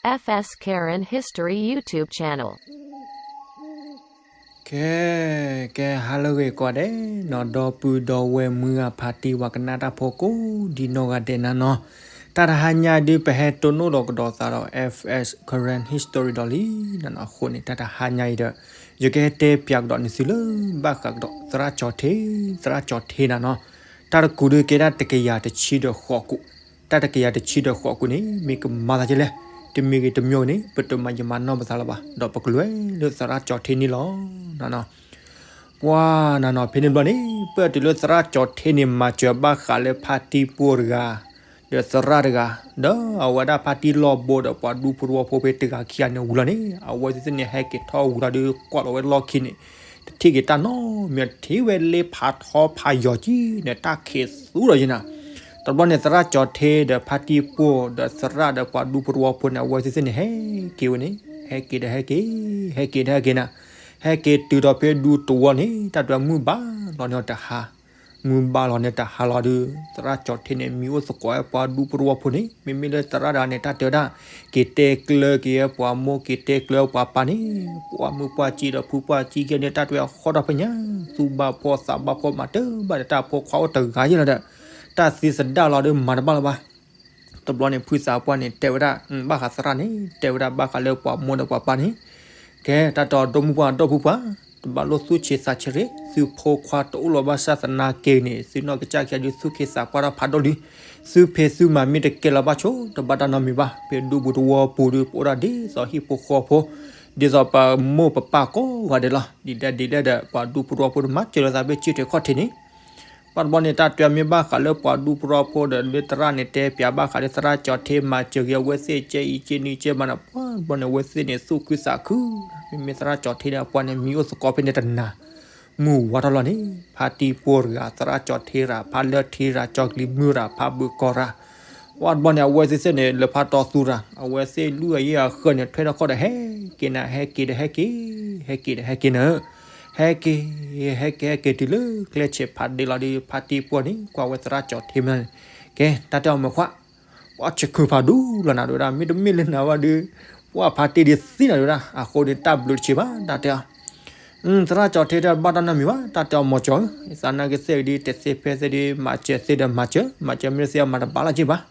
F S Karen History YouTube channel. ကဲ, ကဲ ဟါလၢအဂ့ၤကိးဂၤဒဲးနီၤ, ဒီပုၢ်ဒီဝဲၢ်မုၢ်ဂၤ ဖါတံၢ်ဝၤကနၣ်တၢ်ဖိကိးဒံနီၢ်ဂၤဒဲးနၤနီၤ, တၢ်တဟါညါဒုး ပဟဲတိၢ်နီၣ်ဒီးကဒီးသးဒီး F S Karen History ဒီးလံနီၤနီၤ. အဃိန့ၣ် တၢ်တဟါညါအံၤဒီး ယကဟဲတဲပၠးကဒီးန့ၢ်သုလၢ ဘၣ်ဃးကဒီးသရၣ်ကၠီၤထ့, သရၣ်ကၠီၤထ့နၤနီၤ. တၢ်တကူးဒုးကဲဒၣ်တကယၤတဆံဒီးဃိးကူး, တၢ်တကယၤတဆံဒီးဃိးကူးန့ၣ် မ့ၢ်ကမၤသးဒ်လဲၣ်, တမံၤဂ့ၤတမံၤဂ့ၤန့ၣ် ပတမၤယမၤနီၢ်ပသးလၢၤဘၣ်, ဒီးပကလဲၤလၢသရၣ်ကၠီၤထ့န့ၣ်လီၤနၤနီၤ. ပှၤနၤနီၤ ဖဲန့ၣ်တဘျီန့ၣ် ပၢၢ်တုၤလၢသရၣ်ကၠီၤထ့န့ၣ် မၤစၢၤဘၣ်ဃးလၢဖါတံၢ်ပှိၢ်တဂၤ ဒီးသရၣ်တဂၤ, ဒီးအဝဲဒၣ်ဖါတံၢ်လီၢ်ဘိဒီးပှၤဒူဖိတဝီဖိဖဲတဂၤခံဂၤန့ၣ်ဝံၤလီၤန့ၣ် အဝဲသ့ၣ်န့ၣ် ဟဲက့ၤထီၣ်ဝံၤလီၤဒီး ကွၢ်လီၤဝဲလီၢ်ခံန့ၣ် တထံၣ်က့ၤတၢ်နီတမံၤ, ထံၣ်ဝဲလ့ဖးထီဖးယီၤကံန့ၣ် တၢ်ခံးသူဒီးယံၤနၤ. တဘျီန့ၣ် သရၣ်ကၠီၤထ့ဒီးဖါတံၢ်ပှိၢ် ဒီးသရၣ်ဒီးပှၤဒူဖိတဝီဖိန့ၣ် အဝဲသ့ၣ်န့ၣ် ဟဲက့ၤဝဲန့ၣ် ဟဲက့ၤဒီးဟဲက့ၤ, ဟဲက့ၤဒီးဟဲက့ၤနၤ. ဟဲက့ၤတုၤဒီးဖဲဒူသဝီန့ၣ် တၢ်တဲမုၢ်ဘၣ်လီၤန့ၣ်တဟါ, မုၢ်ဘၣ်လီၤန့ၣ်တဟါလီၤဒီး သရၣ်ကၠီၤထ့န့ၣ် မံအိၣ်သကိးဝဲပှၤဒူဖိတဝီဖိန့ၣ်, မ့မ့ၢ်လၢသရၣ်တဂၤန့ၣ် တၢ်တဲဝဲဒၣ် က့ၤတဲကျၢၤက့ၤဝဲပှၤမိၢ် က့ၤတဲကျၢၤပှၤပၢ်န့ၣ်, ပှၤမုၢ်ပှၢ်ကံကဲန့ၣ် တၢ်တဲဝဲဃီထီၣ်ဖဲညါ, သူၣ်ဘၣ်ဖှီၣ်သးဘၣ်ဖှီၣ် မၤတဘၣ်ဒီးတၢ်ဖိခွါအိၣ်တဂၤယဲလီၤဒီး တၢ်သံသဒၣ်လီၤဒီးမၤတဘၣ်လၢၤဘၣ်. တဘျီန့ၣ် ဖုသးပှၢ်န့ၣ် တဲဝဲဒၣ် ဘၣ်ဃးသရၣ်န့ၣ် တဲဝဲဒၣ်ဘၣ်ဃးလၢပှၤမိၢ်ဒီးပှၤပၢ်န့ၣ်, ကဲ တၢ်တဲအီၤ ဒီမုၣ်ပှၢ်ဒီပုၢ်ပှၢ်, တဘၣ်လိၣ်သူၣ်ဆံးသးဆံးရ့, သုဖိခွါတအိၣ်လီၤဘၣ်ဆၣ်သနာ်က့န့ၣ် သုနီၢ်ကစၢ်ခံဂၤဒုးသူၣ်က့သးပှၢ်တၢ်ဖးဒိၣ်လံ. သုဖံးသုမၤမ့ၢ်တကဲလီၤဘၣ်ဆိ တဘၣ်တၢ်နီတမံၤဘၣ်. ဖဲဒူပူၤတဝီပူၤဒုး ပအိၣ်ဒၣ်ဒ်သိးဟံၣ်ဖိဃီဖိ, ဒ်သိးပမိၢ်ပပၢ်ကိးဂၤဒဲးလီၤ. ဒ်လဲၣ်ဒ်လဲၣ်ဒီး ပှၤဒူပူၤတဝီပူၤဒုး မၤစၢၤလီၤသးဖဲဆံးထဲးခီၣ်ထဲးန့ၣ် ဘၣ်တဘျီန့ၣ် တၢ်တဲမ့ၢ်ဘၣ်ဃးလၢပှၤဒူဖိတဝီဖိဒီး လၢသရၣ်န့ၣ် တဲပၠးဘၣ်ဃးလၢသရၣ်ကၠီၤထ့ မၤစၢၤက့ၤအဝဲသ့ၣ်ကဲအံၤကဲနုၤကဲဘၣ်န့ၣ် ပှၤတဘျီန့ၣ် အဝဲသ့ၣ်န့ၣ် သူၣ်ခုသးခု, မ့မ့ၢ်သရၣ်ကၠီၤထ့ဒီးအပှၤန့ၣ် မံအိၣ်သကိးဖဲန့ၣ်တနၤ, မုၢ်ဝါထီၣ်လီၤန့ၣ် ဖါတံၢ်ပှိၢ်တဂၤ သရၣ်ကၠီၤထ့တဂၤ ဖါလၢထံတဂၤ ကၠီကလံၤမုၢ်တဂၤ ဖါဘုးကီၢ်တဂၤ, ပှၤတဘျီန့ၣ် အဝဲသ့ၣ်သ့ၣ်န့ၣ် လၢဖါတီသူတဂၤ အဝဲသ့ၣ်လွံၢ်ဂၤယဲၢ်ဂၤဃၢၤန့ၣ် ထွဲထီၣ်ခီၣ်ဒီးဟဲက့ၤနၤ ဟဲက့ၤဒီးဟဲက့ၤ, ဟဲက့ၤဒီးဟဲက့ၤနၤ ဟဲက့ၤ, ဟဲက့ၤ ဟဲက့ၤတုၤလၢကျဲဆဲးဖးဒ့လီၤဒီး ဖါတံၢ်ပှိၢ်န့ၣ် ကွၢ်ဝဲသရၣ်ကၠီၤထ့မ့ၢ်န့ၣ်, ကဲ တၢ်တဲအီၤမ့ၢ်ခွါ, ပှၤဆဲးခုးဖးဒိၣ်လီၤနၤဒိၣ်ဝဲဒၣ် မ့တမ့ၢ်လၢနၤဘၣ်ဒီး ပှၤဖါတံၢ်ဒုးသံနၤဒိၣ်ဝဲဒၣ် အဃိန့ၣ် တၢ်ဘျုးတဆံးဘၣ် တၢ်တဲအီၤ သရၣ်ကၠီၤထ့တဲဘၣ်တၢ်နီတမံၤဘၣ် တၢ်တဲအီၤမီၤကၠီၤဧၢ, သးနာ်က့သ့ၣ်ဒုး တသ့ဖဲသ့ၣ်ဒုး မၤစၢၤသ့ဒီးမၤစၢၤ, မၤစၢၤမ့ၢ်သ့အမၤတဘၣ်လၢၤက့ဘၣ်.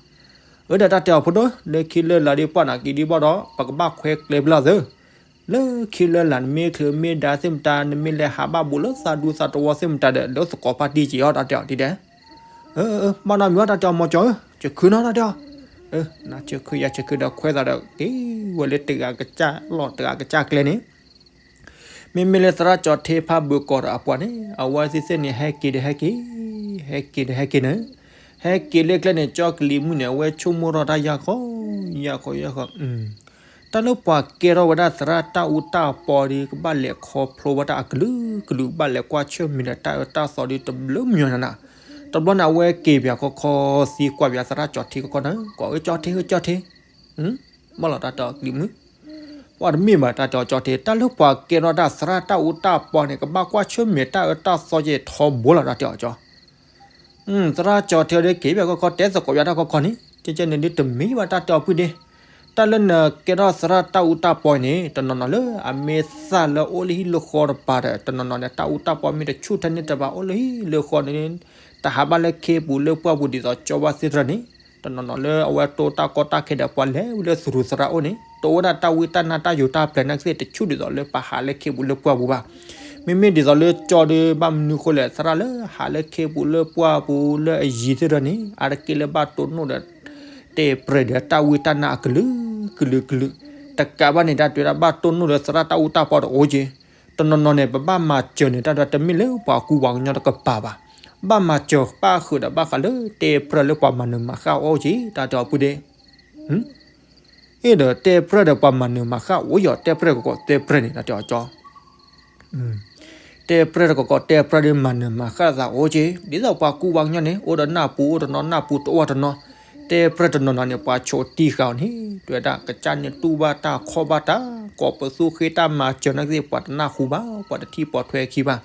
အၢ ဒီးတၢ်တဲအီၤဖိဒိၣ် လၢခံလၢလာ်ဒုး ပှၢ်နၤက့ၤဒုးဘၣ်ဒီး ပကဘၣ်ခွဲကျဲပလီၢ်သၢ လၢခံလၢလာ် နမ့ၢ်ချုးမ့ၢ်ဒါသ့ၣ်မတၤ နမ့ၢ်လဲၤဟးဘၣ်ဘူးလၢသးဒူသးတဝီသ့ၣ်မတၤဒီး လၢသကိးဖါတံၢ်က့ၤအီၤ တၢ်တဲအီၤဒ်လဲၣ်. အၢ ဘၣ်နီတမံၤဘၣ် တၢ်တဲအီၤမီၤကၠီၤဧၢ, ဆဲးခုနီၤ တၢ်တဲအီၤ. နဆဲးခုယၤဆဲးခုဒီး ခွဲးသးဒီးက့ၤဝဲလၢတဂၤကစၢ်လီၢ်တဂၤကစၢ်ကျဲန့ၣ် မ့မ့ၢ်လၢသရၣ်ကၠီၤထ့ဖါဘုးကီၢ်ဒီးအပှၤန့ၣ် အဝဲသ့ၣ်သ့ၣ်န့ၣ် ဟဲက့ၤဒီးဟဲက့ၤ, ဟဲက့ၤဒီးဟဲက့ၤန့ၣ်, ဟဲက့ၤလၢကျဲန့ၣ် ကၠီကလံၤမုၢ်န့ၣ် အဝဲဆိကမိၣ်ထီၣ်တၢ်ယၢ်ခီ, ယၢ်ခီယၢ်ခီ, တၢ်လၢပှၤကဲထီၣ်ဝဲဒၣ်သရၣ်တၢ်အူတၢ်ပီဒီး ကဘၣ်လဲၤခီဖျိဝဲဒၣ်အကလုာ်ကလုာ် ဘၣ်လဲၤကွၢ်ဆၢၣ်မဲာ်ဒီးတၢ်အၢတၢ်သီဒီးတဘျုးမံၤနၤနၤ. တဘျီန့ၣ် အဝဲက့ၤပၠးခီခီသံကွၢ်ပၠးသရၣ်ကၠီၤထ့ကီၢ်ကီၢ်န့ၣ် ကွၢ်ဝဲကၠီၤထ့ဧၢ ကၠီၤထ့ ဘၣ်လီၤတၢ်တဲအီၤကလံၤမုၢ်, ပှၤတမ့ၢ်ဘၣ်တၢ်တဲအီၤကၠီၤထ့ တၢ်လၢပှၤကဲထီၣ်တၢ်သရၣ်တၢ်အူတၢ်ပီန့ၣ် ကဘၣ်ကွၢ်ဆၢၣ်မဲာ်တၢ်အၢတၢ်သီက့ၤထီဘိလီၤတၢ်တဲအီၤကၠီၤ သရၣ်ကၠီၤထ့ဒီးက့ၤပၠးခီခီတဲသကိးပၠးတၢ်ခီခီန့ၣ် ကဲကဲန့ၣ်ဒုးတမ့ၢ်ဘၣ်တၢ်တဲအီၤဖုဒ့, တၢ်လၢနကဲထီၣ်သရၣ်တၢ်အူတၢ်ပီန့ၣ် တနီၤနီၤလၢအမ့ၢ်သၣ်လၢအိၣ်လၢဟံၣ်လၢဃီတပၤဒီး တနီၤနီၤန့ၣ် တၢ်အူတၢ်ပီမ့ၢ်တဆူၣ်ထဲန့ၣ်တဘၣ်အိၣ်လၢဟံၣ်လၢဃီန့ၣ် တဟးဘၣ်လၢခ့ပူၤလၢပှၢ်ပူၤဒ်သိးကၠီဘၣ်သ့ၣ်တဖၣ်န့ၣ် တနီၤနီၤလၢအဝဲတိၢ်တၢ်ကီတၢ်ခဲဒီး ပှၤလဲၤဝဲလၢသရူးသရၣ်အိၣ်န့ၣ် တိၢ်ဝဲဒၣ်တၢ်ဝံတၢ်နါတၢ်ယိးတၢ်ပျဲၤနာ်က့သ့ၣ် တဆူၣ်ဒ်သိးလၢပှၤဟးလၢခ့ပူၤလၢပှၢ်ပူၤဘၣ်. မ့မ့ၢ်ဒ်သိးလၢကၠီဒီး ဘၣ်မနုၤဃိလဲၣ် သရၣ်လၢဟးလၢခ့ပူၤလၢပှၢ်ပူၤလၢအယံၤသ့ၣ်တဖၣ်န့ၣ် အါတက့ၢ်လၢဘၣ်တိၢ်နီၣ်ဒီး တဲပြဲၢ်ဒီးတၢ်ဝံတၢ်နါအကလုာ်ကလုာ်ကလုာ်, တကးဘၣ်န့ၣ် တၢ်တဲဝဲဒၣ်ဘၣ်တိၢ်နီၣ်ဒီးသရၣ်တၢ်အူတၢ်ပီဒီးအိၣ်က့ၤ တနီၤနီၤန့ၣ် ပဘၣ်မၤစၢၤန့ၣ် တၢ်တဲတမ့ၢ်လၢပှၤကူပှၤကညီတကပၤဘၣ်. ဘၣ်မၤစၢၤပၣ်ဃုာ်ဒီးဘၣ်ဃးလၢတဲပြဲၢ်လၢပှၤမၤနၢၤမၤဃၣ်အိၣ်က့ၤ တၢ်တဲအီၤဖုဒ့ အ့ၣ်ဒီးတဲပြဲၢ်ဒီးပှၤမၤနၢၤမၤဃၣ်အိၣ်ယီၤ တဲပြဲၢ်တကီးတဲပြဲၢ်န့ၣ် တၢ်တဲအီၤကၠီ တဲပြဲၢ်တကီးတဲပြဲၢ်ဒီးမၤနၢၤမၤဃၣ်သးအိၣ်က့ၤ ဒ်သိးပှၤကူပှၤကညီန့ၣ် အိၣ်ဒီးနၢ်ပူၤအိၣ်တနီၤ နၢ်ပူၤတအိၣ်တနီၤ, တဲပြဲၢ်တနီၤနီၤန့ၣ် ပှၤဆိးတံၢ်ဃာ်အီၤန့ၣ် တဲဝဲဒၣ်ကစၢ်န့ၣ်တူၢ်ဘၣ်တၢ်ခီၣ်ဘၣ်တၢ် ကိးပသူဃ့တၢ်မၤစၢၤနာ်က့သ့ၣ် ပှၤတနၢ်ဟူဘၣ် ပှၤတထံၣ်ပိာ်ထွဲခံဘၣ်.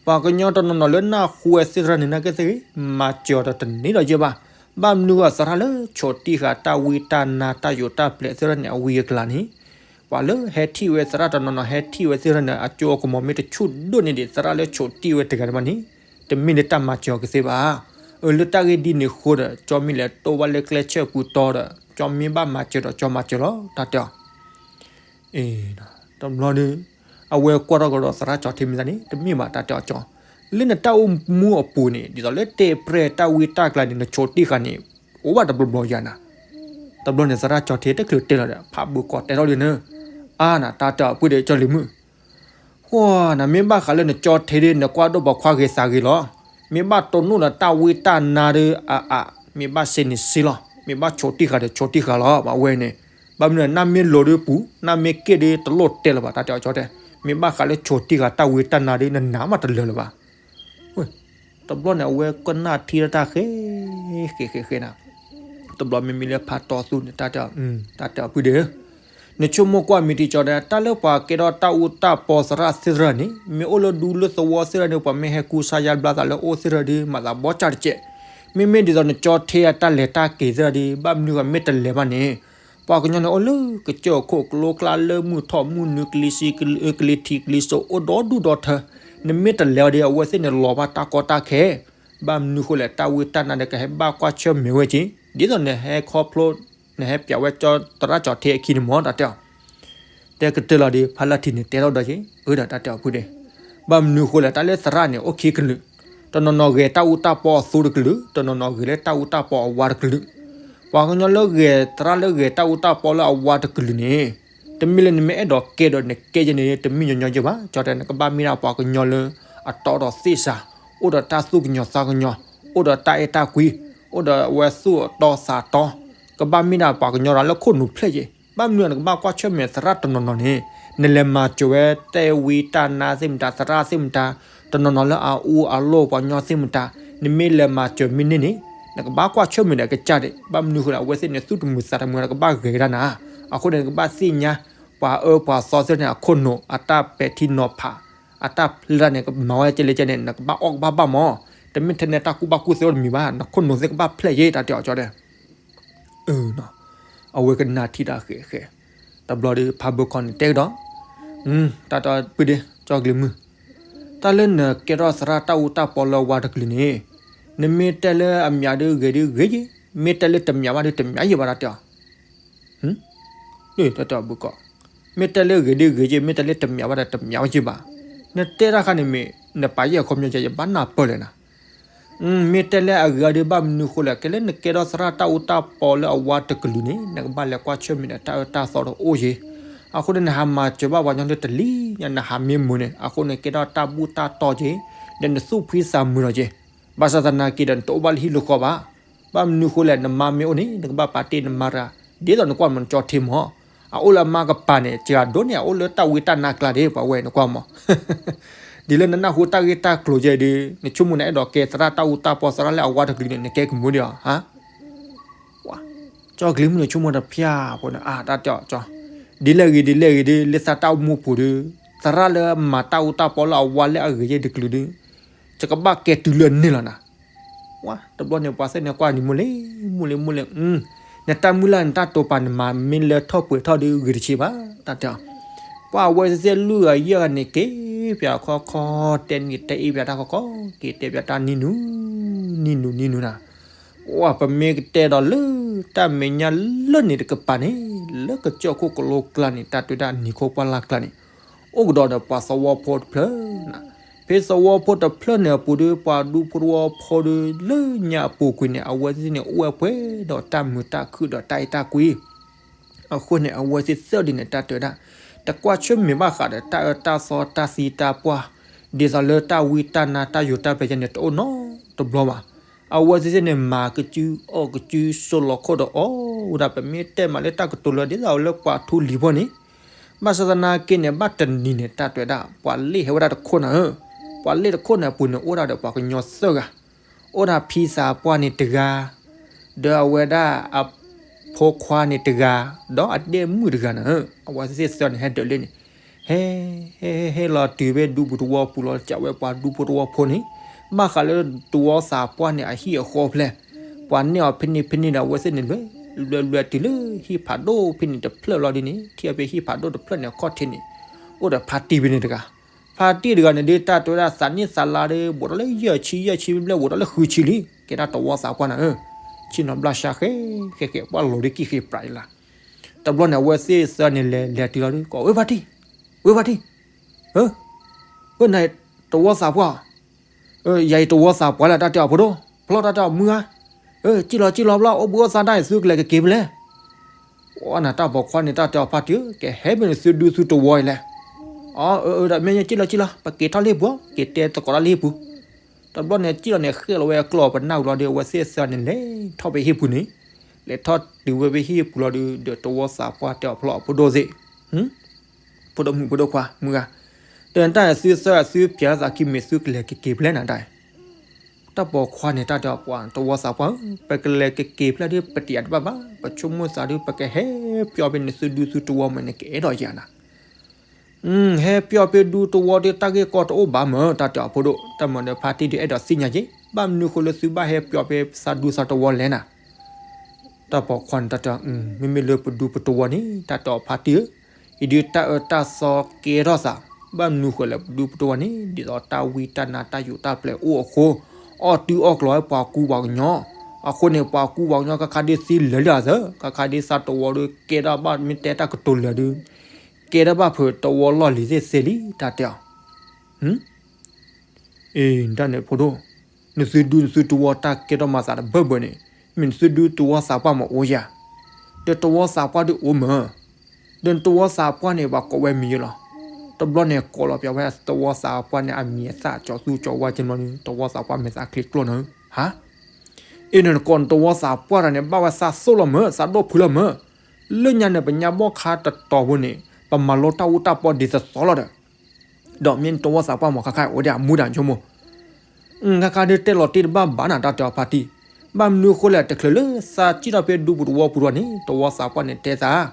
ပှၤကညီတနီၤနီၤလၢနၢ်ဟူဝဲသ့ၣ်တဖၣ်န့ၣ် နာ်က့သ့ၣ်ဂ့ၤ မၤစၢၤအီၤဒီးတန့ၢ်ဒီးယဲၢ်ဘၣ်. ဘၣ်မနုၤအသရၣ်လၢဆိးတံၢ်ဃာ်တၢ်ဝံတၢ်နါတၢ်ယိးတၢ်ပျဲၢ်သ့ၣ်တဖၣ်န့ၣ် အဝံအကျါန့ၣ်, ပှၤလၢဟဲထံၣ်ဝဲသရၣ်တနီၤနီၤ ဟဲထံၣ်ဝဲသ့ၣ်တဖၣ်န့ၣ် အကၠိအကမီၤမ့ၢ်တဆူၣ်ဒိၣ်န့ၢ်ဒံးသရၣ်လၢဆိးတံၢ်ဝဲတဂၤန့ၣ်ဘၣ်န့ၣ်, တမ့ၢ်လၢတၢ်မၤစၢၤအီၤကသ့ဘၣ်. အၢ လၢတၢ်ဂ့ၢ်ဒ်န့ၣ်အဃိဒီး ကၠီမ့ၢ်လဲၤတိၢ်ဘၣ်လၢကျဲဆၢပူၤတီဒီး ကၠီမ့ၢ်ဘၣ်မၤစၢၤဒီး ကၠီမၤစၢၤလီၤ တၢ်တဲအီၤ တဘျီဒီး အဝဲကွၢ်ထီၣ်ကဒီးသရၣ်ကၠီထံမ့ၢ်သးန့ၣ် တမ့ၢ်ဘၣ် တၢ်တဲအီၤကၠီ, လၢနတၢ်အိၣ်မူအပူၤန့ၣ် ဒ်သိးလၢတဲပျဲၢ်တၢ်ဝံတၢ်ကျါန့ၣ် နဆိးတံၢ်ဃာ်န့ၣ် အိၣ်ဘၣ်တဘျီဘျီယၤနၤ. တဘျီန့ၣ် သရၣ်ကၠီထံတချုးတဲလီၤဒီး ဖးဘၢကီးတဲထီၣ်လံန့ၣ်, အါနၤ တၢ်တဲအီၤဖုဒီး ကၠီလံၤမုၣ် ဃိ နမ့ၢ်ဘၣ်ဃးလၢနကၠီထံဒီး နကွၢ်ဒိၣ်ပှၤခွါဂ့ၤသးဂ့ၤလီၤ. မ့ၢ်ဘၣ်တိၢ်နီၣ်ဒီးတၢ်ဝံတၢ်နါဒီး အါအါ မ့ၢ်ဘၣ်စ့န့ၣ်စ့လီၤ. မ့ၢ်ဘၣ်ဆိးတံၢ်ဃာ်ဒီးဆိးတံၢ်ဃာ်လီၤ ပှၤဝဲန့ၣ်. ဘၣ်မနုၤ နၢ်မ့ၢ်လိၤဒီးပူၤ နၢ်မ့ၢ်က့ၣ်ဒီးတလိၣ်တဲလၢၤဘၣ် တၢ်တဲအီၤကၠီတဲ. မ့ၢ်ဘၣ်ဃးလၢဆိးတံၢ်ဃာ်တၢ်ဝံတၢ်နါဒီး နနးမးတလၢာ်လၢၤဘၣ်. တဘျီန့ၣ် အဝဲကနၣ်ထံတၢ်ဃဲ ဃဲဃဲဃဲနၤ. တဘျီမ့မ့ၢ်လၢဖးတီသူန့ၣ် တၢ်တဲအီၤ တၢ်တဲအီၤဖုဒီး နဆိကမိၣ်ကွၢ်မံၤတံကၠီဒီး တၢ်လၢပှၤကဲထီၣ်တၢ်အူတၢ်ပီသရၣ်သ့ၣ်တဖၣ်န့ၣ် မ့ၢ်အိၣ်လၢဒူလၢသဝီသ့ၣ်တဖၣ်ဒီး ပှၤမ့ၢ်ဟဲကူစါယါဘျါသးလၢအိၣ်သ့ၣ်တဖၣ်ဒီး မၤသးဘီကၢ်တကဲး. မ့မ့ၢ်ဒ်သိးနကၠီထံအတၢ်လဲၤတၢ်က့ၤသ့ၣ်တဖၣ်ဒီး ဘၣ်မနုၤဂၤမ့ၢ်တလဲၤဘၣ်န့ၣ် ပှၤကညီန့ၣ်အိၣ်လၢကစၢၢ်ခိၣ်ကလိကျါလၢမုၢ်ထီၣ်မုၢ်နုာ် ကလံၤထံးကလံၤစိး အိၣ်ဒီဒူၣ်ဒီထၢ. နမ့ၢ်တလဲၤအီၤဒီး အဝဲသ့ၣ်န့ၣ်လီၤဘၣ်တၢ်ကီတၢ်ခဲ. ဘၣ်မနုၤဃိလဲၣ် တၢ်ဝံတၢ်နါဒီးကဟဲဘၣ်ကွၢ်ဆၢၣ်မဲာ်ဝဲက့ၤ ဒ်သိးနဟဲခီဖျိ နဟဲပျးဝဲကၠီသရၣ်ကၠီထံအခံန့ၣ်မ့ၢ် တၢ်တဲအီၤ တဲကတၢၢ်လီၤဒီး ဖါလၢထံးန့ၣ်တဲထီၣ်ဒီးက့ၤ အၢဒီးတၢ်တဲအီၤဖုဒီး ဘၣ်မနုၤဃိလဲၣ် တၢ်လၢသရၣ်န့ၣ် အိၣ်ခံကလုာ်, တနီၤနီၤဂဲၤတၢ်အူတၢ်ပီအသိတကလုာ်, တနီၤနီၤဂဲၤလၢတၢ်အူတၢ်ပီအဝါတကလုာ်. ပှၤကညီလၢဂဲၤသရၣ်လၢဂဲၤတၢ်အူတၢ်ပီလၢအဝါတကလုာ်န့ၣ် တမ့ၢ်လၢနမ့ၢ်အဲၣ်ဒိးကဲဒီးနကဲယဲန့ၣ် တမ့ၢ်ညီညီယဲဘၣ်. ကၠီတဲ နကဘၣ်မ့ၢ်ဒၣ်ပှၤကညီလၢအတီဒီးသ့ၣ်စး, အိၣ်ဒီးတၢ်သူၣ်ကညီၤသးကညီၤ, အိၣ်ဒီးတၢ်အဲၣ်တၢ်ကွံ, အိၣ်ဒီးအဝဲသူၣ်အတီသးတီ, ကဘၣ်မ့ၢ်ဒၣ်ပှၤကညီလၢခိၣ်နူာ်ဖျဲၣ်ယဲ. ဘၣ်မနုၤနကဘၣ်ကွၢ်ဆၢၣ်မဲာ်သရၣ်တနီၤနီၤန့ၣ် နလဲၤမၤစၢၤဝဲတၢ်ဝံတၢ်နါသ့ၣ်မတၤ သရၣ်သ့ၣ်မတၤ တနီၤနီၤလၢအအူအလိၢ်ပှၤကညီသ့ၣ်မတၤ နမ့ၢ်လဲၤမၤစၢၤမ့ၢ်န့ၢ်န့ၣ် နကဘၣ်ကွၢ်ဆၢၣ်မဲာ်ဒီးကစၢ်ဒၣ်. ဘၣ်မနုၤဃိလဲၣ် အဝဲသ့ၣ်န့ၣ် သူၣ်တမုာ်သးတမုာ် နကဘၣ်ဂဲၤကဒါနၤ. အဃိန့ၣ် နကဘၣ်သ့ၣ်ညါ ပှၤအၢပှၤသီသ့ၣ်န့ၣ် အခိၣ်နူာ် အတၢ်ပဲာ်ထံနီၤဖး အတၢ်ဖျါန့ၣ် ကမၤဝဲကဲလဲၣ်ကဲန့ၣ် နကဘၣ်အီၣ်ကဘၣ်ဘၣ်မး. တမ့ၢ်ထဲန့ၣ် တၢ်ကူၣ်ဘၣ်ကူၣ်သ့အိၣ်တမံၤဘၣ်, နခိၣ်နူာ်သ့ၣ်ကဘၣ်ဖျဲၣ်ယဲ တၢ်တဲအီၤကၠီတဲ အဝဲကနၣ်ထံတၢ်ဃဲးဃဲး, တဘျီဒီးဖးဘၢခီန့ၣ်တဲကဒီး, တၢ်တဲပှၤဒီး ကၠီကလံၤမုၢ်, တၢ်လၢနကဲထီၣ်သရၣ်တၢ်အူတၢ်ပီလၢအဝါတကလုာ်န့ၣ်, နမ့ၢ်တဲလၢအမၤဒီးဂ့ၤဒီးဂ့ၤယဲ, မ့ၢ်တဲလၢတမၤဘၣ်ဒီးတမၤယဲဘၣ် တၢ်တဲအီၤ တၢ်တဲအီၤဘၢကီး, မ့ၢ်တဲလၢဂ့ၤဒီးဂ့ၤယဲ, မ့ၢ်တဲလၢတမၤဘၣ်ဒီးတမၤဝဲယဲဘၣ်. နတဲတၢ်ခါန့ၣ်မ့ၢ် နပာ်ယဲၢ်အခီပညီယဲ ယဘၣ်နၢ်ပၢၢ်လဲၣ်နၤ. မ့ၢ်တဲလၢအဂ့ၤဒီးဘၣ်မနုၤဃိလဲၣ်, ကဲလၢနကဲထီၣ်သရၣ်တၢ်အူတၢ်ပီလၢအဝါတကလုာ်န့ၣ် နကဘၣ်လဲၤကွၢ်ဆၢၣ်မဲာ်ဒီးတၢ်အၢတၢ်သီတအိၣ်ယဲ. အဃိန့ၣ် နဟးမၤစၢၤဘၣ်ပှၤကညီလၢတလံၤညါ နဟးမ့ၢ်မုာ်န့ၣ် အဃိန့ၣ် ကဲထီၣ်တၢ်ဘူၣ်တၢ်တီယဲ, ဒီးနသူၣ်ဖှံသးမုာ်လီၤယဲ. ဘၣ်ဆၣ်သနာ်က့ဒီး နတအိၣ်ဘၣ်လၢဟံၣ်လၢဃီဘၣ်. ဘၣ်မနုၤဃိလဲၣ် နမါမ့ၢ်အိၣ်န့ၣ် နကဘၣ်ပာ်တ့ၢ်နမါတဂၤ, ဒ်သိးနကွၢ်မ့ၢ်နကၠီထံမး, အအိၣ်လၢအမါကပၤန့ၣ် စှၤဒိၣ်န့ၣ် အအိၣ်လၢတၢ်ဝံတၢ်နါကျါဒၣ် ပှၤဝဲနကွၢ်မး. ဒ်လၢနနၢ်ဟူတၢ်ဂ့ၢ်တၢ်ကျိၤယဲဒီး နဆိကမိၣ်နအဲၣ်ဒိးကဲသရၣ်တၢ်အူတၢ်ပီသရၣ်လၢအဝါတကလုာ်န့ၣ် နကဲကမုာ်ဒံးဧါ. ကၠီကလံၤမုၢ်န့ၣ်ဆိကမိၣ်တဖၠၣ်ဖိန့ၣ် အါ တၢ်တဲအီၤကၠီ, ဒ်လဲၣ်ဂ့ၤဒ်လဲၣ်ဂ့ၤဒီး လၢသးတၢ်အိၣ်မူပူၤဒီး သရၣ်လၢမၤတၢ်အူတၢ်ပီလၢအဝါလၢအဂ့ၤယဲၢ်တကလုာ်ဒီး ယကဘၣ်ကဲတုၤလၢန့ၣ်လီၤနၤ. တဘျီန့ၣ် ပှၤသ့ၣ်န့ၣ်ကွၢ်နံၤမူလ့မူလ့မူလ့, နတၢ်မုၢ်လၢ်နတၢ်တိာ်ပာ်နမၤမ့ၢ်လၢထီၣ်ပှဲၤထီၣ်ဒီး ဂ့ၤတဆံးဘၣ် တၢ်တဲအီၤ. ပှၤအဝဲသ့ၣ်သ့ၣ်လွံၢ်ဂၤယဲၢ်ဂၤန့ၣ် က့ၤပၠးခီခီ တဲနံၤတဲအ့ပၠးတၢ်ခီခီ, က့ၤတဲပၠးတၢ်နံၤနုၤ နံၤနုၤနံၤနုၤနၤ. ပှၤပမ့ၢ်ကတဲဒီးလၢတၢ်မဲာ်ညါလၢန့ၣ်တကပၤန့ၣ် လၢကစၢၢ်ခိၣ်ကလိကျါန့ၣ် တၢ်တဲဒၣ်နံၤခိၣ်ပှၢ်လၢ်ကျါန့ၣ် အိၣ်ကဒီးဒီးပှၤသဝီဖိတဖျၢၣ်နၤ. ဖဲသဝီဖိတဖျၢၣ်န့ၣ်အပူၤဒီး ပှၤဒူဖိတဝီဖိဒီး လၢညါအပူၤကွံာ်န့ၣ် အဝဲသ့ၣ်န့ၣ်အိၣ်ဝဲပှဲၤဒီးတၢ်မုာ်တၢ်ခုၣ်ဒီးတၢ်အဲၣ်တၢ်ကွံ အဃိန့ၣ် အဝဲသ့ၣ်သ့ၣ်ဒ်န့ၣ် တၢ်တဲဝဲဒၣ် တကွၢ်ဆၢၣ်မဲာ်ဘၣ်ဃးဒီးတၢ်အၢတၢ်သီတၢ်သံတၢ်ပှၢ် ဒ်သိးလၢတၢ်ဝံတၢ်နါတၢ်ယိးတၢ်ပျဲယဲန့ၣ် တအိၣ်နီတဘျီဘၣ်. အဝဲသ့ၣ်သ့ၣ်န့ၣ် မၤကစုအီၣ်ကစု စိလီၤခိၣ်ဒီးအီၣ်ဝဲဒၣ် ပမ့ၢ်တဲမးလၢတၢ်ကတိၤလၢဒ်သိးလၢပှၤထူလံၤဖိန့ၣ် ဘၣ်ဆၣ်သနာ်က့န့ၣ် ဘၣ်တနံၤန့ၣ် တၢ်တဲဝဲဒၣ် ပှၤလ့ၣ်ဟဲဝဲဒၣ်တခိၣ်နၤဧၢ, ပှၤလ့ၣ်တခိၣ်န့ၣ်အပူၤန့ၣ် အိၣ်ဒၣ်ဒီးပှၤကညီသၢဂၤ, အိၣ်ဒၣ်ဖံသးပှၢ်န့ၣ်တဂၤ, ဒီးအဝဲဒၣ်အဖိခွါန့ၣ်တဂၤ, ဒီးအဒဲၣ်မုၣ်တဂၤနၤဧၢ, အဝဲသ့ၣ်သၢန့ၣ် ဟဲဒၢးလ့ၣ်န့ၣ်, ဟဲ ဟဲ ဟဲလီၤတုၤဖဲဒူပူၤသဝီပူၤလီၤ စံးဝဲပှၤဒူဖိသဝီဖိန့ၣ်, ဘၣ်ဃးလၢသဝီသးပှၢ်န့ၣ် အဟံၣ်အဃီဖျဲၣ် ပှၤနဲၣ်အီၤဖဲန့ၣ်ဖဲန့ၣ်ဒီး အဝဲသ့ၣ်န့ၣ်လဲၤ လဲၤလဲၤတုၤလၢဟံၣ်ဖးဒိၣ်ဖဲန့ၣ်တဖျၢၣ်လီၤဒ်န့ၣ် ထံၣ်အီၤဖဲဟံၣ်ဖးဒိၣ်တဖျၢၣ်န့ၣ်အခီၣ်ထံးန့ၣ် အိၣ်ဒီးဖါတံၢ်ဖဲန့ၣ်တဂၤ, ဖါတံၢ်တဂၤန့ၣ်ဒ်တၢ်တဲဝဲဒၣ်သးနံၣ်သးလါဒီး ဘူးထီၣ်လၢယဲၢ်ဆံယဲၢ်ဆံဘျဲၣ်ဘူးထီၣ်လၢဃုဆံလံ ကဲဒၣ်တဝီသးပှၢ်နၤဧၢ, ဆ့ၣ်နီၤဘျၣ်ဆါဃဲ ဃဲဃဲပှၢ်လီၤဒ်ကံၣ်ဃ့ပြးအံၤလၢ် တဘျီန့ၣ် အဝဲသ့ၣ်သၢန့ၣ်လဲၤလဲၤတုၤလီၤဒ် ကိးဝဲဖါတံၢ်, ဝဲဖါတံၢ်, ဝဲနၤတဝီသးပှၢ်, ယၤအံၤတဝီသးပှၢ်လၢတၢ်တဲအီၤဖိဒိၣ်, ဖျီၣ်တၢ်တဲအီၤမုၢ်ဧါ, စံၣ်လီၤစံၣ်လီၤဘျီ အိၣ်ဘှံးအိၣ်သါတၢ်အံၤ သုကလဲၤကက့ၤဖဲလဲၣ် အနတၢ်ပိာ်ခွါန့ၣ် တၢ်တဲအီၤဖါတံၢ်ဧၢ, ကဟဲမ့ၢ်နသုဒူသုတဝီအံၤလဲၣ်. အၢ အၢ ဒီးမ့ၢ်စံၣ်လီၤစံၣ်လီၤ ပက့ၤထီၣ်လၢဟံၣ်ပူၤ က့ၤတဲသကိးတၢ်လၢဟံၣ်ပူၤ. တဘျီန့ၣ် စံၣ်လီၤန့ၣ် ဃဲၣ်လီၤဝဲအကျီၢ်ပနၢ်ဝံၤလီၤဒီး အဝဲသ့ၣ်သၢန့ၣ် လဲၤထီၣ်ဖဲဟံၣ်ပူၤန့ၣ်, လဲၤထီၣ်တုၤဝဲဖဲဟံၣ်ပူၤလီၤဒီး ဒီးတဝီသးပှၢ်တဲအီၤဖျီၣ်အဖိဒိၣ်သ့ၣ် ဖိဒိၣ်မုၣ်ဖိဒိၣ်ခွါ မုၢ်ဂၤ, ဒီးတၢ်သုသၢသုပျဲသးခံမ့ၢ်သုကလဲၤကက့ၤဖဲလဲၣ်နၤတၢ် တၢ်ပိာ်ခွါန့ၣ် တၢ်တဲအီၤပှၤ တဝီသးပှၢ်ဧၢ, ပကလဲၤကက့ၤဖဲလဲၣ်ဒီး ပတယာ်တဘၣ်ဘၣ်, ပဆိကမိၣ်သးဒီး ပကဟဲပျီဖဲနသုဒူသုတဝီမ့ၢ်နကအဲၣ်ဒိးယၤနၤ ဟဲပျီဖဲဒူတဝီဒီး တၢ်ဂ့ၢ်ကီတအိၣ်ဘၣ်မၢ်, တၢ်တဲအီၤဖိဒိၣ်, တၢ်မၤဒီးဖါတံၢ်ဒီး အဲၣ်ဒိးသ့ၣ်ညါက့ၤ ဘၣ်မနုၤဃိလၢသုဘၣ်ဟဲပျီဖဲသးဒူသးတဝီလဲၣ်နၤ. တၢ်ပိာ်ခွါန့ၣ် တၢ်တဲအီၤ မ့မ့ၢ်လၢပဒူပတဝီန့ၣ် တၢ်တဲအီၤဖါတံၢ်ဧၢ, အံၤဒုးတၢ်အၢတၢ်သီကဲထီၣ်သး, ဘၣ်မနုၤဃိလဲၣ် ပဒူပတဝီန့ၣ် ဒ်သိးတၢ်ဝံတၢ်နါတၢ်ယိးတၢ်ပျဲအိၣ်အဃိ, အီၣ်တုၤအီၣ်ကျီၤဝဲပှၤကူပှၤကညီ, အဃိန့ၣ် ပှၤကူပှၤကညီ ခါခါဒ်သံလၢာ်လံအသၢ, ခါခါဒ်သးတဝီဒီး ကဲထီၣ်ဘၣ်မ့ၢ်တဲတၢ်ကတိၤလၢာ်ဒီး ကဲထီၣ်ဘၣ်ဖုးတဝီလီၢ်လံၤသ့ၣ်သ့ၣ်လံ တၢ်တဲအီၤ အ့ တၢ်န့ၣ်ဖိဒိၣ်, နသုဒူနသုတဝီတၢ်ကဲထီၣ်မၤသးတဘၢၣ်ဘၢၣ်န့ၣ်, မ့ၢ်နသုဒူတဝီသးပှၢ်မ့ၢ်အိၣ်ယၤ, ဒီးတဝီသးပှၢ်ဒုးအိၣ်မၢ်, ဒီးနတဝီသးပှၢ်န့ၣ် ပှၤကိးဝဲမံၤယလီၤ. တဘျီန့ၣ် ကိးလီၤပျီဝဲတဝီသးပှၢ်န့ၣ် အမံၤအသၣ်ကၠီၤသူကၠီၤဝါကၠီၤနီၤန့ၣ် တဝီသးပှၢ်မဲာ်သၣ်ချံကျိၣ်နီၤဧၢ, ဟါ အ့ၣ်နကိးနတဝီသးပှၢ်တၢ်န့ၣ် ဘၣ်ဝဲသးသိၣ်လီၤမၢ်, သးဒိၣ်ဖုလီၤမၢ်, လၢညါန့ၣ် ပညါဘီၣ်ခါတတီၤဖိန့ၣ် ပမၤလိတၢ်အူတၢ်ပီဒ်သိးသိးလီၤဒီး, ဒီးမ့ၢ်နတဝီသးပှၢ်မၢ်ခါခါအိၣ်ဒံးအမူဒါကၠိမိၢ်, ခါခါဒုးတဲလီၤတ့ၢ်တဘၣ်ဘၣ်နၤ တၢ်တဲအီၤဖါတံၢ်, ဘၣ်မနုၤဃိလဲၣ် တချုးလၢသးစံၣ်ထီၣ်ဖဲဒူပူၤတဝီပူၤဒီးန့ၣ် တဝီသးပှၢ်န့ၣ်တဲသး,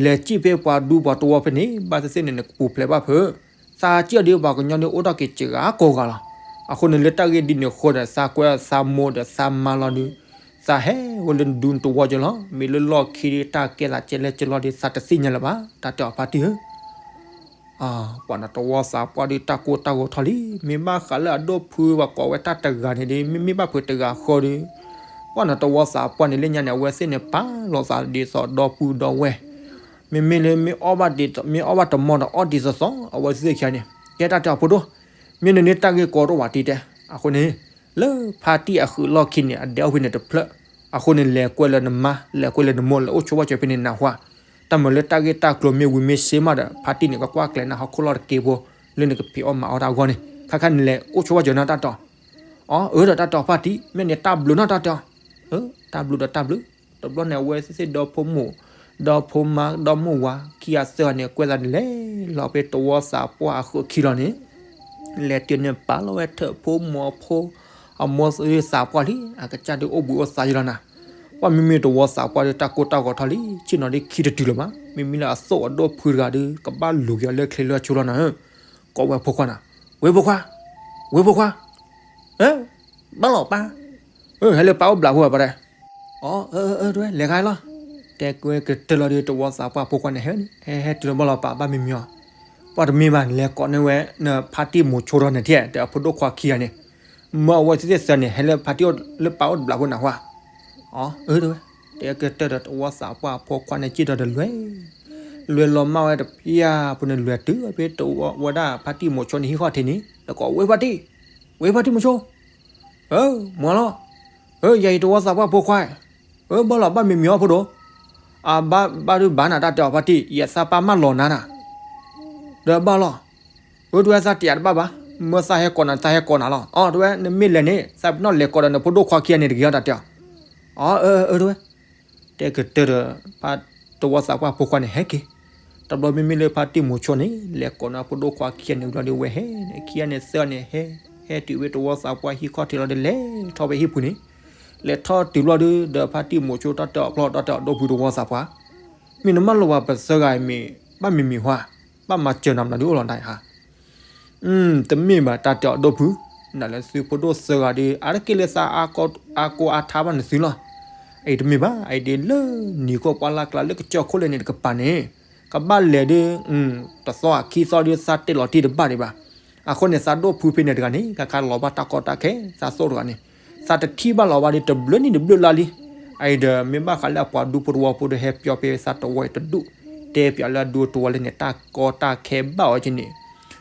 လဲၤစံၣ်ဖဲပှၤဒူပှၤတဝီဖဲန့ၣ် ဘၣ်သ့ၣ်သ့ၣ်န့ၣ် နကပူၤဖျဲးဘၣ်ဖုး သးစံၣ်အီၤဒီးပှၤကညီန့ၣ်အိၣ်ထီၣ်က့ၤစှၤကိးဂၤလီၤ. အဃိန့ၣ်လၢတၢ်ဂ့ၢ်ဒ်န့ၣ်အဃိဒီး သးကွဲသးမိၢ်ဒီးသးမါလီၤဒီး, သးဟဲဝဲလၢနဒူနတဝီက့ၤလီၤ. မ့ၢ်လၢလီၢ်ခံဒ်တၢ်ကဲသးကဲလဲၣ်က့ၤလီၤဒီး သးတသ့ၣ်ညါလၢၤဘၣ် တၢ်တဲအီၤဖါတံၢ်ဧၢ ပှၤနတဝီသးပှၢ်ဒုးတၢ်ကိၢ်တၢ်ဂီၤထီၣ်လံ. မ့ၢ်ဘၣ်ဃးလၢအဒိၣ်ဖုပှၤကိးဝဲတၢ်တဂၤန့ၣ်ဒီး မ့မ့ၢ်ဘၣ်ဖုးတဂၤဃီဒီး, ပှၤနတဝီသးပှၢ်န့ၣ်လၢညါန့ၣ် အဝဲသ့ၣ်န့ၣ်ပာ်လီၤသးဒ်သိးဒီပုၢ်ဒီဝဲၢ်, မ့မ့ၢ်လၢမ့ၢ်အီၣ်ဘၣ်တမီၢ်ဒီးအီၣ်ဒ်သိးသိး အဝဲသ့ၣ်ခံဂၤန့ၣ် ကဲတၢ်တဲအီၤဖိဒိၣ်, မ့ၢ်နန့ၢ်တၢ်ဂ့ၢ်ကီတအိၣ်ဘၣ်တံၢ်တဲ, အဃိန့ၣ် လၢဖါတံၢ်အဃုာ်လီၢ်ခံန့ၣ် အဒဲအီၣ်ဖဲန့ၣ်တဖျၢၣ်, အဃိန့ၣ် လဲၤကွဲလၢနမါ လဲၤကွဲလၢနမိၢ် လဲၤအိၣ်ဆိးဘၣ်စၢၤဖဲန့ၣ်နၢ်ဟူဧါ, တၢ်မၤလၢတၢ်ဂ့ၢ်တၢ်ကျိၤမ့ၢ်ဝံၤမ့ၢ်စ့မးဒီး ဖါတံၢ်န့ၣ် ကကွၢ်ကျဲၤနၤဟီၣ်ခိၣ်လီၢ်တက့ၢ်ဖိ လၢနကဖံးအီၣ်မၤအီၣ်တၢ်အဂီၢ်န့ၣ် ခါခါနလဲၤအိၣ်ဆိးဘၣ်စၢၤနၤတၢ်တဲအီၤ, အၢ ဒီးတၢ်တဲအီၤဖါတံၢ် မ့ၢ်န့ၣ်တၢ်ဘျုးနီၤတၢ်တဲအီၤ, တၢ်ဘျုးဒီးတၢ်ဘျုး, တဘျီန့ၣ် အဝဲသ့ၣ်သ့ၣ်ဒီဖိမိၢ် ဒီဖိမါဒီမိၢ်ဝၤ ခံဂၤသၢဂၤန့ၣ် ကွဲသးန့ၣ်လဲၤလီၤဖဲတဝီသးပှၢ်အဃုာ်ခံလီၤန့ၣ်, လဲၤတုၤန့ၣ်ပာ်လီၤဝဲထၢၣ်ဖိမိၢ်ဖိ အမိၢ်သးပှၢ်လံ အကစၢ်ဒုးအိၣ်ဘှံးအိၣ်သါယလီၤနၤ, ပှၤမ့မ့ၢ်တဝီသးပှၢ်ဒုးတၢ်ကိၢ်တၢ်ဂီၤထီၣ်လံ ဆ့ၣ်နီၤဒ်ခံတတုၤလၢၤဘၣ်, မ့မ့ၢ်လၢအသိၣ်အဒိၣ်ဖုတဂၤဒုး ကဘၣ်လူၤက့ၤအီၤလၢချ့လၢဆိလီၤနၤဧၢ, ကိးဝဲဖိခွါနၤ, ဝဲဖိခွါ ဝဲဖိခွါ ဘၣ်လီၤပၢ်, ဟဲလၢပၢ်အိၣ်ဘျးဖိဘၣ်ပၢ်တဲ, အၢ အၢ တဲဝဲ လဲၤခါလီၤ, တဲကဲကတၢၢ်လီၤဒီး တဝီသးပှၢ်ဖိခွါန့ၣ် ဟဲ ဟဲတုၤလၢဘၣ်လီၤပၢ် ဘၣ်မံမံၤအီၤ, ပှၤတမ့ၢ်ဘၣ် လဲၤကိးန့ၢ်ဝဲ နဖါတံၢ်မိၤဆိထီၣ်န့ၣ်ထဲ ဒီးအဖိဒိၣ်ခွါခံဂၤန့ၣ်, မၢအဝဲသ့ၣ်သၢန့ၣ် ဟဲလၢဖါတံၢ်လၢပၢ်အိၣ်တဘျးဖိနၢ်ဟူဧါ, အၢ တဲဝဲ, တဲကတၢၢ်ဒီး တဝီသးပှၢ်ဖိခွါန့ၣ် စံၣ်ထီၣ်ဒီးလဲၤ လဲၤလီၤမၢ်ဝဲတဖၣ်ဖိန့ၣ် လဲၤတုၤဖဲတဝီဝဲဒၣ်ဖါတံၢ်မိၤဆိန့ၣ်ဟံၣ်ခီၣ်ထံးန့ၣ် လဲၤကိး ဝဲဖါတံၢ်, ဝဲဖါတံၢ်မိၤဆိ, မိၤလီၤ, ယၤအံၤတဝီသးပှၢ်ဖိခွါ, ဘၣ်လီၤ ဘၣ်မံမံၤအီၤဖိဒိၣ်, အဘၣ်ဘၣ်ဒုးဘၣ်နၤ တၢ်တဲအီၤဖါတံၢ် ယသးပၢ်မၢလီၤနၤနၤ, ဒီးဘၣ်လီၤ, အၢ တဲဝဲ သးတယာ်တဘၣ်ဘၣ်, မၢသးဟဲကိးနၤ သးဟဲကိးနၤလီၤ, အၢ တဲဝဲ နမ့ၢ်လဲၤန့ၣ် သးပ့ၤနီၣ်လဲၤကိးဒီးနဖိဒိၣ်ခွါခံဂၤန့ၣ်တဂ့ၤအီၤ တၢ်တဲအီၤ, အၢ တဲဝဲ တဲကတၢၢ်ဒီး ဖါတဝီသးပှၢ်ဖိခွါန့ၣ်ဟဲက့ၤ, တဘျီမ့မ့ၢ်လၢဖါတံၢ်မိၤဆိန့ၣ် လဲၤကိးန့ၢ်အဖိဒိၣ်ခွါခံဂၤန့ၣ်ဝံၤလီၤဒီး ဝဲဟဲန့ၣ် ခံဂၤန့ၣ်သၢဂၤန့ၣ်ဟဲ, ဟဲတုၤဖဲတဝီသးပှၢ်ဟံၣ်ခီၣ်ထံးလီၤဒီး လဲၤထီၣ်ဖဲဟံၣ်ပူၤန့ၣ်, လဲၤထီၣ်တုၤလီၤဒီး ဒီးဖါတံၢ်မိၤဆိတၢ်တဲအီၤဖျီၣ် တၢ်တဲအီၤဒိၣ်ဖုတဝီသးပှၢ်, မ့ၢ်နမၢလီၤဝဲပသၢဂၤအံၤမ့ၢ် ဘၣ်မံမံၤဟါ, ဘၣ်မၤစၢၤနၤမနုၤဒုးအိၣ်လီၤနၤဧါ, တမ့ၢ်ဘၣ် တၢ်တဲအီၤဒိၣ်ဖု နသုဖိဒိၣ်သၢဂၤဒီး အါတက့ၢ်လၢသးအါကိးအါထါဘၣ်နသုလီၤ. အံၤတမ့ၢ်ဘၣ်, အံၤဒ်လၢနံၤခိၣ်ပှၢ်လၢ်ကျါလၢကစၢၢ်ခိၣ်လဲၣ်န့ၣ်တကပၤန့ၣ် ကဘၣ်လဲၤဒီး တသီအခံသီဒီးသးတဲလီၤတံၢ်တဘၣ်ဒံးဘၣ်. အဃိန့ၣ် သးဒိၣ်ဖုဖဲန့ၣ်တဂၤန့ၣ် ခါခါလီၤဘၣ်တၢ်ကီတၢ်ခဲ သးသိၣ်တဂၤန့ၣ် သးတထံၣ်ဘၣ်လီၤဘၣ်ဒီးတဘျုးနံၣ်တဘျုးလါလံ. အံၤဒီးမ့ၢ်ဘၣ်ဃးလၢအပှၤဒူဖိတဝီဖိဒီးဟဲပၠီဖဲသးတဝီအံၤတဒူၣ် တဲပၠီလၢအဒူတဝီလၢန့ၣ် တၢ်ကီတၢ်ခဲဘၣ်အီၤက့န့ၣ်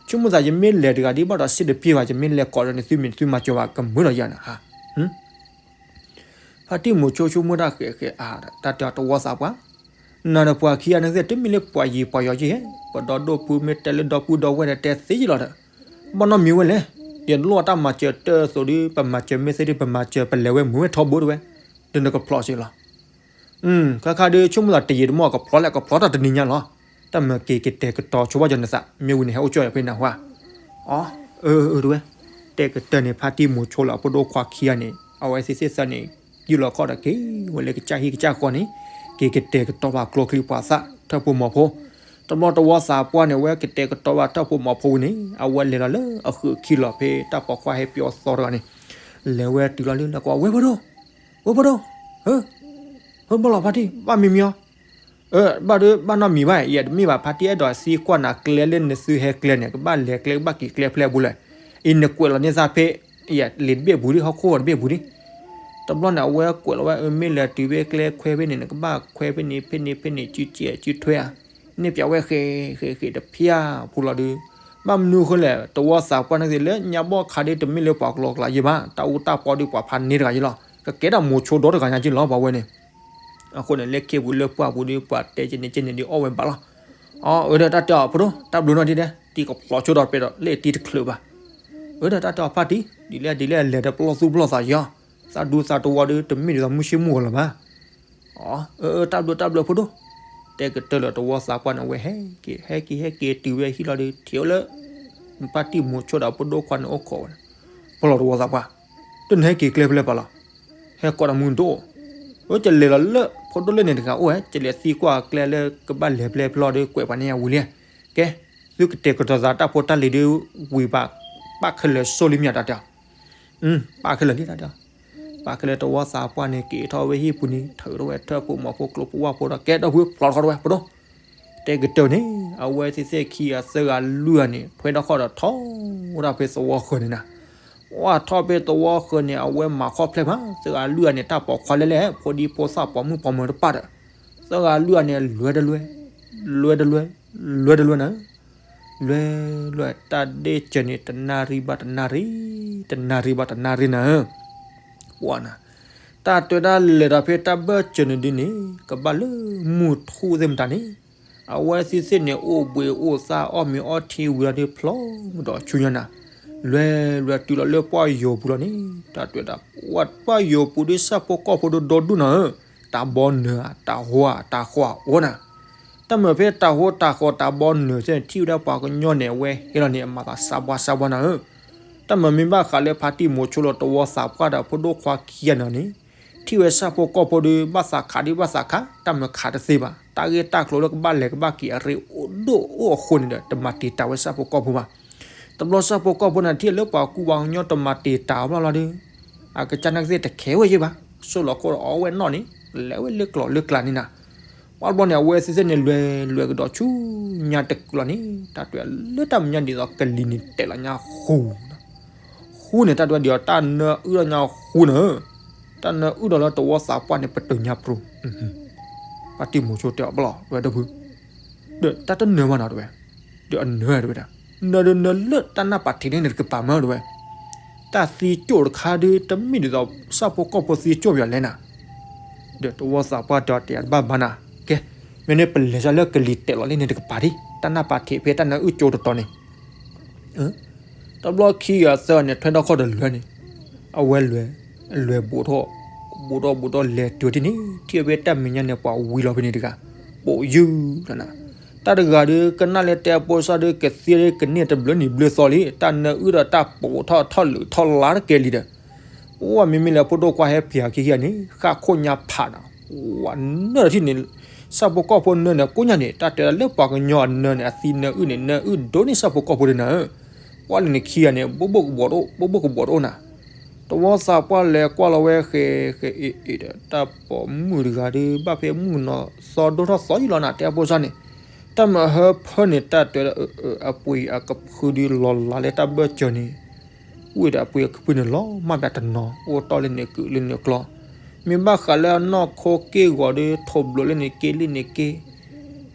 ဆိကမိၣ်သးယမ့ၢ်လဲၤတဂၤဒ်ဘၣ်ဒီးစ့တပှဲၤဘၣ် ယမ့ၢ်လဲၤကိးဒီးန့ၣ် သုမ့ၢ်သုမၤစၢၤဘၣ်ကမုာ်ဒီးယၤန့ၣ်ဧါ. ဖါတံၢ်မိၤဆိဆိကမိၣ်တၢ်ဃဲးဃဲးအါ တၢ်တဲအီၤတဝီသးပှၢ်, နၤဒီးပှၤခံဂၤန့ၣ်သ့ၣ် တမ့ၢ်လၢပှၤယံၤပှၤယီၤက့ဟဲ, ပဒီဒိၣ်ဖုမ့ၢ်တဲလၢဒီပုၢ်ဒီဝဲၢ်ဒီးတဲသ့ယလီၤဒီး ဘၣ်နီတမံၤဝဲလဲၣ်. ယလိၣ်တၢ်မၤစၢၤတၢ်အသိးဒီး ပမၤစၢၤမ့ၢ်သ့ဒီး ပမၤစၢၤပလဲၤဝဲမုာ်ဝဲထီဘိတဝဲ, ဒီးနကဖျီးစ့ၢ်လီၤ. ခါခါဒီးဆိကမိၣ်သးတယံာ်တမီၢ်ကဖျီးလဲၣ် ကဖျီးတၢ်တနံၤညါလီၤ. တၢ်မၤက့ၤကတဲာ်ကတီၤဆိဘၣ်ကၠီနသး မ့ၢ်ဝံၤန့ၣ် ဟဲအိၣ်ကၠီယၤဖဲနၢ်ဟူဧါ. အီ, အၢ တဝဲ, တဲကတၢၢ်န့ၣ် ဖါတံၢ်မိၤဆိလၢအဖိဒိၣ်ခွါခံဂၤန့ၣ် အဝဲသ့ၣ်သ့ၣ်သၢန့ၣ် ယူၢ်လီၤခီၣ်ဒီးက့ၤဝဲလၢကစၢ်ဟံၣ်ကစၢ်ဃီန့ၣ် က့ၤကတဲာ်ကတီၤဘၣ်ကျိချံမျိာ်သၣ် ထၢၣ်ဖိမီၤဖိ, တဘျီတဝီသးပှၢ်န့ၣ် အဝဲကတဲာ်ကတီၤဘၣ်ထၢၣ်ဖိမီၤဖိဝံၤန့ၣ် အဝဲလဲၤလီၤလၢအဃုာ်ခံလီၤဖဲတၢ်ပိာ်ခွါဟဲပၠီသီတဂၤန့ၣ် လဲၤဝဲတုၤလီၤလၢလၢကဝဲ ဝဲၢ်ဖိဒိၣ်, ဝဲၢ်ဖိဒိၣ်, ဟၢ, ဟၢဘၣ်လီၤဖါတံၢ် ဘၣ်မံၤမံၤအီၤ အၢ ဘၣ်ဒီးဘၣ်နီတမံၤဘၣ် ယတမ့ၢ်ဘၣ် ဖါတံၢ်အဲၣ်ဒိးသံကွၢ်နၤကျဲလၢနသုဟဲကျဲန့ၣ် ကဘၣ်လဲၤကျဲကဘၣ်က့ၤကျဲဖဲလဲၣ်ပူၤလဲၣ်. အံၤနကွဲးလီၤန့ၢ်သးဖဲ ယလံာ်တဘ့ၣ်ပူၤဒံး ဟီၣ်ခိၣ်တဘ့ၣ်ပူၤဒံး. တဘျီန့ၣ် အဝဲကွဲးလီၤဝဲ အၢ မ့ၢ်လဲၤတုၤဖဲကျဲခွဲဖဲန့ၣ် နကဘၣ်ခွဲဖဲန့ၣ် ဖဲန့ၣ် ဖဲန့ၣ် စုစဲးစုထွဲဧါ. န့ၢ်ပၠးဝဲဃဲးဃဲးဃဲးတဖၠၣ်ဖိလီၤဒုး ဘၣ်မနုၤဃိလဲၣ် တဝီသးပှၢ်န့ၣ်သ့ၣ်လၢညါဘီၣ်ခါဒ်တမ့ၢ်လၢပှၤကလီကလီယဲဘၣ် တၢ်အူတၢ်ပီဒ်ပှၤဖးန့ၢ်တဂၤယဲလီၤ. ကကဲဒၣ်မိၤဆိဒီတဂၤညါက့လီၤ ပှၤဝဲန့ၣ်. အဃိန့ၣ် လၢခ့ပူၤလၢပှၢ်ပူၤဒ်ပှၤတဲကန့ၣ်ကန့ၣ်ဒ်အီၣ်ဝဲဘၣ်လီၤ. အၢ အၢ ဒီးတၢ်တဲအီၤဖိဒိၣ် တၢ်ဘျုးနီၢ်ဒ်ဒဲး တံၤကဖျီးဆိဒီးပဲဒီး လၢတံၤတချုးဘၣ်. အၢ ဒီးတၢ်တဲအီၤဖါတံၢ် ဒ်လဲၣ်ဒ်လဲၣ်လဲၤဒီးပလီၢ်သူၣ်ပလီၢ်သးယီၤ သးဒူသးတဝီဒီးတမ့ၢ်ဒ်သိးမုၢ်ဆ့ၣ်မုၢ်ဂီၤလၢၤဘၣ်. အၢ အၢ တၢ်ဘျုးတၢ်ဘျုးဖိဒိၣ် တဲကတၢၢ်လၢတဝီသးပှၢ်န့ၣ် အဝဲဟဲက့ၤ ဟဲက့ၤ ဟဲက့ၤတုၤဝဲဟံၣ်လီၤဒီး ထံၣ်ဝဲလၢ ဖါတံၢ်မိၤဆိဒီးဖိဒိၣ်ခွါန့ၣ်အိၣ်ခိးဝဲန့ၣ် ပလီၢ်တဝီသးပှၢ် တနဟဲက့ၤကျဲဖဲလဲၣ်ပာ်လီၤ. ဟဲကိးဒီးမုၢ်ဒိၣ် အၢ ကလဲၤလီၤလၢဖိဒိၣ်လၢန့ၣ်တဂၤအိၣ်ဝဲ ကလဲၤသံကွၢ်ကျဲလၢကဘၣ်လဲၤဖဲလဲၣ်ဖဲလဲၣ်ဒီးကွဲးပှၤန့ၢ်ယၤဝံၤလံ. ကဲ သုကတဲာ်ကတီၤသးတၢ်ဖိတၢ်လံၤဒ်ဝံၤဘၣ် ပာ်ခဲလၢာ်ဆိလံမ့ၢ်တၢ်တဲ ပာ်ခဲလၢာ်လံတၢ်တဲ ပာ်ခဲလၢာ်တဝီသးပှၢ်န့ၣ် က့ၤထီၣ်ဝဲဟံၣ်ပူၤန့ၣ် ထုးထီၣ်ဝဲထၢၣ်ဖိမီၤဖိကျိဖိဝၣ်ဖိဒီး ကဲဒီပုၢ်ဝဲၢ်ဖျီထီၣ်ဝဲဖိဒိၣ် တဲကတၢၢ်န့ၣ် အဝဲသ့ၣ်သ့ၣ်ခံဂၤသၢဂၤလွံၢ်ဂၤန့ၣ် ထွဲထီၣ်ခီၣ်ဒီးထီၣ်ဝဲဒၣ်ဖဲသဝီဃၢၤန့ၣ်နၤ. ဝဲထီၣ်ဖဲသဝီဃၢၤန့ၣ် အဝဲမၤခီၣ်ဖျဲၣ်မး သၢဂၤလွံၢ်ဂၤန့ၣ် တၢ်ပိာ်ခွါလဲၣ်လဲၣ် ဖိဒံဖိသၣ်ပိာ်မုၣ်ပိာ်မၢၤတပၣ်ဒီး သၢဂၤလွံၢ်ဂၤန့ၣ် လွဲတလွဲ လွဲတလွဲ လွဲတလွဲနၤ လွဲလွဲ တၢ်ဒ့ၣ်စၢၤန့ၣ် တနၣ်ရံၣ်ဘၣ်တနၣ်ရံၣ် တနၣ်ရံၣ်ဘၣ်တနၣ်ရံၣ်နၤဧၢ. ပှၤနၤ တၢ်တဲဒၣ်လဲၤဒီးဖဲတၢ်ဘၢၣ်စၢၤန့ၣ်ဒ်န့ၣ် ကဘၣ်လၢမုၢ်ထူၣ်သ့ၣ်မတၤန့ၣ် အဝဲသ့ၣ်သ့ၣ်န့ၣ် အိၣ်ဘှံးအိၣ်သါအီၣ်မ့ၤအီထံဝံၤလီၤဒီးဖျီမုၢ်ဒီးဆူညါနၤ လွဲလွဲတုၤလီၤလၢပှၢ်ယိာ်ပူၤလီၤန့ၣ် တၢ်တဲဒၣ် ပှၢ်ယိာ်ပူၤဒ်ဆၣ်ဖိကီၢ်ဖိဒီးဒီဒူၣ်နၤဧၢ တၢ်ဘီနၢၤဧါ တၢ်ဟိဧါ တၢ်ဃီအိၣ်နၤ တၢ်မၤဖဲတၢ်ဟိတၢ်ဃီတၢ်ဘီနၢၤသ့ၣ်န့ၣ် ထံၣ်ဝဲဒၣ်ပှၤကညီန့ၣ် အဝဲဟဲလီၤန့ၣ် အမၤသးစးဘှါစးဘှါနၤဧၢ. တၢ်မၤမ့ၢ်ဘၣ်ဃးလၢဖါတံၢ်မိၤဆိလီၤတဝီသးပှၢ်ဒီးဖိဒိၣ်ခွါခံဂၤန့ၣ်န့ၣ် ထံၣ်ဝဲဆၣ်ဖိကီၢ်ဖိဒီး ဘၣ်သးခးဒ်ဘၣ်သးခး တၢ်မၤခးတသ့ဘၣ် တၢ်ဂ့ၢ်တၢ်ကျိၤလၢကဘၣ်လဲၤကဘၣ်က့ၤအရ့အိၣ်ဒိၣ်အိၣ်အဃိန့ၣ်ဒီး တမၤတံာ်တာ်ဝဲဆၣ်ဖိကီၢ်ဖိဘၣ် တဘျီဆၣ်ဖိကီၢ်ဖိန့ၣ် ထံၣ်လၢပှၤကူပှၤကညီတမၤတံာ်တာ်အီၤဘၣ်လီၤဒီး အကစၢ်နာ်က့သ့ၣ်တခဲဝဲယဲဘၣ် စိၢ်လီၤခိၣ်ဒီးအီဝဲနီၣ်န့ၣ် လဲၤဝဲလၢကျိၤလၢကျါန့ၣ်နၤ ပှၢ်တဘျီန့ၣ် အဝဲသ့ၣ်သ့ၣ်န့ၣ် လွဲလွဲကဒီးဆူညါတကုာ်လီၤန့ၣ် တၢ်တဲလၢတၢ်မဲာ်ညါဒ်သိးကလံၤန့ၣ်တဲာ်လီၤညါဃူ ဃူန့ၣ် တၢ်တဲဒ်သိးတၢ်နၢအုၣ်ထီၣ်ညါဃူနၤဧၢ, တၢ်နၢအုၣ်ဒီးလၢတဝီသးပှၢ်န့ၣ် ပတုာ်ညါပြူၤ, ဖါတံၢ်မိၤဆိတဲအီၤဘၣ်လီၤ တဝဲဒီပုၢ်, ဒီးတၢ်တနၢၤဘၣ်နီၤတဝဲ, ဒီးအနၢၤတဝဲဒၣ်, နၢၤဒီးနၢၤလၢတၢ်နၢ်ပာ်ထံးန့ၣ်တကပၤမၢတဝဲ, တၢ်သံကၠိၣ်တခါဒီး တမ့ၢ်ဒ်သိးဆၣ်ဖိကီၢ်ဖိသံကၠိၣ်ပယီၤလဲၣ်နၤ, ဒီးတဝီသးပှၢ်တဲအီၤတဘၣ်ဘၣ်နၤ, ကဲ, မ့ၢ်န့ၣ်ပလဲၤစ့ၢ်လၢကလံၤတဲာ်လီၤလံန့ၣ်တကပၤဒံး, တၢ်နၢ်ပာ်ထံးဖဲတၢ်နၢအုၣ်ကၠိတတီၤန့ၣ် တဘျီခံဂၤသၢဂၤန့ၣ် ထွဲထီၣ်ခီၣ်ဒီးလွဲန့ၣ်, အဝဲလွဲ, လွဲဘူးထီၣ်, ဘူးထီၣ်ဘူးထီၣ်လဲၤတုၤထံၣ်န့ၣ် ထံၣ်ဝဲဖဲတၢ်မဲာ်ညါန့ၣ် ပှၤဝံၤလီၤဖဲန့ၣ်တဂၤ, ပိာ်ယုၢ်လီၤနၤ, တၢ်တဂၤဒီး ကနၣ်လၢတဲအဖိစၢ်ဒီး ကသံဒီးကန့ၢ်တဘျုးနံၣ်ဘျုးသီလံ, တၢ်နၢအုၣ်ဒီးတၢ်ပိာ်ထီၣ်ထီၣ်လုာ်ထီၣ်လါတကဲလံဒီး ပှၤမ့မ့ၢ်လၢဖိဒိၣ်ခွါဟဲဖံးအခံဂၤန့ၣ် ဃၣ်ခိၣ်ညါဖးဒီး, ပှၤနၢၤထံၣ်န့ၣ်, ဆၣ်ဖိကီၢ်ဖိနၢၤန့ၣ် ကိးညါန့ၣ် တၢ်တဲဒၣ်လၢပှၤကညီအနၢၤန့ၣ် အသံနၢအုၣ်န့ၣ် နၢအုၣ်ဒိၣ်န့ၢ်ဆၣ်ဖိကီၢ်ဖိဒ်နၤဧၢ, ကွၢ်လၢန့ၣ်ခံဂၤန့ၣ် ဘိၣ်ဘိၣ်ကဘီၤတအိၣ်, ဘိၣ်ဘိၣ်ကဘီၤတအိၣ်နၤ. တဝီသးပှၢ်လဲၤကွၢ်လီၤဝဲဃဲးဃဲးအ့ၣ်အ့ၣ်ဒီး တၢ်ပိာ်မုၣ်တဂၤဒီး ဘၣ်ဖဲမုၣ်ကနီၤသီဒိၣ်ထီၣ်သီယံာ်လီၤနၤ တဲအဖိစၢ်န့ၣ်, တၢ်မၤဟၢဖၢန့ၣ် တၢ်တဲဒီး အပှ့ၤအကဖုဒုးလီၤလးလၢတၢ်ဘၢၣ်စၢၤန့ၣ်, ဝ့ၢ်ဒီးအပှ့ၤအကဖုန့ၣ်လီၤမၢ်ဘၣ်တနီၤ အိၣ်တီၢ်လၢန့ၣ်ကုးလၢန့ၣ်ကျီ, မ့ၢ်ဘၣ်ဃးလၢအနီၢ်ခိက့ၢ်ဂီၤဒီး ထိးဘျိးလၢန့ၣ်က့လၢန့ၣ်က့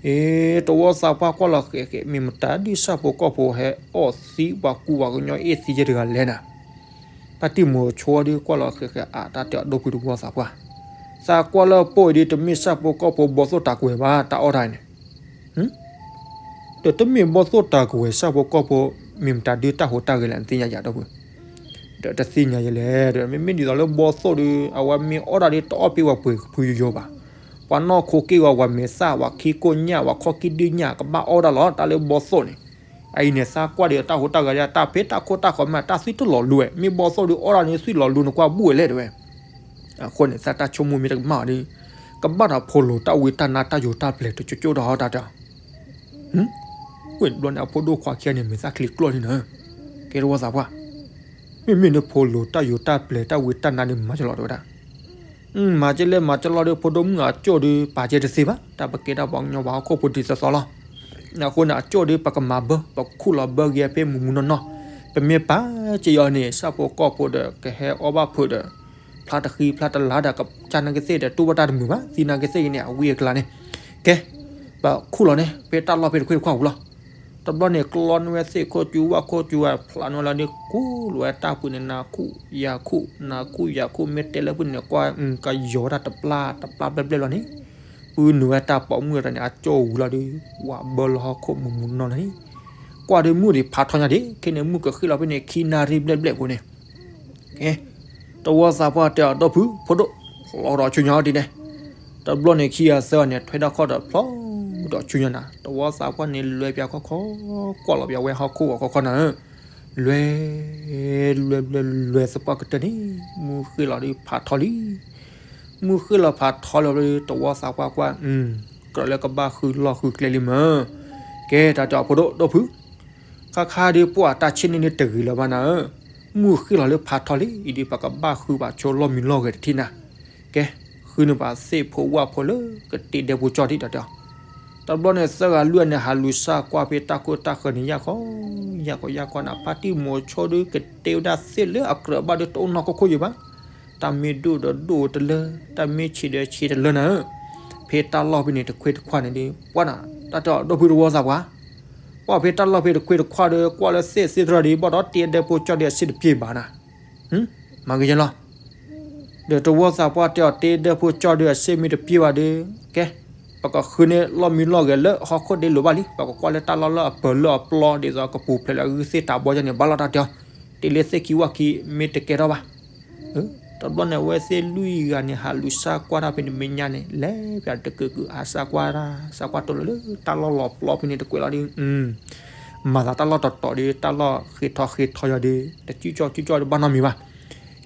အ့ တဝီသးပှၢ်ကွၢ်လီၤဃဲးဃဲး မ့ၢ်မတၤဒုးဆၣ်ဖိကီၢ်ဖိဟဲအီၣ်သံပှၤကူပှၤကညီအ့ၣ်သံယဲၢ်တဂၤလဲၣ်နၤ. ဖါတံၢ်မီၤဆိဒုးကွၢ်လီၤဃဲးဃဲး အါ တၢ်တဲအီၤဒီပုၢ်တဝီသးပှၢ်, သးကွၢ်လၢအပိၢ်အံၤဒုး တမ့ၢ်ဆၣ်ဖိကီၢ်ဖိဘီသိၣ်တၢ်ကွဲၤဘၣ် တၢ်အီၣ်တၢ်အံၤန့ၣ် ဒီးတမ့ၢ်ဘီသိၣ်တၢ်ကွဲၤဆၣ်ဖိကီၢ်ဖိ မ့ၢ်မတၤဒုးတၢ်ဟူးတၢ်ဂဲၤလဲၣ် နသ့ၣ်ညါယၤဒီပုၢ်, ဒီးတသ့ၣ်ညါယဲၢ်လဲၣ် ဒီးမ့မ့ၢ်ဒ်သိးလၢဘီသိၣ်ဒီး အဝဲမ့ၢ်အီၣ်ဒၣ်ဒီးတအီၣ်ပ့ၤဝဲပှ့ၤကဖုယိယိဘၣ်, ပှၤနီၢ်ခိက့ၢ်ဂီၤ ပှၤမဲာ်သၣ် ပှၤခံကိၢ်ညၣ် ပှၤခီၣ်ကံၢ်ဒုၣ်ညၣ် ကဘၣ်အီၣ်ဒၣ်လီၤ တၢ်လၢဘီသိၣ်န့ၣ်, အအံၤန့ၣ် သးကွၢ်ဒီးတၢ်ဟူးတၢ်ဂဲၤဒီး တၢ်ဖံးတၢ်ခိၣ်တၢ်ဃီမ့ၢ် တၢ်သွံၣ်တလီၤလူဝဲ မ့ၢ်ဘီသိၣ်ဒီးအီၣ်ဒၣ်န့ၣ်သွံၣ်လီၤလူနကွၢ်ဘူၣ်ဝဲလဲၣ်တဲဝဲ အဃိန့ၣ် သးတၢ်ဆိကမိၣ်မ့ၢ်တကမၣ်အီၤဒီး ကဘၣ်ဒီးဖိလိာ်တၢ်ဝံတၢ်နါတၢ်ယိာ်တၢ်ပျဲၤတကၠိကၠိဒီးဟီတၢ်တဲအီၤ, ဝ့ၢ်တဘျီန့ၣ် အဖိဒိၣ်ခွါခံဂၤန့ၣ် မဲာ်သၣ်ချံကျီၢ်န့ၣ်နၤ, ကဲတဝီသးပှၢ်, မ့မ့ၢ်နဖိလိာ်တၢ်ယိာ်တၢ်ပျဲၤတၢ်ဝံတၢ်နါန့ၣ် မၤကလီၤတဲဝဲဒၣ် မၤကလဲၣ်မၤကလီဒီး ဖိဒိၣ်မုၣ်အကၠိၣ်ဒီး ပာ်ကဲတသ့ဘၣ် တၢ်ပကဲတၢ်ပှၤကညီပှၤဟီၣ်ခိၣ်ဖိဒ်သိးသိးလီၤ. အဃိန့ၣ် အကၠိၣ်ဒီး ပကမၤဘၢ ပခူၣ်လီၤဘၢက့ၤဖဲမုၢ်မုၢ်နီၢ်နီၢ်, ပမ့ၢ်ပာ်ကဲအီၤန့ၣ် ဆၣ်ဖိကီၢ်ဖိဒီး ကဟဲအီၣ်ဘၣ်ဖုးဒီး ဖျါတဃံဖျါတလၤဒီး ကစၢ်နာ်က့သ့ၣ်ဒီး တူၢ်ဘၣ်တၢ်တမုာ်ဘၣ် သံနာ်က့သ့ၣ်အံၤန့ၣ် အဝံအကျါန့ၣ်, ကဲ ပခူၣ်လီၤန့ၣ် ဖဲတၢ်လီၢ်ဖဲတခွ့ၣ်တခွါပူၤလီၤ. တဘျီန့ၣ် ကျီန့ၢ်ဝဲသ့ၣ်ခိၣ်ကၠူဝၣ်ခိၣ်ကၠူဝဲ ဖျါန့ၢ်ဝဲလီၤဒီး ကူၣ်လိာ်ဝဲတၢ်ပူၤန့ၣ် နၤခူၣ်ယၤခူၣ် နၤခူၣ်ယၤခူၣ် မ့ၢ်တဲလၢဖုၣ်န့ၣ်ကွၢ် ကယီၤဝဲဒၣ်တပျၢ်တပျၢ်ဘျဲၣ်ဘျဲၣ်လီၤန့ၣ်, ပုၢ်နုာ်ဝဲတၢ်ပိာ်မုၣ်တၢ်န့ၣ် အကၠိၣ်ဝံၤလီၤဒီး ဝးဘၢလီၤဟီၣ်ခိၣ်မုၢ်မုၢ်နီၢ်နီၢ်န့ၣ်, ကွၢ်ဒီးမုၢ်ဒံးဖးထီညါဒံး ခဲန့ၣ်မုၢ်ကဃ့ၢ်လီၤဖဲန့ၣ် ခံနၣ်ရံၣ်ဘျဲၣ်ဘျဲၣ်ဖိန့ၣ် တဝီသးပှၢ်တဲအီၤ ဒီပုၢ် ဖိဒိၣ် လီၤဒီးဆူညါအီၤဒ်န့ၣ်, တဘျီန့ၣ်ခံဂၤသၢဂၤန့ၣ် ထွဲထီၣ်ခီၣ်ဒီးဖျီဒီးဆူညါနၤ, တဝီသးပှၢ်န့ၣ် လဲၤပၠးခီခီ ကွၢ်လီၤပၠးဝဲဟီၣ်ခိၣ်ဂီၤခီခီနၤဧၢ, လဲၤ လဲၤ လဲၤ လဲၤသပှၢ်ကတၢၢ်န့ၣ် မုၢ်ဃ့ၢ်လီၤဒီးဖးထီလံ မုၢ်ဃ့ၢ်လီၤဖးထီလံဒီး တဝီသးပှၢ်ကွၢ် အကရၢလၢကဘၣ်ဃုလီၢ်ဃုကျဲလံမၢ်, ကဲတၢ်တဲအီၤ ဖိဒိၣ် ဒီပုၢ် ခါခါဒီးပှၤတၢ်ဆ့ၣ်န့ၣ်န့ၣ်တဂ့ၤလၢၤဘၣ်နၤဧၢ, မုၢ်ဃ့ၢ်လီၤလၢဖးထီလံ အံၤဒီးပကဘၣ်ဃုဘၣ်ဆိလီၢ်မံလီၢ်ဂဲၤတထံၣ်နၤ, ကဲ ဃုန့ၢ်ပှၤသ့ၣ်ဖိဝၣ်ဖိလၢကတ့ဒဲဖိကၠီၣ်ထံၣ်တၢ်တဲအီၤ, တဘျီန့ၣ်သၢဂၤလွံၢ်ဂၤန့ၣ် ဟးလူၤစၢ်ကွၢ်ဖဲတၢ်ခိၣ်တၢ်ဃၢၤန့ၣ် ယၢ်ခီ ယၢ်ခီ ယၢ်ခီနၤ, ဖါတံၢ်မိၤဆိဒီးကတ့ဝဲဒၣ်သ့ၣ်လၢအကြၢးဘၣ်ဒီးတအိၣ်နီၢ်ခိခိၣ်ယံၤဘၣ်, တၢ်မ့ၢ်ဒိၣ်ဒီးဒိၣ်တလၢ, တၢ်မ့ၢ်ဆံးဒီးဆံးတလၢနၤဧၢ, ဖဲတၢ်လီၢ်ဖဲန့ၣ်တခွ့ၣ်တခွါန့ၣ်ဒီး ပှၢ်နၤ တၢ်တဲအီၤ ဒီပုၢ်တဝီသးပှၢ် ပှၢ်ဖဲတၢ်လီၢ်ဖဲတခွ့ၣ်တခွါဒီး ကွၢ်လၢသ့ၣ်သ့ၣ်တရၢ်ဒီး ဘၣ်ဒီးတ့ဒဲဖိကၠီၣ်ဒီးအဆ့ၣ်တပျ့ၤဘၣ်နၤ, မၤဂ့ၤယဲလီၤ ဒီးတဝီသးပှၢ်တဲအီၤ တ့ဒဲဖိကၠီၣ်ဒီးအဆ့ၣ်မ့ၢ်တပျ့ၤဘၣ်ဒီး ကဲ ပကဃုန့ၢ်လီၢ်မံလီၢ်ဂဲၤလၢဟီၣ်ခိၣ်ဒ့လိၤဘၣ်လံ, ပကကွၢ်လၢတၢ်လီၢ်လၢအပၢၤလၢအပျီ ဒ်သိးကပူၤဖျဲးလၢအဂုၢ်သ့ၣ်တၢ်ဘီယါန့ၣ် ဘၣ်လီၤတၢ်တဲအီၤ, တ့လၢသ့ၣ်ခံဝၣ်ခံမ့ၢ်တကဲထီၣ်ဘၣ် တဘျီန့ၣ် အဝဲသ့ၣ်လွံၢ်ဂၤန့ၣ် ဟးလူၤစၢ်ကွၢ်တၢ်ဖဲန့ၣ်မဲာ်ညါန့ၣ် လဲၤပၠးတကုာ်ကုာ် ဟးစၢ်ကွၢ်တၢ် စၢ်ကွၢ်တိၢ်လီၤလၢတၢ်လီၢ်လီၤပျီဖဲန့ၣ်တကွဲးလီၤဒီး မၤသးတၢ်လီၢ်တတီၤဒီး တၢ်လီၢ်ဃ့ထီဃ့ထီယီၤဒီး တကၠူၣ်ကၠီၣ်ကၠူၣ်ကၠီၣ်ဒီးဘၣ်နီတမံၤဘၣ်.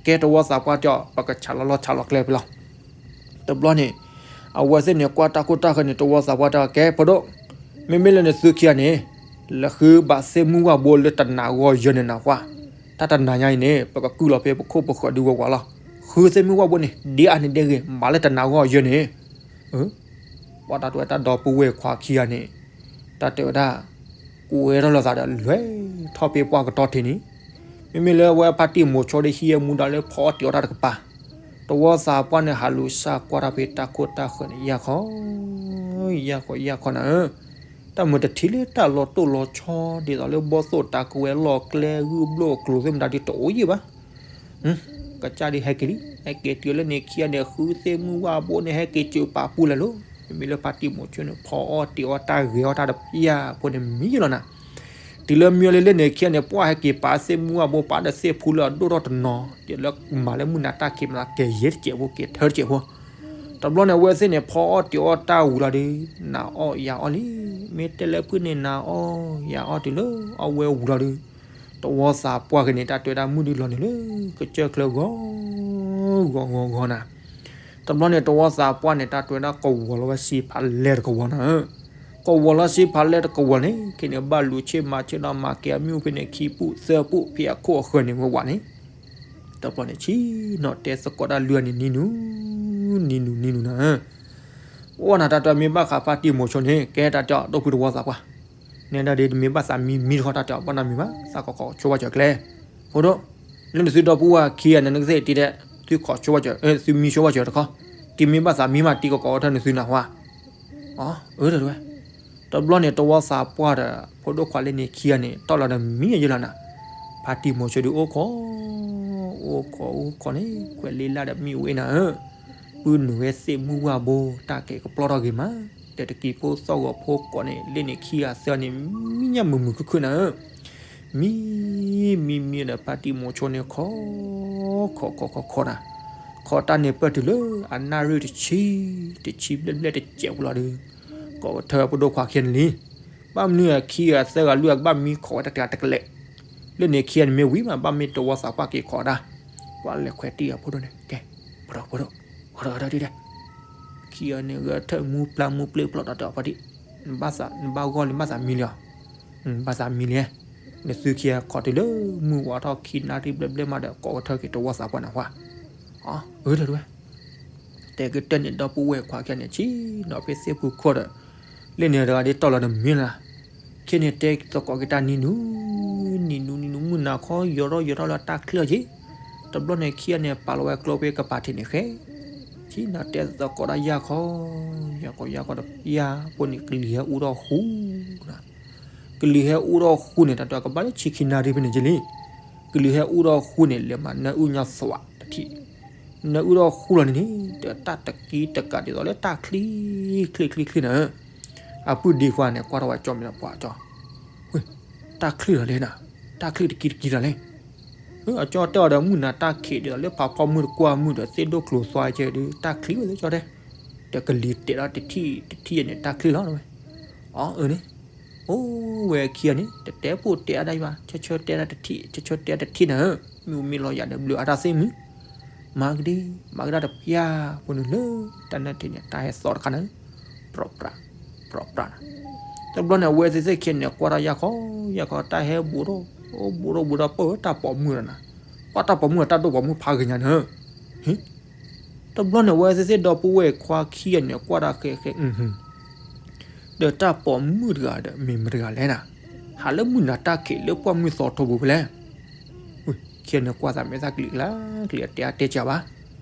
ကဲတဝီသးပှၢ်တဲအီၤ ပကဆးလီၤလီၢ်ဆးလီၤကျဲဖဲလီၤ. တဘျီန့ၣ် အဝဲသ့ၣ်န့ၣ် ကွၢ်တၢ်ခိၣ်တၢ်ဃၢၤန့ၣ် တဝီသးပှၢ်တဲအီၤ ကဲဖိဒိၣ် မ့မ့ၢ်လၢနသုခံဂၤန့ၣ် လဲၤဃုဘၣ်သ့ၣ်မုၢ်ဝၣ်ဘိလၢတနၤဂီၢ်ယၢန့ၣ်နၢ်ဟူဧါ. တၢ်တနၤညါအံၤန့ၣ် ပကကုၢ်လီၤဖဲပခိၣ်ပဃၢၤဒုးဝဲဝးလီၤ. ဃုသ့ၣ်မုၢ်ဝၣ်ဘိန့ၣ် ဒ်အါန့ၣ်ဒ်ဂ့ၤ မၤလၢတနၤဂီၢ်ယၢန့ၣ် ပှၤတၢ်တဲဝဲတၢ်ဒီပုၢ်ဝဲၢ်ခွါခံဂၤန့ၣ် တၢ်တဲဝဲဒၣ် ကွဲထီၣ်လီၤသးဒီးလဲၤထီၣ်ဖဲပှၢ်ကတီၢ်ထံးန့ၣ် မ့မ့ၢ်လၢအဝဲဖါတံၢ်မိၤဆိဒီးဟံးအမူဒါလၢဖီအီၣ်တ့ၤအီၣ်တၢ်တကပၤ တဝီသးပှၢ်န့ၣ် ဟးလူၤစၢ်ကွၢ်တၢ်ဖဲတၢ်ခိၣ်တၢ်ဃၢၤန့ၣ် ယၢ်ခီ ယၢ်ခီ ယၢ်ခီနၤဧၢ, တၢ်မုာ်တထံၣ်လၢတၢ်လီၤတိၢ်လီၤဆီ ဒ်သိးလၢဘီၣ်သိၣ်တၢ်ကဝဲၤလီၢ်ကျဲဂုၢ်ဘျိၣ်အကျိၤသ့ၣ်မတၤဒုးတအိၣ်ယံာ်ဘၣ် ကစၢ်ဒုးဟဲက့ၤလံ ဟဲက့ၤတုၤလၢန့ၣ်ခံဂၤန့ၣ် ဃုသ့ၣ်မုၢ်ဝၣ်ဘိန့ၣ် ဟဲက့ၤစၢၤပာ်ပူၤလဲၤလိၤ မ့မ့ၢ်လၢဖါတံၢ်မိၤဆိန့ၣ် ဖီအီၣ်တ့ၤအီၣ်တၢ်ဂဲၤအီၣ်တၢ်တဖၣ်ဖိန့ၣ်မံလီၤနၤ တုၤလၢမံအီၤလၢလၢန့ၣ်ခံဂၤန့ၣ် ပှၢ်ဟဲက့ၤပာ်သ့ၣ်မုၢ်ဝၣ်ဘိ ပာ်ဒီးသ့ၣ်ဖူလၢအဒိၣ်ထီၣ်တနီၤ ဒ်လၢမၤလၢမုၢ်နၤတၢ်ခံးမနၤ ကဲၤယဲၢ်တစဲးဖိ ကဲၤထၢတစဲးဖိ တဘျီန့ၣ် အဝဲသ့ၣ်န့ၣ် ဖီအီၣ်တ့ၤအီၣ်တၢ်ဝံၤလီၤဒီး နၤအီၣ်ယၤအီၣ်လံ မ့ၢ်တဲလၢဖုၣ်န့ၣ် နၤအီၣ်ယၤအီၣ်တုၤလၢအဝဲဝံၤလီၤဒီး တဝီသးပှၢ်က့ၤန့ၣ် တၢ်တဲဝဲဒၣ်မုၢ်ဒုးလီၤန့ၣ်လၢ ကစၢၢ်ချၢဂီၤ ဂီၤဂီၤဂီၤနၤ တဘျီန့ၣ် တဝီသးပှၢ်န့ၣ် တၢ်တဲဝဲဒၣ်ကဝီၤလီၤဝဲစံးဖးလဲၢ်တကဝီၤနၤဧၢ, ပ ကဝီၤလီၤစ့ဖးလဲၢ်တကဝီၤန့ၣ် ခဲန့ၣ်ဘၣ်လူၤဆ့ၣ်မၤဆ့ၣ်နီၤမၤကဲအမ့ၣ်အူဖဲန့ၣ် ခံပူၢ်သၢပူၢ် ဖဲအခိၣ်အဃၢၤန့ၣ်ဝဲဝးန့ၣ်, တဘျီန့ၣ် ဆ့ၣ်နီၤတဲသကိးတၢ်လုၢ်အန့ၣ် နံၤနူၤ နံၤနူၤ နံၤနူၤနၤ, အိၣ်နၤတၢ်တဲမ့ၢ်ဘၣ်ဃးဖါတံၢ်မိၤဆိန့ၣ် ကဲတၢ်တဲအီၤဒိၣ်ဖုတဝီသးပှၢ်, နဲဒၣ်ဒ်တမ့ၢ်ဘၣ်သးမံမံတခီတၢ်တဲအီၤဘၣ်နီတမံၤဘၣ် သးကီးခိးဆိဝဲစၢၤကျဲ, ဖိဒိၣ်, လၢနသုဒီပုၢ်ဝဲၢ်ခံဂၤန့ၣ် နကသ့ၣ်တံၤဒဲး သုခိးဆိဝဲစၢၤ သုမံဆိဝဲစၢၤတခီ, တမ့ၢ်ဘၣ်သးမံမးတံၤကီးကီးဝဲထၢနသုနၢ်ဟူဧါ, အၢတဝဲ တဘျီန့ၣ်တဝီသးပှၢ်ဒီး ဖိဒိၣ်ခွါလၢန့ၣ်ခံဂၤန့ၣ် တီၢ်လီၤဒီးမံယလီၤနၤ, ဖါတံၢ်မိၤဆိဒုးအိၣ်ခိး, အိၣ်ခိးအိၣ်ခိးန့ၣ် ခွဲးလ့လၢ်ဒီးမံအိၣ်အ့ၣ်နၤဧၢ, ပုၢ်နုာ်ဝဲသ့ၣ်မုၢ်ဝၢ်ဘိ တၢ်ကဲကပျီၢ်ထီၣ်ဂ့ၤမး, ဒီးတကံၤဖိသီၣ်ဂီၤဖိကိးန့ၣ် လၢန့ၣ်ခံဂၤသၢန့ၣ် မံညၣ်မုာ်မုာ်ခုၣ်ခုၣ်နၤဧၢ, မံ မံမံဒီးဖါတံၢ်မိၤဆိန့ၣ်ခိး, ခိးခိးခိးခိးနၤ, ခိးတၢ်န့ၣ်ပၢၢ်တုၤလၢအနၣ်ရံၣ်တဆံ, တဆံဘျဲၣ်ဘျဲၣ်တစဲးဖိလီၤဒီး ကိးကထၢဖိဒိၣ်ခွါခံဂၤန့ၣ်လံ, ဘၣ်မနုၤအခံဂၤသၢဂၤလွံၢ်ဂၤကဘၣ်မံခိးဝဲတၢ်တဂၤတကလဲာ်, လၢန့ၣ်ခံဂၤန့ၣ်မ့ၢ်ဝံၤမး ဘၣ်မ့ၢ်တဝီသးပှၢ်က့ၤခိးဒၣ်, ပှၤလဲၤခွဲးတံၢ်အဖိဒိၣ်န့ၣ် ကဲ, ဖိဒိၣ်ဖိဒိၣ်, ဂီၤထီၣ်ဂီၤထီၣ်ဒ်လဲၣ်, ခံဂၤန့ၣ်ဂဲၤထၢၣ်မူပျၢ်မူပျ့ၢ်ပျီၢ်တၢ်တဲအီၤဖါတံၢ်, နဘၣ်သး နဘၣ်ဂီၢ်လံ ဘၣ်သးမံလံဧါ, ဘၣ်သးမံလံ, နသုခံဂၤခိးတုၤလၢမုၢ်ဝါထီၣ်ခံနၣ်ရံၣ်ဘျဲၣ်ဘျဲၣ်မးဒီး ကိးကထၢက့ၤတဝီသးပှၢ်န့ၣ်ဟါ, အၢတဝဲ တဲကတၢၢ်န့ၣ်ဒီပုၢ်ဝဲၢ်ခွါခံဂၤန့ၣ် ဆ့ၣ်နီၤဖဲသ့ၣ်ပူၤခိၣ်ဒီး လၢန့ၣ်တဂၤဒ်တီၢ်လီၤဒီးမံလၢ်, ခံဂၤန့ၣ်တဲသကိးက့ၤတၢ်နံၤနူၤ, နံၤနူၤနံၤနူၤ မုၢ်နၤခီယိးထီၣ်ယိးထီၣ်လၢတၢ်ချံၣ်အီၤက့ၤ, တဘျီန့ၣ်ခံဂၤန့ၣ် ပာ်လီၤဝဲကျိဖဲကပၤထံးန့ၣ်ဃဲ, ဆ့ၣ်နီၤတဲသကိးတၢ်ယၢ်ခီ, ယၢ်ခီယၢ်ခီဒီး ယၢ်ဖိန့ၣ်ကလံၤဟဲအူထီၣ်ဃူ ကလံၤဟဲအူထီၣ်ဃူန့ၣ် တၢ်တဲကဘၣ်လၢဆံခံနၣ်ရံၣ်ဖဲန့ၣ်က့ၤလံ, ကလံၤဟဲအူထီၣ်ဃူန့ၣ် လဲၤမၤနၢအုၣ်ညါသွးတထံၣ်, နၢအုၣ်ထီၣ်ဃူလီၤန့ၣ်န့ၣ် ဒီးတၢ်တကံတကးဒ်သိးလၢတၢ်ချံ ချံချံချံနၤ, အပုၢ်ဒ့ခွါန့ၣ် ကွၢ်ထီၣ်ဝဲကၠီမ့ၢ်ဒီးပှၤကၠီ, ဝ့ၢ်, တၢ်ချံလီၤလဲၣ်နၤ, တၢ်ချံတကံတကံလီၤလဲၣ် အကၠီတဲအီၤဒီးမုၢ်နၤတၢ်ခံးဒ်သိးလၢဖးဖီမုၢ်တကွၢ်မုၢ်ဒီး သ့ၣ်ဒိၣ်ကျိၤသွါကဲဒီး တၢ်ချံဝဲလၢကၠီတဲ, ဒီးကလံၤတဲာ်ဒီးတထံၣ်တထံၣ်န့ၣ် တၢ်ချံလီၤဝဲ, အၢန့ၣ်, အိၣ်ဝဲခံဂၤန့ၣ် တတဲပိာ်တဲအါဒၣ်ယဘၣ် ဆၢဆၢတဲဒၣ်တထံၣ် ဆၢဆၢတဲတထံၣ်နၤ, မ့ၢ်အိၣ်မ့ၢ်လီၤယၤဒီးဘျုးအါတၢ်သ့ၣ်မုၢ်, မၤကဒံ, မၤကဒၣ်တပျၢ်ဖိနုာ်လၢ တၢ်နၢထံးန့ၣ် တၢ်ဟဲသီတခါနၤ, ပြီးပြး, ပြီးပြးနၤ, တဘျီန့ၣ် အဝဲသ့ၣ်သ့ၣ်ခံဂၤန့ၣ် ကွၢ်ထီၣ်ယၢ်ခီ, ယၢ်ခီတၢ်ဟဲဘူးထီၣ်, အိၣ်ဘူးထီၣ်ဘူးထီၣ်ပၢၢ်တၢ်ပိာ်မုၣ်ဒီးနၤ, ကွၢ်တၢ်ပိာ်မုၣ်ဒီးတၢ်ဒိၣ်ပိာ်မုၣ်ဖးဂ့ၤညါနၤ, ဟ့ၣ် တဘျီန့ၣ် အဝဲသ့ၣ်သ့ၣ်ဒီပုၢ်ဝဲၢ်ခွါခံဂၤန့ၣ် ကွၢ်တၢ်ဃဲးဃဲး, ဒီးတၢ်ပိာ်မုၣ်တဂၤဒီး မ့ၢ်မတၤတဂၤလဲၣ်နၤ, ဟးလၢမုၢ်နၤတၢ်ခံးလၢပှၢ်မုၢ်သီထိပူၤဖဲလဲၣ်, ခံဂၤန့ၣ်ကွၢ်သးမဲာ်သၣ်ကလံၤကျါကလံၤ အတဲအါတဲကၢဘၣ်,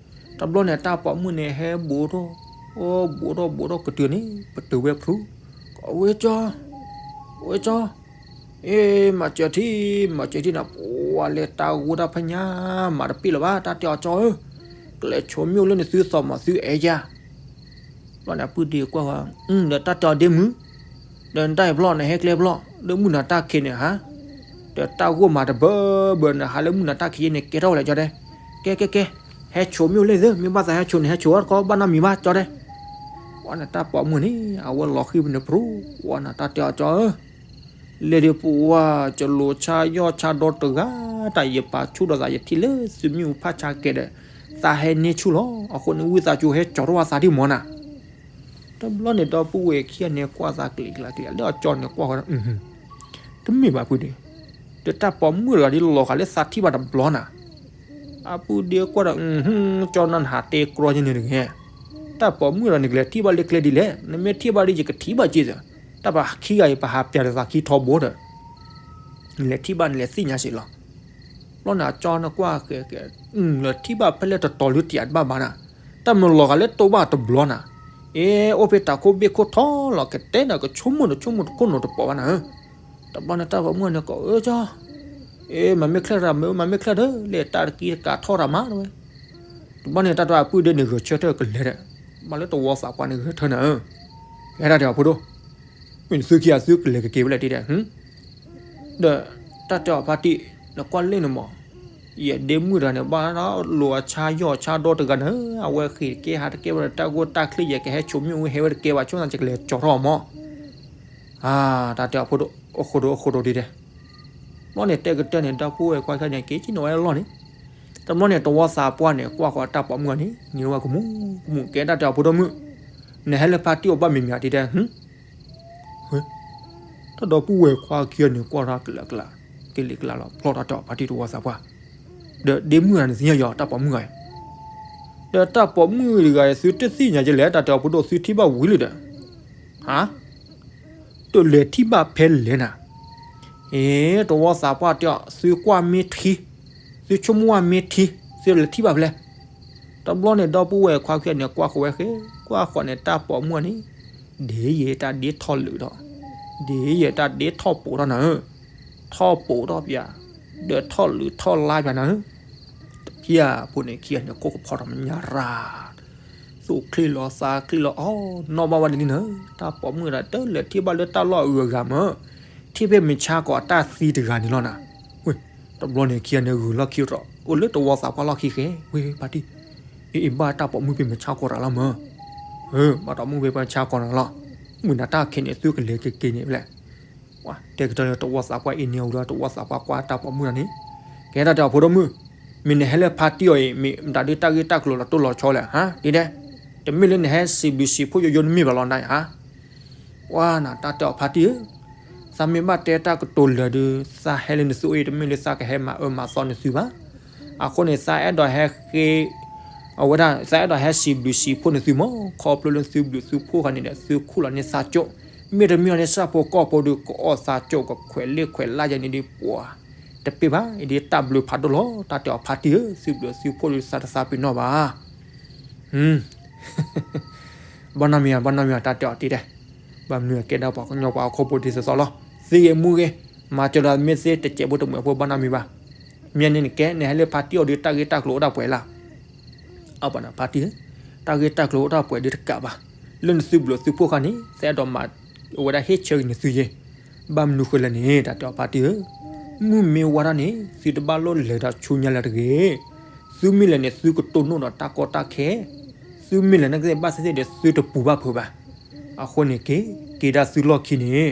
တဘျီန့ၣ် တၢ်ပိာ်မုၣ်န့ၣ် ဟဲဘူးထီၣ်, အိၣ်ဘူးထီၣ်ဘူးထီၣ်ကတုၤန့ၣ် ပတုာ်ဝဲဖျူ, ကဝဲကၠီ, ဝဲကၠီ အ့ မၤစၢၤထံၣ် မၤစၢၤထံၣ်နၤ ပှၤလဲၤတၢ်ဂိၢ်တၢ်ဖးညါ မၤတပ့ၢ်လၢၤဘၣ် တၢ်တဲအီၤကၠီဧၢ, ကလဲၤဆိမိၣ်လၢနသုသီမၤသုအဲၣ်ယၤ, ဘျီန့ၣ် ပုၢ်ဒ့ကွၢ်ဝဲ, ဒီးတၢ်တဲအီၤဒ့မုၣ်, ဒီးနတၢ်အံၤဘျီန့ၣ် ဟဲကျဲဘျီ လၢမုၢ်နၤတၢ်ခံးန့ၣ်ဟါ, ဒီးတၢ်ဂိၢ်မၤတဘၢဘၢန့ၣ် ဟးလၢမုၢ်နၤတၢ်ခံးယဲန့ၣ် ကဲထီၣ်ဝဲလဲၣ်ကၠီတဲ, ကဲကဲကဲ, ဟဲဆိမိၣ်လၢသု မ့ၢ်ဘၣ်သးဟဲဆိန့ၣ် ဟဲဆိအီၤတခီ ဘၣ်နီတမံၤဘၣ်ကၠီတဲ ဘျီန့ၣ် တၢ်ပိာ်မုၣ်န့ၣ် အဝဲလီၤဃံၤဖဲန့ၣ်ဖျိ, ဝဲနၤတၢ်တဲအီၤကၠီဧၢ, လဲၤဒုးပဝဲ ကလိၤဆါယီၢ်ဆါဒီတဂၤ, တၢ်ယပာ်ဆူၣ်ဒီးသးယထံၣ်လၢသုမ့ၣ်အူဖးဆါကဲဒီး, သးဟဲန့ၢ်ဆူၣ်လီၤ, အဃိန့ၣ်ဝံသးစူၤဟဲကၠီထီၣ်ဝဲသးဒံၣ်မီၤနၤ တဘျီန့ၣ်ဒီပုၢ်ဝဲၢ်ခံဂၤန့ၣ် ကွၢ်သးကလံၤကျါကလံၤ လၢအကၠီန့ၣ်ကွၢ်ဃီဒီး, တမ့ၢ်ဘၣ်ဖုဒ့, ဒီးတၢ်ပိာ်မုၣ်တဂၤဒ်လီၤဃာ်လၢသးထံၣ်ဘၣ်တဘျီနၤ, အပုၢ်ဒ့ကွၢ်ဒီး, ကၠီနၤနဟးတဲကြီယဲန့ၣ်တဂ့ၤ, တၢ်ပိာ်မုၣ်တဂၤန့ၣ် ကလဲၤထံၣ်ဘၣ်လၢကျဲဒ်လဲၣ်, နမ့ၢ်ထံၣ်ဘၣ်ဒ်ယကထံၣ်ဘၣ်က့ၤသၢ, တၢ်ပှၤခံဂၤအံၤ ပဟးပျးဒီးသးခံထီဘိဒီး နလဲၤထံၣ်ဘၣ်နလဲၤသ့ၣ်ညါစ့ၢ်လီၤ, ဘျီန့ၣ် အကၠီန့ၣ်ကွၢ်ဃဲးဃဲး, လဲၤထံၣ်ဘၣ်ဖဲလဲၣ်တတီၤလၢတယၤတဘၣ်ဘၣ်နၤ, တၢ်မၤလီၤဃာ်လၢတိၢ်ဘၣ်တဘျီနၤ, အ့ အိၣ်ဖဲတၢ်ခိၣ်ဘ့ၣ်ခိၣ်ထီလီၤ ကတဲနၤကဆိကမိၣ်တဆိကမိၣ်တခိၣ်နီတပိာ်ဘၣ်နၤဧၢ, တဘျီန့ၣ်တၢ်ပိာ်မုၣ်န့ၣ်ကိးအၢကၠီ, အ့ မၤမ့ၢ်ချၢၣ်တၢ်မၤ မၤမ့ၢ်ချၢၣ်ဒီး လဲၤတၢ်တကံတကးထီၣ်တၢ်မၤတဝဲ, တဘျီန့ၣ် တၢ်တဲအပုၢ်ဒ့န့ၣ်ဂဲၤဆၢထၢၣ်ကလဲၤဒီး, ဘၣ်လၢတဝီသးပှၢ်န့ၣ်ဂဲၤထၢၣ်နၤဧၢ, ကဲတၢ်တဲအဖိဒိၣ် မ့ၢ်နသုခံဂၤသုကလဲၤကက့ၤဝဲလဲၣ်တံၢ်ဒဲး, ဒီးတၢ်တဲအီၤဖါတံၢ်, နကွၢ်လၢနမး, ယဒ့မုၣ်တဂၤန့ၣ် ဘၣ်လိာ်အဆါယီၢ်အဆါဒီတဂၤန့ၣ်, အဝဲဃ့ၢ်တကဲဟးတကဲဝဲဒီး တၢ်ဂိၢ်တၢ်ချံယဲၢ်ကဟဲဆိမိၣ်ဝဲဟဲဝဲတကဲဘၣ် ဆိသးကလဲၤကၠီထီၣ်အီၤမး, အါ တၢ်တဲအီၤဖိဒိၣ်, အိၣ်ဃိဒိၣ်အိၣ်ဃိဒိၣ်တံၢ်ဒဲး, ဘျီန့ၣ်တဲကတၢၢ်န့ၣ် ဒီပုၢ်ဝဲၢ်ခွါခဲန့ၣ် က့ၤက့ၤန့ၢ်ဝဲလီၢ်န့ၣ်, တဘျီန့ၣ် တဝီသးပှၢ်န့ၣ် ကွၢ်ဃီတၢ်ပိာ်မုၣ်န့ၣ် နံၤဝဲကမူၣ်ကမူၣ် ကဲတၢ်တဲအီၤဖိဒိၣ်မုၣ်, နဟဲလၢဖါတံၢ်အီၤဘၣ်မံၤမံၤတံၢ်ဒဲး, တၢ်ဒီပုၢ်ဝဲၢ်ခွါခံဂၤန့ၣ် ကွၢ်တၢ်ကလၢကလၢ ကလံၤကလါလီၤ ဖျီၣ်တၢ်တဲအီၤဖါတံၢ်တဝီသးပှၢ်, ဒီးဒ့မုၣ်ဂၤန့ၣ်သ့ၣ်ညါယီၤ တၢ်ပိာ်မုၣ်ဂၤအံၤ, ဒီးတၢ်ပိာ်မုၣ်တဂၤအံၤ သုတသ့ၣ်ညါကလဲၣ် တၢ်တဲအီၤဖိဒိၣ် သုထံၣ်ဘၣ်ဝံၤလံဒီး, ဟါ, တလဲၤထံၣ်ဘၣ်ဖဲလဲၣ်နၤ, အ့ တဝီသးပှၢ်တဲအီၤ သုကွၢ်မ့ၢ်ထံ, သုဆိကမိၣ်ဝဲမ့ၢ်ထံ, သုလဲၤထံၣ်ဘၣ်ဖဲလဲၣ်. တဘျီန့ၣ် ဒီပုၢ်ဝဲၢ်ခွါခံဂၤန့ၣ် ကွၢ်ဃီၤဝဲဃဲ, ကွၢ်ဃီၤန့ၣ် တၢ်ပိာ်မုၣ်န့ၣ် ဒ်ယဲတၢ်ဒ့ထီၣ်လုာ်ဒီး, ဒ်ယဲတၢ်ဒ့ထီၣ်ပိာ်ထီၣ်နၤဧၢ, ထီၣ်ပိာ်ထီၣ်ပၠး, ဒီးထီၣ်လုာ်ထီၣ်လါပၠးနၤဧၢ, တပျၢ်ဖိန့ၣ်ခံဂၤန့ၣ် ခိၣ်ကဖီထီၣ်မဲာ်ညါရၤ, သူၣ်ချံလီၤသးချံလီၤအီၣ်နီၣ်ဘၣ်ဝဲဒ်န့ၣ်နၤ, တၢ်ပိာ်မုၣ်ဒၣ်တလဲၤထံၣ်ဘၣ်လၢတၢ်လီၢ်အဂုၤအဂၤမး, ထံၣ်ဖဲမုၢ်ဆါခီအတၢ်သံတဂၤန့ၣ်လီၤနၤ. ဝ့ၢ်, တဘျီန့ၣ်ခံဂၤန့ၣ် ဂုာ်လီၢ်ခံတြီၤ အိၣ်လၢတဝီသးပှၢ်လီၢ်ခံဃဲ, ဝ့ၢ်ဖါတံၢ်, အ့ အ့ ဘၣ်တၢ်ပိာ်မုၣ်ဖဲမုၢ်ဆါခီတဂၤလီၤမး, အၢ ဘၣ်တၢ်ပိာ်မုၣ်ဖဲမုၢ်ဆါခီတဂၤလီၤ, မုၢ်နၤတၢ်ခဲန့ၣ် သုကလဲၤကက့ၤန့ၣ်ဖဲလဲၣ်. ပှၤတဲကတၢၢ်လၢတဝီသးပှၢ်အ့န့ၣ်အူဒီး တဝီသးပှၢ်ကွၢ်တၢ်ပိာ်မုၣ်တဂၤန့ၣ်, ကဲတၢ်တဲအီၤဖိဒိၣ်မုၣ်, မ့ၢ်နဟဲလၢဖါတံၢ်အီၤအံၤ မ့ၢ်မတၤဒုးတၢ်ဂ့ၢ်တၢ်ကျိၤလီၤတိၢ်လီၤဆီလဲၣ် ဟါ, ဒ်ဒဲ, တမ့ၢ်လၢနဟဲစံးဘျုးစံးဖှိၣ်ယိယိနမ့ၢ်ဘၣ်လီၤနၤဧါ. ပှၤနၤတၢ်တဲအီၤဖါတံၢ်ဧၢ, သးမ့ၢ်ဘၣ်တဲတၢ်ကတိၤလၢာ်ဒီး သးဟဲလၢနသုအိၣ်အံၤ တမ့ၢ်လၢသးကဟဲမၤအၢမၤသီနသုဘၣ်. အဃိန့ၣ် သးအဲၣ်ဒိးဟဲဃ့ အဝဲဒၣ် သးအဲၣ်ဒိးဟဲစံးဘျုးစံးဖှိၣ်နသုမး, ခီဖျိလၢသုဘျုးသုဖှိၣ်ဃီန့ၣ်ဒီး သုခူၣ်လီၤန့ၢ်သးကၠိ, မ့တမ့ၢ်အီၤန့ၣ်ဆၣ်ဖိကီၢ်ဖိဒီး ကအီၣ်သးကၠိ ကခွဲးလ့ၣ်ခွဲးလၢ်ယဲန့ၣ်ဒီး ပှၤတပ့ၢ်ဘၣ်, အံၤဒ်တၢ်ဘျုးဖးဒိၣ်လီၤ, တၢ်တဲအီၤဖါတံၢ်ဧၢ, သုဘျုးသုဖှိၣ်ဒီးသးတသးပ့ၤနီၣ်ဘၣ်. ဘၣ်နီတမံၤဧါ, ဘၣ်နီတမံၤဧါ, တၢ်တဲအီၤတံၢ်ဒဲး, ဘၣ်မနုၤကဲဒၣ်ပှၤကညီပှၤဟီၣ်ခိၣ်ဖိဒ်သိးသိးလီၤ, သ့ဂ့ၤမူဂ့ၤ, မၤစၢၤဒီးမ့ၢ်သ့တစဲးဖိတမှဲးဖိဘၣ်နီတမံၤဘၣ်. မ့ၢ်န့ၣ်နကဲ နဟဲလၢဖါတံၢ်အီၤဒီး တၢ်ဂ့ၢ်တၢ်ကျိၤအိၣ်ဒၣ်ပှဲၤလၢ်. အပှၤနၤဖါတံၢ်ဧၢ, တၢ်ဂ့ၢ်တၢ်ကျိၤအိၣ်ဒၣ်ပှဲၤဒီးတကးဘၣ်, လၢနသုဘျုးသုဖှိၣ်ခါန့ၣ် သးအဲၣ်ဒိးမၤ အဝဲဒၣ်ဟ့ၣ်ဆၢက့ၤနသုယဲ, ဘၣ်မနုၤဃိလဲၣ်န့ၣ် တၢ်တဲအီၤဖါတံၢ်ဧၢ, မုၢ်မ့ၢ်ဝါထီၣ်န့ၣ် သုတဘၣ်လိၣ်လဲၤဒီးဆူညါလၢၤတဂ့ၤ. သုမ့ၢ်လဲၤန့ၣ် သုကတိၢ်နီၣ်ဒီးတၢ်ကီတၢ်ခဲ, သုမ့ၢ်လဲၤန့ၣ်ကသ့ၣ်ဘၣ်သ့ၣ်သ့ၣ်ဒီး သုတပူၤဘၣ်ဖုးဘၣ်. အဃိန့ၣ်က့ၤ က့ၤဒၣ်သုလီၢ်ခံန့ၣ်,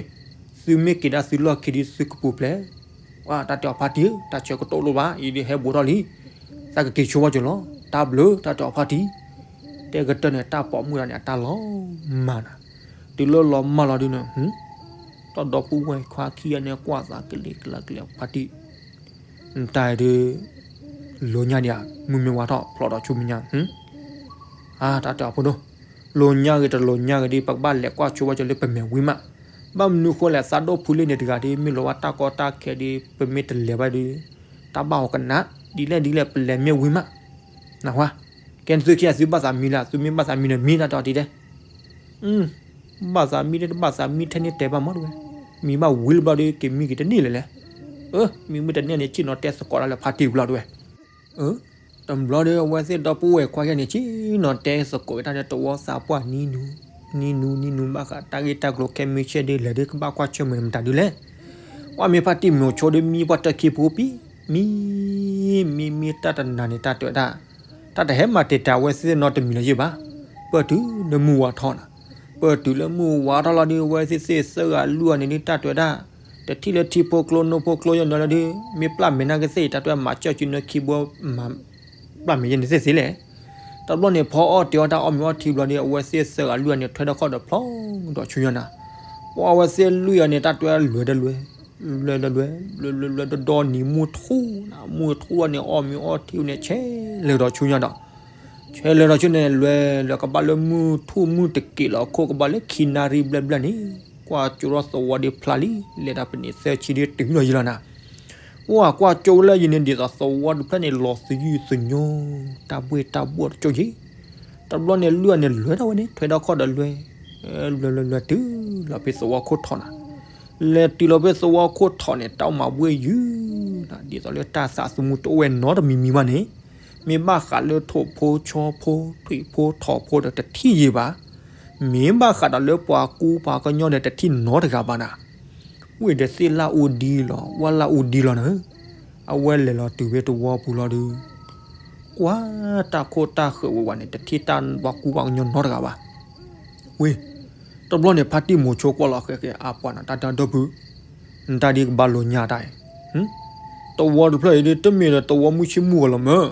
သုမ့ၢ်က့ၤဒၣ်သုလီၢ်ခံဒီး သုကပူၤဖျဲး. ပှၤတၢ်တဲအီၤဖါတံၢ်ဧၢ, တၢ်ဆၢကတီၢ်လိၣ်ဘၣ်, အံၤဒ်ဟဲဘူးထီၣ်လံ, သးကက့ၤဆိဘၣ်ကၠိလီၤ, တၢ်ဘျုး တၢ်တဲအီၤဖါတံၢ်. တဲကတၢၢ်န့ၣ် တၢ်ပိာ်မုၣ်တဂၤန့ၣ် အတၢ်လီၤမၢ်နၤ, တုၤလၢလီၤမၢ်လီၤဒုးန့ၣ် တၢ်ဒီပုၢ်ဝဲၢ်ခွါခံဂၤန့ၣ် ကွၢ်သးကလံၤကလါကလံၤဖါတံၢ်, နတၢ်အံၤဒုး လိၤညါဒံးဧါ, မုၢ်မ့ၢ်ဝါထီၣ်ဖျိးဒီးဆူမဲာ်ညါ, အါ တၢ်တဲအီၤဖိဒိၣ်, လိၤညါဂ့ၤတလိၤညါဂ့ၤဒုး ပကဘၣ်လဲၤကွၢ်ဆိဘၣ်ကၠိလၢပမဲာ်ဝံၤမး. ဘၣ်မနုၤဃိလဲၣ် သးဒိၣ်ဖုလ့ၣ်န့ၣ်တဂၤဒုး မ့ၢ်လီၤဝဲတၢ်ကီတၢ်ခဲဒုး ပမ့ၢ်တလဲၤဘၣ်ဒုး တၢ်ဘၣ်အီၤကနး, ဒ်လဲၣ်ဒ်လဲၣ် ပလဲၤမ့ၢ်ဝံၤမး, နၢ်ဟူဧါ, ကဲသုခံဂၤသုဘၣ်သးမံလၢ်, သုမ့ၢ်ဘၣ်သးမံန့ၣ် မံတၢ်တဲအီၤတံၢ်ဒဲး ဘၣ်သးမံဒ်တဘၣ်သးမံထဲန့ၣ်တဲဘၣ်မးတဝဲ, မံဘၣ်ဝံၤလၢဘျီဒုး က့ၤမံက့ၤတန့ၢ်လၢၤလဲၣ်. အၢ မံမ့ၢ်တန့ၢ်န့ၣ် ဆ့ၣ်နီၤတဲသကိးတၢ်လၢဖါတံၢ်ဝံၤလီၤတဝဲ. အၢ တဘျီဒီး အဝဲသ့ၣ်ဒီပုၢ်ဝဲၢ်ခွါယဲန့ၣ် ဆ့ၣ်နီၤတဲသကိးက့ၤတၢ်ဒီးတဝီသးပှၢ်နံၤနူၤ, နံၤနူၤနံၤနူၤ ဘၣ်ဃးတၢ်ဂ့ၢ်တၢ်ကျိၤခဲမုၢ်ဆ့ၣ်ဒုး လဲၤဒုးကဘၣ်ကွၢ်ဆၢၣ်မဲာ်မတၤဒုးလဲၣ်. ပှၤမ့ၢ်ဖါတံၢ်မိၤဆိဒုး မံပှၢ်တၢ်ခံပူၤပံၤ မံ မံ မံတၢ်တနၤန့ၣ် တၢ်တဲဝဲဒၣ်, တၢ်တဟဲမၤတံာ်တာ်အဝဲသ့ၣ်နီတမံၤလၢၤယဲၢ်ဘၣ်. ပၢၢ်တုၤလၢမုၢ်ဝါထီၣ်နၤ, ပၢၢ်တုၤလၢမုၢ်ဝါထီၣ်လီၤဒုး အဝဲသ့ၣ်သ့ၣ်သၢဂၤလွံၢ်ဂၤန့ၣ်ဒုး တၢ်တဲဝဲဒၣ်, တထံၣ်လၢထံဖိကျိနိဖိကျိယဲၢ်နီၤလၢဒုး မ့ၢ်ပျၢ်မဲာ်နၢ်ကသ့ၣ် တၢ်တဲဝဲမၤစၢၢ်စုနၢခံဘိ မၤပျၢ်မဲာ်ယဲၢ်န့ၣ်သ့ၣ်သ့ၣ်လဲၣ်. တဘျီန့ၣ် ဖီအီၣ်တ့ၤအီၣ်တၢ်အီၣ်မ့ၤအီထံဘျီန့ၣ် အဝဲသ့ၣ်သၢဂၤလွံၢ်ဂၤန့ၣ် ထွဲထီၣ်ခီၣ်ဒီးဖျီဒီးဆူညါနၤ, ပှၤအဝဲသ့ၣ်လွံၢ်ဂၤန့ၣ် တၢ်တဲဝဲလွဲၢ်ဒီးလွဲၢ်, လွဲၢ်ဒီးလွဲၢ်, လွဲၢ် လွဲၢ် လွဲၢ် တဒီနံၤမုၢ်ထူၣ်နၤ, မုၢ်ထူၣ်လီၤန့ၣ် အီၣ်မ့ၤအီထံန့ၣ် ဆဲးလဲၤဒီးဆူညါဒီး ဆဲးလဲၤဒီးဆူန့ၣ် လွဲၢ်လၢကဘၣ်လၢမုၢ်ထူၣ်မုၢ်တက့ၤလီၤအခိၣ် ကဘၣ်လၢခံနၣ်ရံၣ်ဘျဲၣ်ဘျဲၣ်န့ၣ် ကွၢ်ကၠိထီၣ်သဝီဒ်ဖျါလံ, လဲၤတၢ်ပနံးသၢဆံဒ်တုၤလီၤယံၤလီၤနၤ, ပှၤကွၢ်ကၠိဝဲလၢယံၤန့ၣ် ဒ်သိးသဝီတဖျၢၣ်န့ၣ် လီၤသယုၢ်သညိ တၢ်ဘှ့ၣ်တၢ်ဘှီၣ်တကၠိယံၤ, တဘျီန့ၣ်လွံၢ်ဂၤန့ၣ် လဲၤထီၣ်ဝဲန့ၣ် ထွဲထီၣ်ခီၣ်ဒီးလွဲၢ်, လွဲၢ် လွဲၢ် လွဲၢ် တုၤလီၤဖဲသဝီခိၣ်ထီၣ်နၤ, လဲၤတုၤလီၤဖဲသဝီခိၣ်ထီၣ်န့ၣ် တၢ်အိၣ်မၤဘှ့ၣ်ယုၢ်နၤ ဒ်သိးလၢတၢ်သးသမူတအိၣ်ဝဲနီတမံၤမံၤဘၣ်န့ၣ်, မ့ၢ်ဘၣ်ဃးလၢထိၣ်ဖိဆီဖိ ထွံၣ်ဖိထိၣ်ဖိဒီးတထံၣ်ယံၤဘၣ်, မ့ၢ်ဘၣ်ဃးဒီးလၢပှၤကူပှၤကညီဒီးတထံၣ်နီတဂၤဘၣ်နၤ, ဝ့ၢ်ဒီးသ့ၣ်လၢအူဒံလီၤ ဝၣ်လၢအူဒံလီၤနၤ, အဝဲလဲၤလီၤတုၤဖဲသဝီပူၤလီၤဒုး ကွၢ်တၢ်ခိၣ်တၢ်ဃၢၤဝဲဝဲန့ၣ် တထံၣ်တၢ်ပှၤကူပှၤကညီနီတဂၤဘၣ်. ဝ့ၢ်, တဘျီန့ၣ် ဖါတံၢ်မိၤဆိကွၢ်လီၤဃဲဃဲ အါပှၤနၤ တၢ်တဲဒီပုၢ်, နတၢ်ဒ်ကဘၣ်လိာ်ညါတၢ်အံၤ, သဝီတဖျၢၣ်အံၤဒ် တမ့ၢ်ဒီးသဝီမုၢ်ဆ့ၣ်မုၢ်ဂီၤလီၤမၢ်,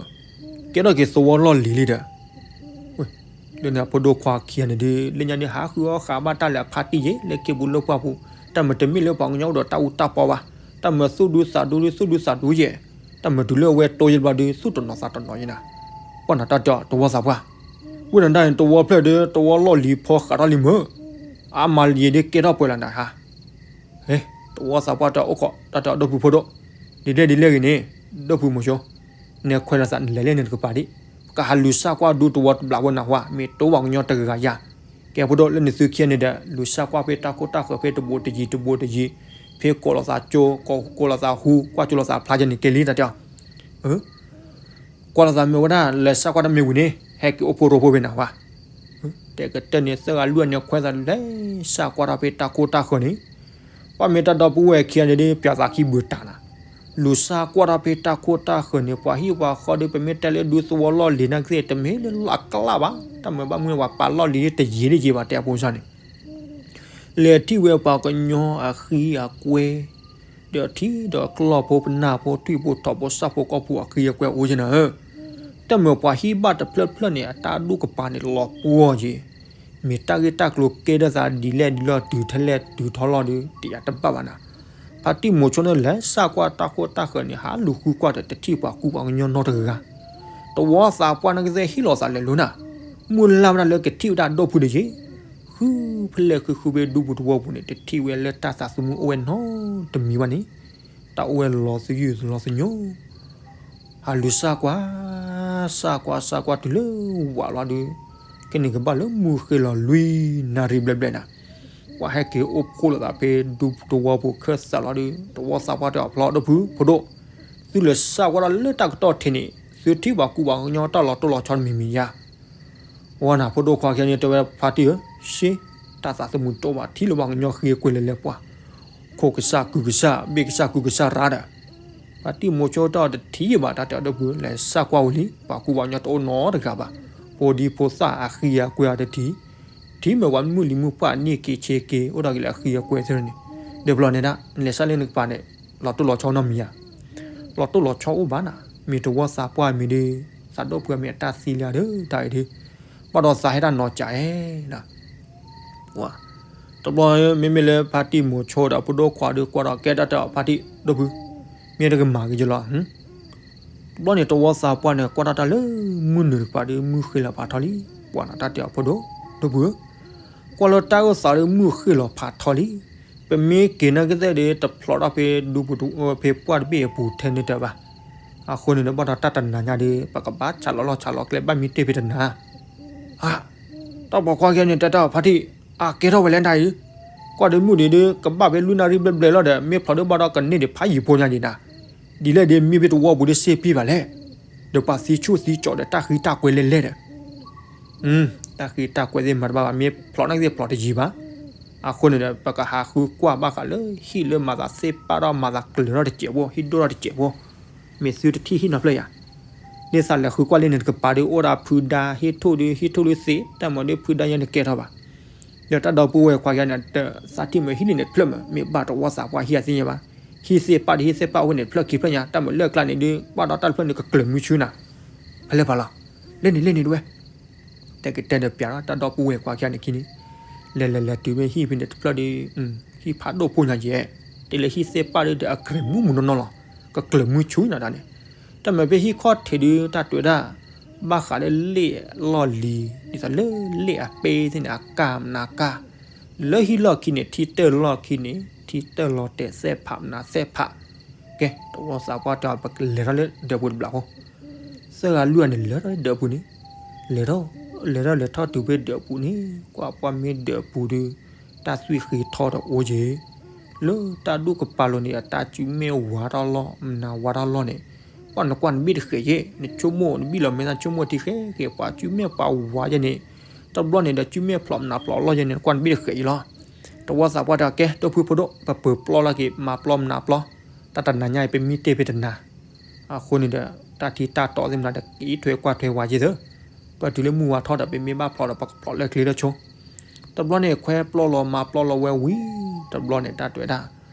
ကဲထီၣ်က့ၤသဝီလီၢ်လံၤလံဒီး လၢန့ၣ်အဖိဒိၣ်ခွါခံဂၤန့ၣ်ဒ် လၢညါဒ်ဟးဃုအီၣ်ဃးဘၣ်တၢ်လၢအဖါတံၢ်ယဲၢ် လၢက့ၤပူၤလၢပှၢ်ပူၤ, တၢ်မၤတမ့ၢ်လၢပှၤကညီအိၣ်ဒီးတၢ်အူတၢ်ပီဘၣ်, တၢ်မၤသူၣ်ဒူသးဒူဒုး သူၣ်ဒူသးဒူယဲၢ်, တၢ်မၤတုၤလၢအဝဲတိယဲၢ်တဘျီဒုး သူၣ်တနီၤသးတနီၤယဲၢ်နၤ, ပှၢ်နၤတၢ်တဲအီၤတဝီသးပှၢ်, ဝဲနၤဒၣ်န့ၣ် တဝီဖျၢၣ်ဒုး တဝီလီၢ်လံၤဖီဃးထီၣ်လံမ့ၢ်, အါမးလံၤဒုးကဲထီၣ်ပှဲၤလီၤနၤဧါ တဝီသးပှၢ်တဲအီၤအိၣ်ခိး တၢ်တဲအီၤဒီပုၢ်ဖိဒိၣ်, ဒ်လဲၣ်ဒ်လဲၣ်ဂ့ၤန့ၣ်, ဒီပုၢ်မိၤဆိ, နခွဲးလီၤသးနလဲၤလၢနတကပၤဒံး, ပကဟးလူၤစၢ်ကွၢ်ဒူတဝီတဘျီဖိနၤဝဲ မ့ၢ်တအိၣ်ပှၤကညီတဂၤဂၤယၤ, ကဲဖိဒိၣ်လၢနသုခံဂၤန့ၣ်ဒီး လူၤစၢ်ကွၢ်ဖဲတၢ်ခိတၢ်ဃၢၤဖဲတဘူးတယံၤတဘူးတယံၤ, ဖဲကိးလီၤသးကၠိ, ကိးလီၤသးဟူ, ကွၢ်ကၠိလီၤသးဖျါယဲၢ်န့ၣ်ကဲလံတၢ်တဲအီၤ ကွၢ်လီၤသးမ့ၢ်ဝဲဒၣ် လဲၤစၢ်ကွၢ်တၢ်မ့ၢ်ဝံၤန့ၣ် ဟဲက့ၤအိၣ်ဖိရိဖိဖဲနၤဝဲ, တဲကတၢၢ်န့ၣ် သၢဂၤလွံၢ်ဂၤန့ၣ်ခွဲးသးလဲၤစၢ်ကွၢ်ထီၣ်ဖဲတၢ်ခိတၢ်ဃၢၤန့ၣ်, ပှၢ်မ့ၢ်တၢ်ဒီပုၢ်ဝဲၢ်ခံဂၤန့ၣ်ဒ် ပၠးသးခံဘုးတၢ်နၤ, လူၤစၢ်ကွၢ်ထီၣ်ဖဲတၢ်ခိတၢ်ဃၢၤန့ၣ် ပှၤဟံၣ်ပှၤဃီဒီး ပမ့ၢ်တဲလၢဒူသဝီလီၢ်လံၤနာ်ကသ့ၣ် တမ့ၢ်လၢလီၢ်အကျၢ်ဘၣ်, တၢ်မၤဘၣ်မုၢ်ဝဲပာ်လီၢ်လံၤတယံၤတယံၤဘၣ် တဲအဖိစၢ်န့ၣ် လဲၤထံၣ်ဝဲပှၤကညီအဃံအကွဲ, ဒီးထံဒီးကျီၢ်ဖိပနၢ်ဖိထွံၣ်ဖိထိးဖိစၢ်ဖိကီၢ်ဖိအဃံအကွဲအိၣ်က့နၤဧၢ, တၢ်မၤပှၤဟံၣ်ဘၣ်တဖျၢၣ်ဖျၢၣ်န့ၣ် အတၢ်ဒူၣ်ကပၤန့ၣ်လီၤပှီၢ်က့ၤ, မ့ၢ်တၢ်ဂ့ၢ်တၢ်ကျိၤကဲထီၣ်သးဒ်လဲၣ်ဒ်လဲၣ်တုၤထဲလဲၣ်တုၤထီၣ်လီၢ်ဒီး တယာ်တဘၣ်ဘၣ်နၤ, ဖါတံၢ်မိၤဆိန့ၣ် လဲၤစၢ်ကွၢ်တၢ်ခိတၢ်ဃၢၤန့ၣ် ဟးလူၤဃုကွၢ်ဒီးတထံၣ်ပှၤကူပှၤကညီနီတဂၤ တဝီသးပှၢ်နာ်ကသ့ၣ်ဟ့ၣ်လီၤသးလဲၤလိၤနၤ, မုၢ်လၢ်ဝဲဒၣ်လၢကထံၣ်ဝဲဒၣ်ဒီပုၢ်တယံၤ, ဃုဖဲလဲၣ်ဃုဃုဖဲဒူပူၤတဝီပူၤန့ၣ် တထံၣ်ဝဲလၢတၢ်သးသမူအိၣ်ဝဲနီတမံၤဘၣ်န့ၣ်, တၢ်အိၣ်ဝဲလီၤသယုၢ်လီၤသညိ, ဟးလူၤစၢ်ကွၢ်, စၢ်ကွၢ်စၢ်ကွၢ်တုၤလၢဝးလီၤဒီး, ခဲန့ၣ်ကဘၣ်လၢမုၢ်ဃ့ၢ်လီၤလွံၢ်နၣ်ရံၣ်ဘျဲၣ်ဘျဲၣ်နၤ, ပှၤဟဲက့ၤအိၣ်ဖှိၣ်လိာ်သးဖဲဒူတဝီပူၤခၢၣ်သးလီၤဒီး တဝီသးပှၢ်တဲအီၤဖျီဒီပုၢ်ဖိဒိၣ်, သုလဲၤစၢ်ကွၢ်ဒၣ်လၢတၢ်ကတီၢ်ထံးန့ၣ် သုထံၣ်ပှၤကူပှၤကညီတၢ်လီၤတိၢ်လီၤဆီတမံၤမံၤယါ ဝဲနၤဖိဒိၣ်ခွါခံဂၤန့ၣ် တဲဝဲဖါတံၢ်ဧၢ, ရှ့, တၢ်သးသမူတအိၣ်ဘၣ် ထံၣ်လၢပှၤကညီဃံအကွဲလဲၤလဲၤပှၤ, ခိၣ်ကစၢ်ကုၢ်ကစၢ် ဘ့ၣ်ကစၢ်ကုၢ်ကစၢ်ရါဒီး, ဖါတံၢ်မိၤဆိတၢ်အီၤတထံၣ်ယံာ်ဘၣ် တၢ်တဲအီၤဒီပုၢ် လဲၤစၢ်ကွၢ်ဝံၤလံ ပှၤကူပှၤကညီတအိၣ်နီတဂၤဘၣ်, ဖိဒံဖိသၣ်အဃံအကွဲအီၤတထံၣ်, ထံၣ်မ့ၢ်ပှၤမုၢ်လံၤမုၢ်ပှၢ်န့ၢ်က့ၤဆ့က့ၤ အိၣ်ဒီးက့ၤလၢအဃံအကွဲသ့ၣ်န့ၣ်, ဒီးဘျီန့ၣ်ဒၣ် နလဲၤစၢ်လၢနကပၤန့ၣ် လီၤတိၢ်လီၤဆီနီတမံၤယါ လီၤတိၢ်လီၤဆီအိၣ်ဘၣ်နၤ, မ့ၢ်တဝီသးပှၢ်မံၤဒီး, သးဒီပုၢ်မ့ၢ်အတၢ်သံလၢအဒီးတၢ်အံၤဒီး, ဘၣ်ဒီးသးဟဲတၢ်နီၤကးအဲၣ်နၤ, တဘျီမ့မ့ၢ်လၢဖါတံၢ်မိၤဆိဒီးဖိဒိၣ်ခွါဒီးကွၢ်ဒီးကဲတၢ်တဲအီၤဖါတံၢ်ဒီပုၢ်, မ့ၢ်တကမၤက့ၤယလီၤ တဘျီန့ၣ်တဝီသးပှၢ်န့ၣ် ကွၢ်တၢ်တၢ်လၢမုၢ်နုာ်တကပၤဒီး မုၢ်ဃ့လီၤဖးထီလံ, ပှၤနၤတၢ်တဲအီၤဖိဒိၣ်, ဒီပုၢ်ဧၢ, ကွၢ်လၢတၢ်အၢၣ်သးဒီးမုၢ်ဃ့လီၤဖးထီလံ, ပမ့ၢ်က့ၤနာ်က့ၤသ့ၣ်ဒီး တဖျိးထီၣ်ဖဲဒူပူၤဖဲပှၢ်တဘ့ၣ်အပူၤထဲန့ၣ်တဘၣ်, အဃိန့ၣ်ဒီးဘၣ်ဒီးတၢ်တနၤညါဒီး ပကဘၣ်ဆးလီၤလီၢ်ဆးလီၤကျဲဘၣ်မံတ့ၢ်ဖဲတနၤ တၢ်ပိာ်ခွါခံဂၤန့ၣ် တဲတၢ်ဖါတံၢ်, အကဲထီၣ်ဝဲလဲၣ်တၢ်အံၤ, ကွၢ်ဒီးမုၢ်ဒံးဒီး ကဘၣ်ဖဲလွံၢ်နၣ်ရံၣ်ဘျဲၣ်ဘျဲၣ်လီၤဒီး မ့ၢ်ဖျိးဒီးဘၣ်ဒီးကန့ၢ်ဒံးဖးယံၤဖိညါဒံးနၤ, ဒ်လဲၣ်ဒ်မ့ၢ်ဖဲတဝီပူၤဒီးစ့ပံဘၣ်လဲၣ်, ဒီးပှၤသံဆူၣ်သံကၠီးဒီးတၢ်ဃံတၢ်ကွဲလဲၣ်လဲၣ်ဒီး, တၢ်ဃံတၢ်ကွဲသ့ၣ်မၤတဘၣ်ဘၣ် မ့ၢ်ဖျိးနာ်က့ၤသ့ၣ်ဖျိးတယံၤဘၣ်, အဃိန့ၣ်ဒီး ပကဟးဃုကွၢ်ဘၣ်ဃးလၢဟံၣ်လၢမၤသးသ့ၣ်ပာ်ဒီးမၤသးကျၢၤထီၣ်တစဲးဖိ ဟံၣ်ဒိၣ်ထီၣ်တစဲးဖိ မ့ၢ်သုတထံၣ်ဟံၣ်နီတဖျၢၣ်ယါ, ဒ်သးလဲၤဃုကွၢ်လၢန့ၣ်တကပၤဒီး အိၣ်ဒီးဖုဒါ ဟံၣ်ထိၣ်ဒီး ဟံၣ်ထိၣ်လၢသ့ တၢ်မၤဒီးဖုဒါယဲန့ၣ်ကဲထီၣ်ဘၣ်, ဒီးတၢ်ဒီပုၢ်ဝဲၢ်ခွါယါန့ၣ် သးထံၣ်မ့ၢ်ဟံၣ်န့ၣ်တဖျၢၣ်မး မ့ၢ်ဘၣ်တဝီသးပှၢ်ဟံၣ်အသ့ၣ်ညါဘၣ်, ဟံၣ်သ့ၣ်ပာ်ဒီးဟံၣ်သ့ၣ်ပာ်အိၣ်န့ၣ်တဖျၢၣ်ခံဖျၢၣ်ညါ တၢ်မၤလၢအကျါန့ၣ်ဒီး ဘၣ်ဒီးတၢ်တဖျၢၣ်န့ၣ်ကကျၢၤမုဆူနၤ, ဖဲလဲၣ်ပာ်လီၤ, လဲၣ်န့ၣ်လဲၣ်န့ၣ်တဝဲ တဲကတဲဒီးပျးဒီးတၢ်ဒီပုၢ်ဝဲၢ်ခွါခံဂၤန့ၣ်ခံန့ၣ်, လဲၤလဲၤလဲၤတုၤမ့ၢ်ဟံၣ်ဖဲန့ၣ်တဖျၢၣ်ဒီး, ဟံၣ်ဖးဒိၣ်ဖိညါယဲ, တုၤလၢဟံၣ်သ့ၣ်ပာ်ဒီး အကြဲးမုၢ်မုၢ်နီၢ်နီၢ်လီၤ, ကကျၢၤမုဆူနၤဒၣ်န့ၣ်, တၢ်မၤဖဲဟံၣ်ခီၣ်ထံးဒီး တၢ်တွဲဒၣ်, ဘၣ်ဃးလၢလ့ၣ်လီၢ်လံၤ ဒ်သိးလၢလ့ၣ်အပ့သ့ၣ်န့ၣ် အကၢ်မနုၤကၢ်, လၢဟံၣ်လီၢ်ခံန့ၣ် ထံတၢၢ်လီၢ်ခံန့ၣ် ထံတၢၢ်လီၤတဲာ်သ့ၣ်ဖးမနုၤသ့ၣ်ဖး, ကဲ တဝီသးပှၢ်တဲအီၤ ပကလဲၤထီၣ်လၢဒၢးပူၤတဘျီဃီ သၢဂၤလွံၢ်ဂၤန့ၣ် လဲၤထီၣ်လၢဒၢးပူၤန့ၣ်, လဲၤထီၣ်, လဲၤထီၣ်လဲၤထီၣ်တုၤဖဲဒၢးပူၤန့ၣ် ကွၢ်ပှၢ်မ့ၢ်ဒၢးပူၤဒီး, တၢ်သွံၣ်ဃ့ထီတအိၣ်က့ၤ, လၢတၢ်ဒူၣ်ကပၤလိၤန့ၣ် အတၢ်စုမဲၢ်ဝါထီၣ်လီၢ် မနုၤဝါထီၣ်လီၢ်န့ၣ်, ပှၢ်နကွၢ်နဘ့ၣ်တဃဲးယဲ, နဆိကမိၣ်နဘံၣ်လီၤမဲာ်သၣ်ဆိကမိၣ်ထံဃဲဃဲ ပှၤစုမဲၢ်ပှၤဝါယဲန့ၣ်, တဘျီန့ၣ်ဒီးစုမဲၢ်ဖျိးမနုၤဖျိးလီၢ်ယဲန့ၣ် နကွၢ်နဘ့ၣ်တဃဲးယဲလီၤ. တဝီသးပှၢ်တဲအီၤ ကဲ ဒီပုၢ်ဖိဒိၣ် ပပၢၤပျီလီၤက့ၤ မၤပျီမနုၤပျီ, တၢ်တနၤညါအံၤ ပမံတ့ၢ်ဖဲတနၤ အဃိန့ၣ်ဒီး တၢ်ထံတၢ်တီသ့ၣ်မနုၤဒီး ကအံးထွဲကွၢ်ထွဲဝဲယဲသၢ, ပတုၤလၢမုၢ်ဝါထီၣ်ဒီး ပမ့ၢ်ဘၣ်ဖျိးဒီး ပကဖျိးလၢကျဲလၢဆိ, တဘျီန့ၣ် ခွဲပျီလီၤမၤပျီလီၤဝဲဝံၤ, တဘျီန့ၣ် တၢ်တွဲဒၣ်,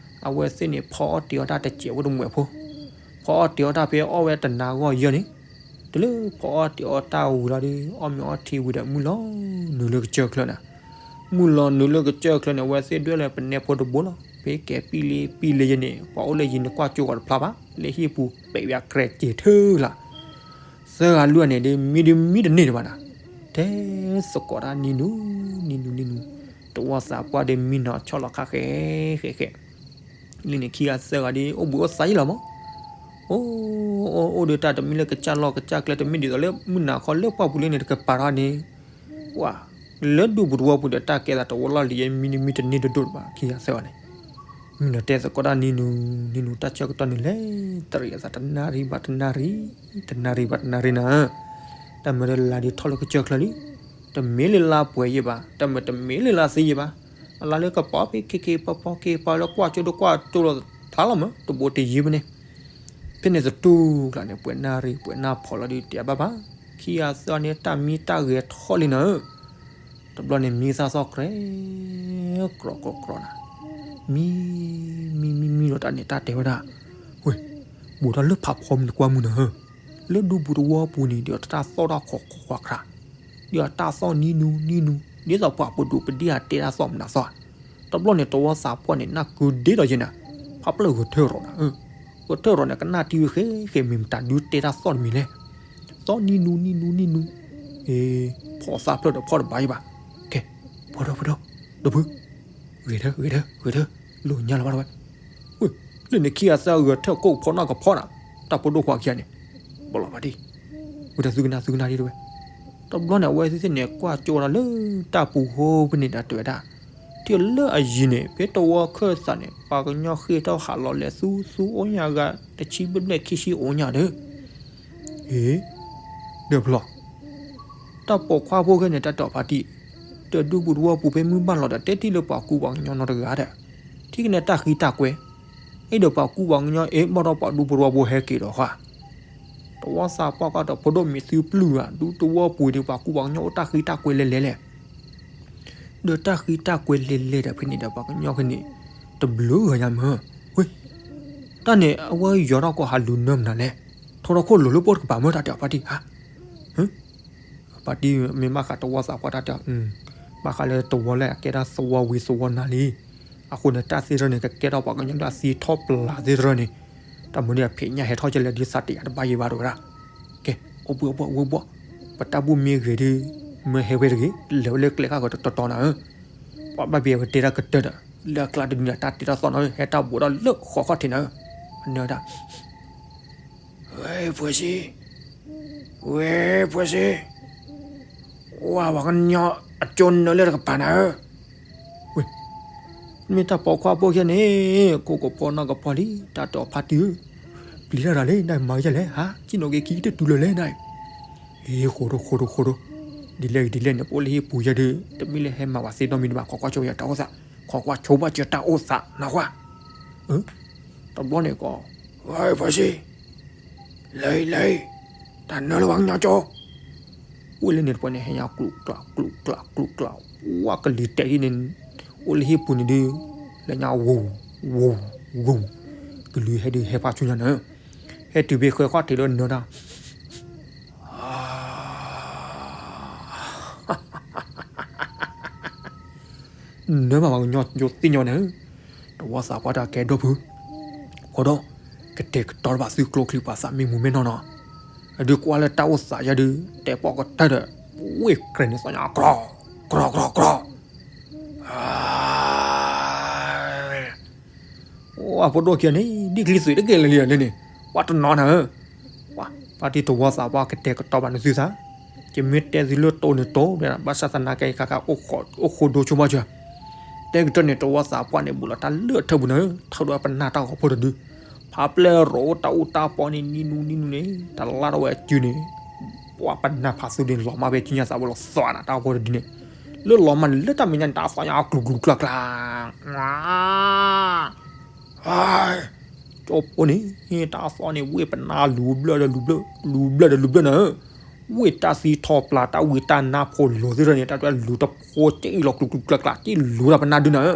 အဝဲသ့ၣ်န့ၣ် ဖီအီၣ်တ့ၤအီၣ်တၢ်တစဲးဖိတမှဲးဖိ, ဖီအီၣ်တ့ၤအီၣ်တၢ်ဖဲအီၣ်ဝဲတနၤဂီၢ်ယဲန့ၣ်, တုၤလၢဖီအီၣ်တ့ၤအီၣ်တၢ်ဝံၤလီၤဒီး အီၣ်မ့ၤအီထံဝံၤဒီး မုၢ်လီၤနုာ်လၢကစၢၢ်ချၢနၤ, မုၢ်လီၤနုာ်လၢကစၢၢ်ချၢန့ၣ် အဝဲသ့ၣ်ဒွဲၣ်လၢပနဲဖိတဘိလီၤ. ဖဲကဲပံလံပံလံယဲန့ၣ် ပှၤအိၣ်လၢယံၤန့ၣ် ကွၢ်ကၠိဂီၤတဖျါဘၣ်, လၢဟံၣ်ပူၤပဲာ်ဝဲအကြဲးက့ၤထၢၣ်လီၤ. သၢဂၤလွံၢ်ဂၤန့ၣ်ဒီး မံဒုးမံတန့ၢ်ဒံးဘၣ်နၤ, တဲသကိးတၢ်နံၤနူၤ နံၤနူၤ နံၤနူၤ, တဝီသးပှၢ်ဒီးမံနီၤဆီၣ်လီၤခါဃဲဃဲဃဲ လံန့ၣ် ခံဂၤသၢဂၤဒီး အိၣ်ဘှံးအိၣ်သါယံလီၤမး, အိၣ် အိၣ် အိၣ်ဒီးတၢ်တမံၤလၢကစၢ်လီၢ်ကစၢ်ကျဲ တမ့ၢ်ဒ်သိးလၢမုၢ်နၤခီလၢပှၢ်ပူၤလံန့ၣ် တကပၤထီၣ်န့ၣ်, ပှၤ လၢဒူပူၤတဝီပူၤဒီး တၢ်ကဲသးတဝီလီၢ်လံၤယဲ မံနံၤမံတန့ၢ်ဒိၣ်ဒိၣ်ဘၣ် ခံဂၤသၢဂၤန့ၣ်, မံနီၤတဲသကိးတၢ်နံၤနူၤ နံၤနူၤ တၢ်ဆၢကတီၢ်နုာ်လဲၤတရံးအသး တနၣ်ရံၣ်ဘၣ်တနၣ်ရံၣ် တနၣ်ရံၣ်ဘၣ်တနၣ်ရံၣ်နၤ, တၢ်မၤဒီးလါဒီးထီၣ်လၢကစၢၢ်ချၢလံ, တမ့ၢ်လၢလါပှဲၤယဲဘၣ်, တၢ်မၤတမ့ၢ်လၢလါသံယဲဘၣ်, အလါလၢကပီၤဖဲ ခ့ခ့ပီၤပီၤ ခ့ပီၤလၢကွၢ်ကၠိဒီးကွၢ်ကၠိလီၤဖျါလီၤမး တဘိတယံၤဖဲန့ၣ်, ဖဲန့ၣ်သတူၢ်ကျါန့ၣ် ပှဲၤနၣ်ရံၣ် ပှဲၤနၣ်ဖီၣ်လီၤဒီး တဲဘၣ်ဘၣ်, ခံဂၤသၢဂၤန့ၣ် တၢ်မံတၢ်ဂဲၤထီၣ်လံနၤဧၢ, တဘျီန့ၣ် မံသၣ်သီၣ်ကြဲ ကြီကြီကြီနၤ, မံ မံ မံ မံဒီးတၢ်န့ၣ် တၢ်တဲဝဲဒၣ်, ဝ့ၢ် ဘူးထီၣ်လၢဖးဖီမုၢ်နကွၢ်မုၢ်နၤဧၢ, လၢဒူပူၤတဝီပူၤန့ၣ် ဒ်အတၢ်သီၣ်တၢ်ခိးခိးခွါခါ, ဒ်အတၢ်သီၣ်နံၤနူၤနံၤနူၤ ဒ်သိးပှၤပဒိၣ်ပဒ့ၣ်အတဲတၢ်သီၣ်မနုၤသီၣ်, တဘျီန့ၣ် တဝီသးပှၢ်န့ၣ် နၢ်ကုဒ့ဒီးယဲနၤ, ဖးပျၢၢ်ဂဲၤထၢၣ်ရီၤနၤဧၢ, ဂဲၤထၢၣ်ရီၤန့ၣ် ကနၣ်တံၢ်ဝဲဃဲဃဲ မ့ၢ်မတၤဒုးတဲတၢ်သီၣ်တမံၤလဲၣ်, သီၣ်နံၤနူၤနံၤနူၤနံၤနူၤ, အ့ ဖီၣ်သၣ်ဖျၢၣ်ဒီးဖီၣ်တဘၣ်ယဲဘၣ်, ကဲ ဖီၣ်ဒီးဖီၣ်ဒီး ဒီပုၢ် ဂဲၤထၢၣ်ဂဲၤထၢၣ်ဂဲၤထၢၣ်, လိၣ်ညါလီၤဘၣ်တဝဲ, ဝ့ၢ် လၢန့ၣ်ခံဂၤသၢဂၤထၢၣ်ကိၣ်ကဖီနီၢ်ကဖီနၤ, တၢ်ဖိဒိၣ်ခွါခံဂၤန့ၣ်, ဘၣ်လီၤဘၣ်ဒံး, ဝံၤဒီးသုကနၣ်သုကနၣ်ဒံးတဝဲ, တဘျီန့ၣ် အဝဲသ့ၣ်န့ၣ် ကွၢ်ကၠိဒီးလၢတၢ်ပူၤဃိဖဲန့ၣ်ဒီးတဲဝဲဒၣ်, ထံၣ်လၢအယံၤန့ၣ် ဖဲတဝီခၢၣ်သးန့ၣ် ပှၤကညီဃ့ၢ်ထီၣ်ဟးလီၤလဲၤသူသူအိၣ်ညါဂၤ တဆံဘျဲၣ်ဘျဲၣ်ခံဆံအိၣ်ညါဒီး, အ့ ဒီးဖျီ တၢ်ပိာ်ခွါဖိခဲန့ၣ် တၢ်တဲအီၤဖါတံၢ်, ဒီးဒူပူၤတဝီပူၤဖဲမုၢ်ဘၣ်လီၤဒီး တဲတ့ၢ်လၢပှၤကူပှၤကညီနီတဂၤဒီး, ထံၣ်ကန့ၣ်တၢ်ဃံတၢ်ကွဲ, အဲၣ်ဒိးပှၤကူပှၤကညီ အ့ၣ် ဘၣ်ဒီးပှၤဒူပူၤတဝီပူၤဟဲက့ၤဒီးဃါ, တဝီသးပှၢ်ကွၢ်ဒီး ဖိဒိၣ်မံၤသုပျုၢ်ဧါ ဒူတဝီပူၤဒီး ပှၤကူပှၤကညီအိၣ်တၢ်ဃံတၢ်ကွဲလဲၤလဲၤလဲၣ်, ဒီးတၢ်ဃံတၢ်ကွဲလဲၤလဲၤဒီးဖဲန့ၣ်ဒီး ပှၤကညီဖဲန့ၣ် တဘျုးဂၤညါမ့ၢ်, ဝ့ၢ် တၢ်န့ၣ် အဝဲယီၤထီၣ်ကီးဟးလူၤနၢမနုၤလဲၣ်, ထီထီၣ်ခိၣ်လိၤလၢပအိၣ်တကပၤမ့ၢ် တၢ်တဲအီၤဖါတံၢ်ဧါ ဖါတံၢ်မ့ၢ်ဘၣ်ဃးတဝီသးပှၢ်တၢ်တဲအီၤ, ဘၣ်ဃးလၢတဝီလၢအကဲဒၣ်သဝီဝံၤသဝီနၤလံ, အဃိန့ၣ် တၢ်သ့ၣ်တဖၣ်န့ၣ် ကကဲထီၣ်ပှၤကညီလၢအသံထီၣ်ပျၢ်သ့ၣ်တဖၣ်န့ၣ်, တၢ်မနုၤအဖံးညၣ်ဟဲထီၣ်ကလဲၤဒ်သးတယာ်တဘၣ်ယံၤဘၣ်တဝဲဒၣ်, ကဲ အိၣ်ဘှံးအိၣ်ဘှီၣ်အိၣ်ဘှီၣ်, ပတၢ်ဘူၣ်မ့ၢ်ဂ့ၤဒီး မၢဟဲဝဲတဂ့ၤ, လဲၤဝဲလၢကျဲခါဂီၤတတီၤတီၤနၤဧၢ, ပှၤဘၣ်ဘၣ်ဝဲတဲတၢ်ကတၢၢ်ဒီး လၢအကျါတဒုန့ၣ် တၢ်တဲတၢ်သီၣ်နီၤ ဟဲတၢ်ဘူးဒီးလၢဃီခီၣ်ထံးနၤဧၢ, အနၢဒၣ် ဝဲ ဖှဲးစံ, ဝဲ ဖှဲးစံ, ဝဲပှၤကညီအကၠိနၢလၢတကပၤနၤဧၢ, ဝဲ မ့ၢ်တၢ်ပိာ်ခွါဖိယဲန့ၣ် ကိၣ်ကဖီနီၢ်ကဖီလံ တၢ်တဲအီၤဖါတံၢ်ဧၢ, ပျံၤတၢ်တၢ်လံ နမၤကလဲၣ်ဟါ ကံၣ်နီၣ်က့ၤခံကတၢၢ်တုၤလၢၤလဲၣ်နၤ, အ့ ဃိဒိၣ်ဃိဒိၣ်ဃိဒိၣ်, ဒ်လဲၣ်ဂ့ၤဒ်လဲၣ်န့ၣ် ပအိၣ်လၢဟံၣ်ပူၤယဲဒုး တမ့ၢ်လၢဟဲမၤဝဲသ့နီတမံၤဘၣ် ခိးကွၢ်ဆိဝဲယတၢ်အိၣ်သး, ခိးကွၢ်ဆိဘၣ်ကၢတၢ်အိၣ်သးနၢ်ဟူဧါ, တဘျီန့ၣ်ကီး, ဝဲ ဖှဲးစံ, လဲၤအံၤ လဲၤအံၤ, တၢ်နၢလၢပှၤကညီကၠိ, အိၣ်လၢန့ၣ်တပှဲၤန့ၣ် ဟဲညါကျူးကျး ကျူးကျး ကျူးကျး, ဝဲကလံၤတဲာ်ဒ်န့ၣ်, အိၣ်လၢဟံၣ်ပူၤန့ၣ်ဒုး, လဲၤညါဝူၤ, ဝူၤ, ဝူၤ, ကလံၤဟဲဒုးဟဲဖးဆူညါနၤ, ဟဲတုၤဖဲဃဲခီၣ်ထံးလၢနၢတၢ် နၢမးပှၤကညီကၠိသ့ၣ်ညါန့ၣ်, တဝီသးပှၢ်တၢ်ကဲဒိၣ်ဖု, ဃိဒီး, ကတဲာ်ကတီၤတဘၣ်သုကျိချံပှၤသးမ့ၢ်မူမ့ၢ်နီၢ်နီၢ်, အဒုးကွၢ်လၢတၢ်အိၣ်သးယဲဒုး တဲပီၣ်ကတၢၢ်ဒီး, ဝ့ၢ်ကြဲးန့ၣ်သီၣ်ညါ ကြီ, ကြီ, ကြီ, ကြီ, အိၣ်အဖိဒိၣ်ခံဂၤန့ၣ် ဒ်ချံသွံးတက့ၢ်လၢလံန့ၣ်, ပှၤတနီၤနၤဧၢ, ပှၤတံၢ်တဝီသးပှၢ်ကတဲာ်ကတီၤဘၣ်န့ၣ်သုသး, ယမ့ၢ်တဲသုလၢတိၢ်န့ၣ်တိၢ်, ဘၣ်ဆၣ်သနာ်က့ခါခါ အိၣ်ဃိဒိဆိကမိၣ်စၢၤ, တဲကတၢၢ်န့ၣ် တဝီသးပှၢ်န့ၣ် ဘူးလီၤတၢ်လၢထၢၣ်ပူၤနၤဧၢ, ထၢၣ်ဒီးပနၢ်တၢ်ဂီၤဖိတဒု, ဖးပျဲၢ်ရိးအိၣ်တၢ်အူတၢ်ပီန့ၣ် နံၤနူၤနံၤနူၤန့ၣ် တလါထီၣ်ဝဲအစုန့ၣ်, ပှၤပနၢ်ဖးသုဒုန့ၣ် လီၤမၢ်ဖဲကံညါသးဝဲလီၤသီနၤတၢ်ဂီၤဖိတဒုန့ၣ်, လၢလီၤမၢ်န့ၣ် လၢတၢ်မဲာ်ညါန့ၣ် တၢ်သီၣ်ညါကျူးကျူးကျါကျါ ကၠီဖိန့ၣ် တၢ်သီၣ်န့ၣ် ဝ့ၢ်ပနၢ်လူၤဘျၢၣ်ဒီးလူၤဘျၢၣ်, လူၤဘျၢၣ်ဒီးလူၤဘျၢၣ်နၤဧၢ, ဝ့ၢ်တၢ်သံထီၣ်ပျၢ် တၢ်ဝံတၢ်နါဖိလိၤသ့ၣ်တဖၣ်န့ၣ် တၢ်လူၤတဖိက့ၢ်လီၤကျူးကျူးကျါကျါ က့ၢ်လူၤတၢ်ပနၢ်ဒုနၤဧၢ,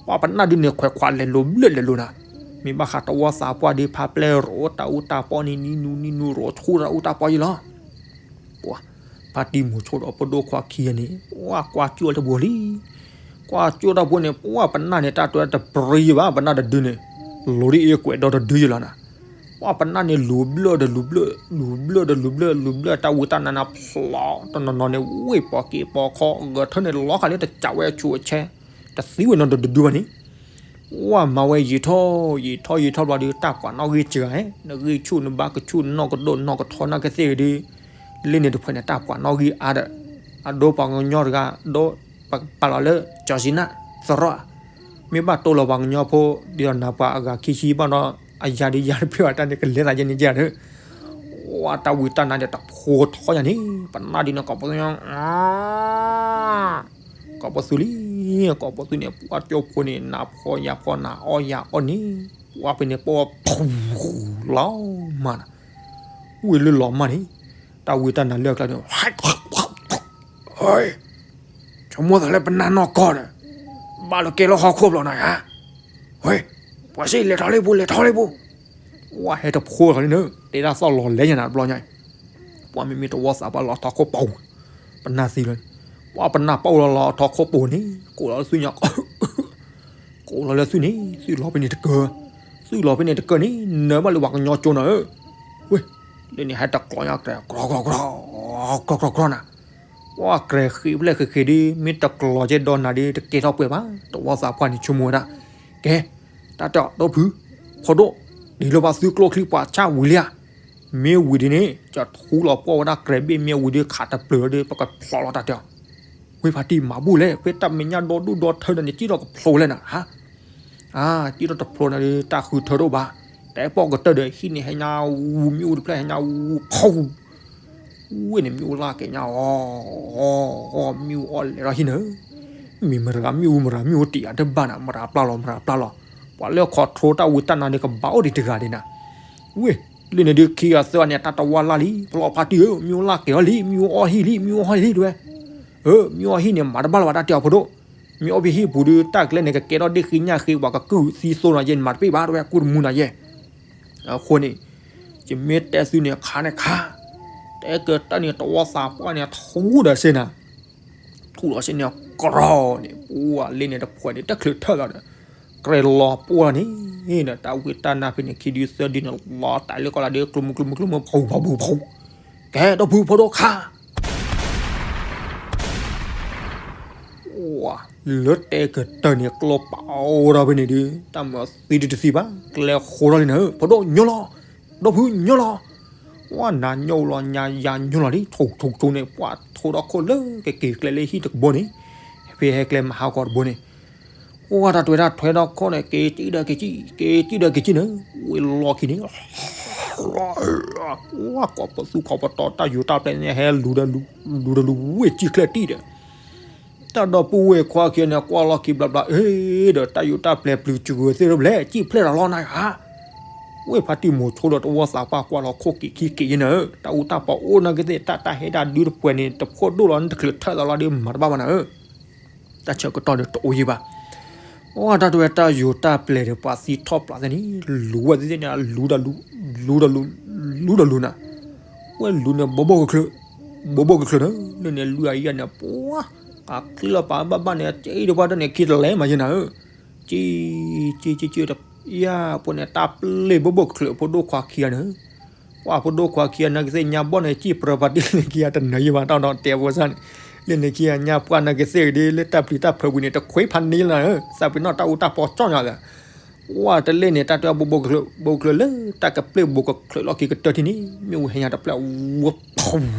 ပှၤပနၢ်ဒုန့ၣ် ခွဲးခွးလဲၤလိၤဘျၢၣ်လဲၤလိၤနၤ, မ့ၢ်ဘၣ်ဃးတဝီသးပှၢ်ဒီး ဖးပျဲၢ်ရိးတၢ်အူတၢ်ပီန့ၣ် နံၤနူၤနံၤနူၤ ရိးဆူတၢ်အူတၢ်ပီယံၤလီၤ. ပှၤ ဖါတံၢ်မိၤဆိဒီးဖိဒိၣ်ခွါခံဂၤန့ၣ် ပှၤကွၢ်ကၠိၣ်တဘိလံ. ကွၢ်ကၠိၣ်တၢ်ဘိန့ၣ် ပှၤပနၢ်န့ၣ် တၢ်တဲတပြံယဘၣ် ပနၢ်တဒုန့ၣ်, လီၤဒ်အ့ၣ်ကွဲးဒီတဒုယလီၤနၤ. ပှၤပနၢ်န့ၣ်လူၤဘျၢၣ်ဒီးလူၤဘျၢၣ်, လူၤဘျၢၣ်ဒီးလူၤဘျၢၣ်, လူၤဘျၢၣ်တၢ်ဝံတၢ်နါန့ၣ်ဖျိတနီၤနီၤန့ၣ် ဝ့ၢ်ပိာ်က့ၤပိာ်ခီ ဂဲၤထၢၣ်န့ၣ်လီၤဃာ်လၢတကးဝဲအဆူးအဆဲ, တသံဝဲနီတဒုဘၣ်န့ၣ် ပှၤမၤဝဲယံာ်ထီၣ်ယံာ်ထီၣ်ယံာ်ထီၣ်ဘျီဒီး တၢ်ပှၤနီၣ်ဂံၢ်စှၤ, နဂံၢ်ဆူၣ်နဘါကဆူၣ် နီၢ်ကဒိၣ်နီၢ်ကထီနီၢ်ကသ့ၣ်ဂ့ၤဒီး, လၢန့ၣ်တဖုန့ၣ် တၢ်ပှၤနီၣ်ဂံၢ်အါဒီး, အဒိပှၤကညီတဂၤ ဒိပာ်လီၤလၢ ကၠီၤစံနၢ် သရီ, မ့ၢ်ဘၣ်တိၢ်လီၤပှၤကညီဖိ ဒ်သိးနၤပှၤအဂၤခံဆံဘၣ်ဒီး အယၤဒီးယၤတဖျၢၣ်ဘၣ်တၢ်န့ၣ် ကလဲၤသးယဲန့ၣ်ယဲဒီး, ပှၤတၢ်ဝံတၢ်နါဒီးတဖိထီယၤန့ၣ် ပနၢ်ဒ်န့ၣ် ကိးပသူညီ ကိးပသူလံ, ကိးပသူန့ၣ် ပှၤကၠိဖိန့ၣ် နၤဖီယၤဖီ နၤအီၣ်ယၤအီၣ်န့ၣ်, ပှၤဖဲန့ၣ်ပှၤဖူလီၤမၢ်နၤ, ဝ့ၢ်လၢလီၤမၢ်န့ၣ်, တၢ်ဝံတၢ်နါလၢအကျါန့ၣ် ဆိကမိၣ်သးလၢပနၢ်နီၢ်ကီၢ်ဒီး, ဘၣ်လၢကဲလၢဟီၣ်ခိၣ်ဘျီနၤဧါ, ဝဲ, ပှၤစံးလဲၤထီၣ်လံပူၤ လဲၤထီၣ်လံပူၤ, ပှၤဟဲတဖိလီၤလံန့ၣ် တဲဒၣ်သီၣ်လီၤလဲၤညါနၤတဘျီညါ, ပှၤမ့မ့ၢ်တဝီသးပှၢ်လီၤထီခိၣ်ပူၤ, ပနၢ်သံလီၤ, ပှၤပနၢ်ပီၣ်လီၤလီၤထီခိၣ်ပူၤန့ၣ် ကိးလီၤလၢသုညါ ကိးလီၤလၢသုန့ၣ် သုလီၤဖဲန့ၣ်တကၢၢ်, သုလီၤဖဲန့ၣ်တကၢၢ်န့ၣ် နၢၤဘၣ်လၢပှၤကညီကၠိနၤဧၢ, ဝဲ, လၢန့ၣ်ဟဲတကျီညါကြဲး ကြီ ကြီ ကြီ ကြီ ကြီနၤ, ပှၤကြဲးဃံးဖျဲၣ်ဃံးဃံးဒီး မ့ၢ်တကျီကဲဒီးနၤဒီး တကဲထီၣ်ပှဲၤဘၣ်, တဝီသးပှၢ်န့ၣ်ဆိကမိၣ်ဝဲဒၣ်, ကဲ, တၢ်တဲအီၤ ဒီပုၢ်, ဖိဒိၣ်, ဒ်လၢပှၤသုကျိချံပှၤဆၣ်ဝံၤလံဧါ, မ့ၢ်ဝံၤဒ်န့ၣ် ကထူလီၤပှီၢ်ဝဲဒၣ်ကြဲးဘ့ၣ်မ့ၢ်ဝံၤဒီးခးတပျၢၤဒီး ပကဖျီလီၤတၢ်တဲအီၤ, ဝ့ၢ်ဖါတံၢ်မၤဘူၣ်လဲၣ် ဖဲတၢ်မဲာ်ညါဒီဒူၣ်ဒီထၢဒီးန့ၣ် စံၣ်ထီၣ်ကဖျိလဲၣ်နၤ, ဟါ, အါ, စံၣ်ထီၣ်တဖျိန့ၣ်ဒီး တၢ်ဃုထၢတအိၣ်ဘၣ်, တၢ်အဲၣ်ပီၣ်ကတၢၢ်ဒီး ဟံၣ်န့ၣ်ဟဲညါဝူ မ့ၣ်အူတဖျၢၣ်ဟဲညါဝူ ဖီ ဝ့ၢ်န့ၣ် မ့ၣ်အူလၢက့ၤညါအီၤ, အီ မ့ၣ်အူအီၣ်လဲၤထီၣ်ဟံၣ်န့ၣ်, မ့ၢ်မတၤဂၤမ့ၣ်အူ မတၤဂၤမ့ၣ်အူတ့ၢ်အတဘၣ်နၤ မတၤပျၢ်လီၤ မတၤပျၢ်လီၤ, ပှၤလၢ control တၢ်ဝံတၢ်နါန့ၣ် ကဘၣ်အိၣ်ဒံးတဂၤဒံးနၤ, ဝ့ၢ်, လၢန့ၣ်ဒုးခံဂၤသၢဂၤန့ၣ် တၢ်တဝၢ်လၢ်လံ ဖျီဖါတံၢ်ဧၢ မ့ၣ်အူလၢက့ၤအီၤလံ မ့ၣ်အူအီၣ်ဟံၣ်လံ မ့ၣ်အူအီၣ်ဟံၣ်လံတဲဝဲ, အၢ မ့ၣ်အူအီၣ်ဟံၣ်န့ၣ် မၤတဘၣ်လၢၤဘၣ်တၢ်တဲအီၤဖိဒိၣ်, မ့ၢ်အီၣ်ဘၣ်ဟံၣ်ပူၤဒီး တၢ်ကျဲန့ၣ် ကကဲထီၣ်ဒ့ၣ်ဃံညၣ်ဃံ ပှၤကကုၢ်သံသိနၤယဲန့ၣ် မၤတပ့ၢ်ဘၣ်တဲဝဲ ကူၣ်တမူနၤယဲ အဃိန့ၣ်, ယမ့ၢ်တဲသုန့ၣ်ခါန့ၣ်ခါ, တဲကတၢၢ်န့ၣ် တဝီသးပှၢ်န့ၣ် ထူဒီးစ့နၤ, ထူဒီးစ့န့ၣ် ကြီန့ၣ် ပှၤလ့န့ၣ်တဖှဲးန့ၣ် တချုးထၢၣ်လီၤဒီး, ကြဲးလီၤပှီၢ်လီၤန့ၣ်, ဒီးတၢ်ဝံတၢ်နါဖဲန့ၣ်ခံဒုသၢဒုန့ၣ် လီၤတၢ်လၢကီၢ်လၢ်ဒီး ကျိမုကျိမုကျိမု ဖီဖီဖီဖီ, ကဲဒီပုၢ်ဖိဒိၣ်ခါ လၢတဲကတၢၢ်န့ၣ် ကျိပာ်အိၣ်ဒီးဖဲန့ၣ်ဒီး တၢ်မၤသံဒုတသံဘၣ် ကျဲဃိထီၣ်လံနၤဧၢ ဖိဒိၣ်ညီလီၤ, ဒီပုၢ်ညီလီၤ, ပှၤနၤညီလီၤ ညါယၤညီလီၤလံ ထိၣ်ထိၣ်ထိၣ်န့ၣ် ပှၤထိၣ်ဒီးခိၣ်လၢကက့ၤကျဲလၢဟံၣ်တကဘိန့ၣ်, ဖဲဟဲကျဲမဟါကီးတဘိန့ၣ်, ပှၤတၢ်တွဲတၢ်ထွဲဒီးခိၣ်န့ၣ် က့ၤကံၣ်ဒီးက့ၤကံၣ် က့ၤကံၣ်ဒီးက့ၤကံၣ်န့ၣ် ဝံၤလီၢ်ခံန့ၣ် ပှၤကိးပသူခီပတီၢ် တၢ်ယူၤတၢ်ပျဲၢ်န့ၣ် ဟဲလူၤဒီးလူၤ လူၤဒီးလူၤဝ့ၢ်ကံၣ်ချၢၣ်တံၢ်ဒီး တၢ်ဒီပုၢ်ဝဲၢ်ခွါခံဂၤန့ၣ် ကွၢ်လီၢ်ခံဘျီဘျီ အ့ ဒီးတၢ်ယူၤတၢ်ပျဲၢ်ပျုၤစှၤသ့ၣ်တဖျဲၣ် ကံၣ်ဖျဲၣ်တၢ်လီၤနၤဧါ, ဝ့ၢ်ဖါတံၢ်မိၤဆိဒီးတဝီသးပှၢ်ကွၢ်လီၤခိၣ်က့ၤခံက့ၤယဲနၤဧၢ, တၢ်အူတၢ်ပီအိၣ်နာ်က့သ့ၣ် တၢ်တၢ်ဟဲဒၣ်ဒုတပှဲၤန့ၣ် တဖှိၣ်ဒိၣ်လီၤန့ၣ် တချုးထၢၣ်သးလီၤဒီးမၤတဘၣ်ဘၣ်နၤဧၢ တၢ်ဆၢကတီၢ်ဒီးတအိၣ်ယံၤဘၣ်. ပှၤတၢ်တဝဲတၢ်ယိၤတၢ်ပျဲၢ်ဒီး ပှၤသံထီၣ်ပျးသ့ၣ်န့ၣ် လူၤဝဲသ့ၣ်န့ၣ် လူၤဒီးလူၤ လူၤဒီးလူၤ လူၤဒီးလူၤနၤ, ဝဲလူၤန့ၣ် ဘိဘိကချၢး ဘိဘိကချၢးန့ၣ် လၢန့ၣ်လွံၢ်အယဲၢ်န့ၣ် ပှၤ ကကျ့လီၤပာ်ဘၣ်ဘၣ်န့ၣ် က့ဒီးပှၤတၢ်န့ၣ် ခံတလဲမးယဲနၤဧၢ, ကံၣ် ကံၣ် ကံၣ် ကံၣ် ယၤ ပှၤန့ၣ် တၢ်ပျ့ၢ်ဘိဘိကချၢး ဖိဒိၣ်ခွါခံဂၤန့ၣ် ပှၤဖိဒိၣ်ခွါခံဂၤနာ်က့သ့ၣ်ညါဘီၣ်န့ၣ် ကံၣ်ပြၢပာ်တံၢ်လၢခံဂၤ တနၢၤယံၤဘၣ် တၢ်ဒီးတဲဖိစၢ်န့ၣ်, လၢန့ၣ်ခံဂၤညါပှၢ်နာ်က့သ့ၣ်ဒီး လၢတၢ်ပျံၤတၢ်ဖုးဝံၤန့ၣ် တခွ့ဖးန့ၣ်လီၤနၤဧၢ, သးပ့ၤနီၣ်တၢ်အူတၢ်ပီကၠီၣ်ညါသး, ပှၤတလဲၣ်န့ၣ် တၢ်တဲဘိဘိကချၢး ဘိကချၢးလၢတၢ်ကပျ့ၢ်ဘိကချၢးလီၢ်ခံကတၢၢ်ထံၣ်န့ၣ် မ့ၣ်အူဟဲညါတဖျၢၣ်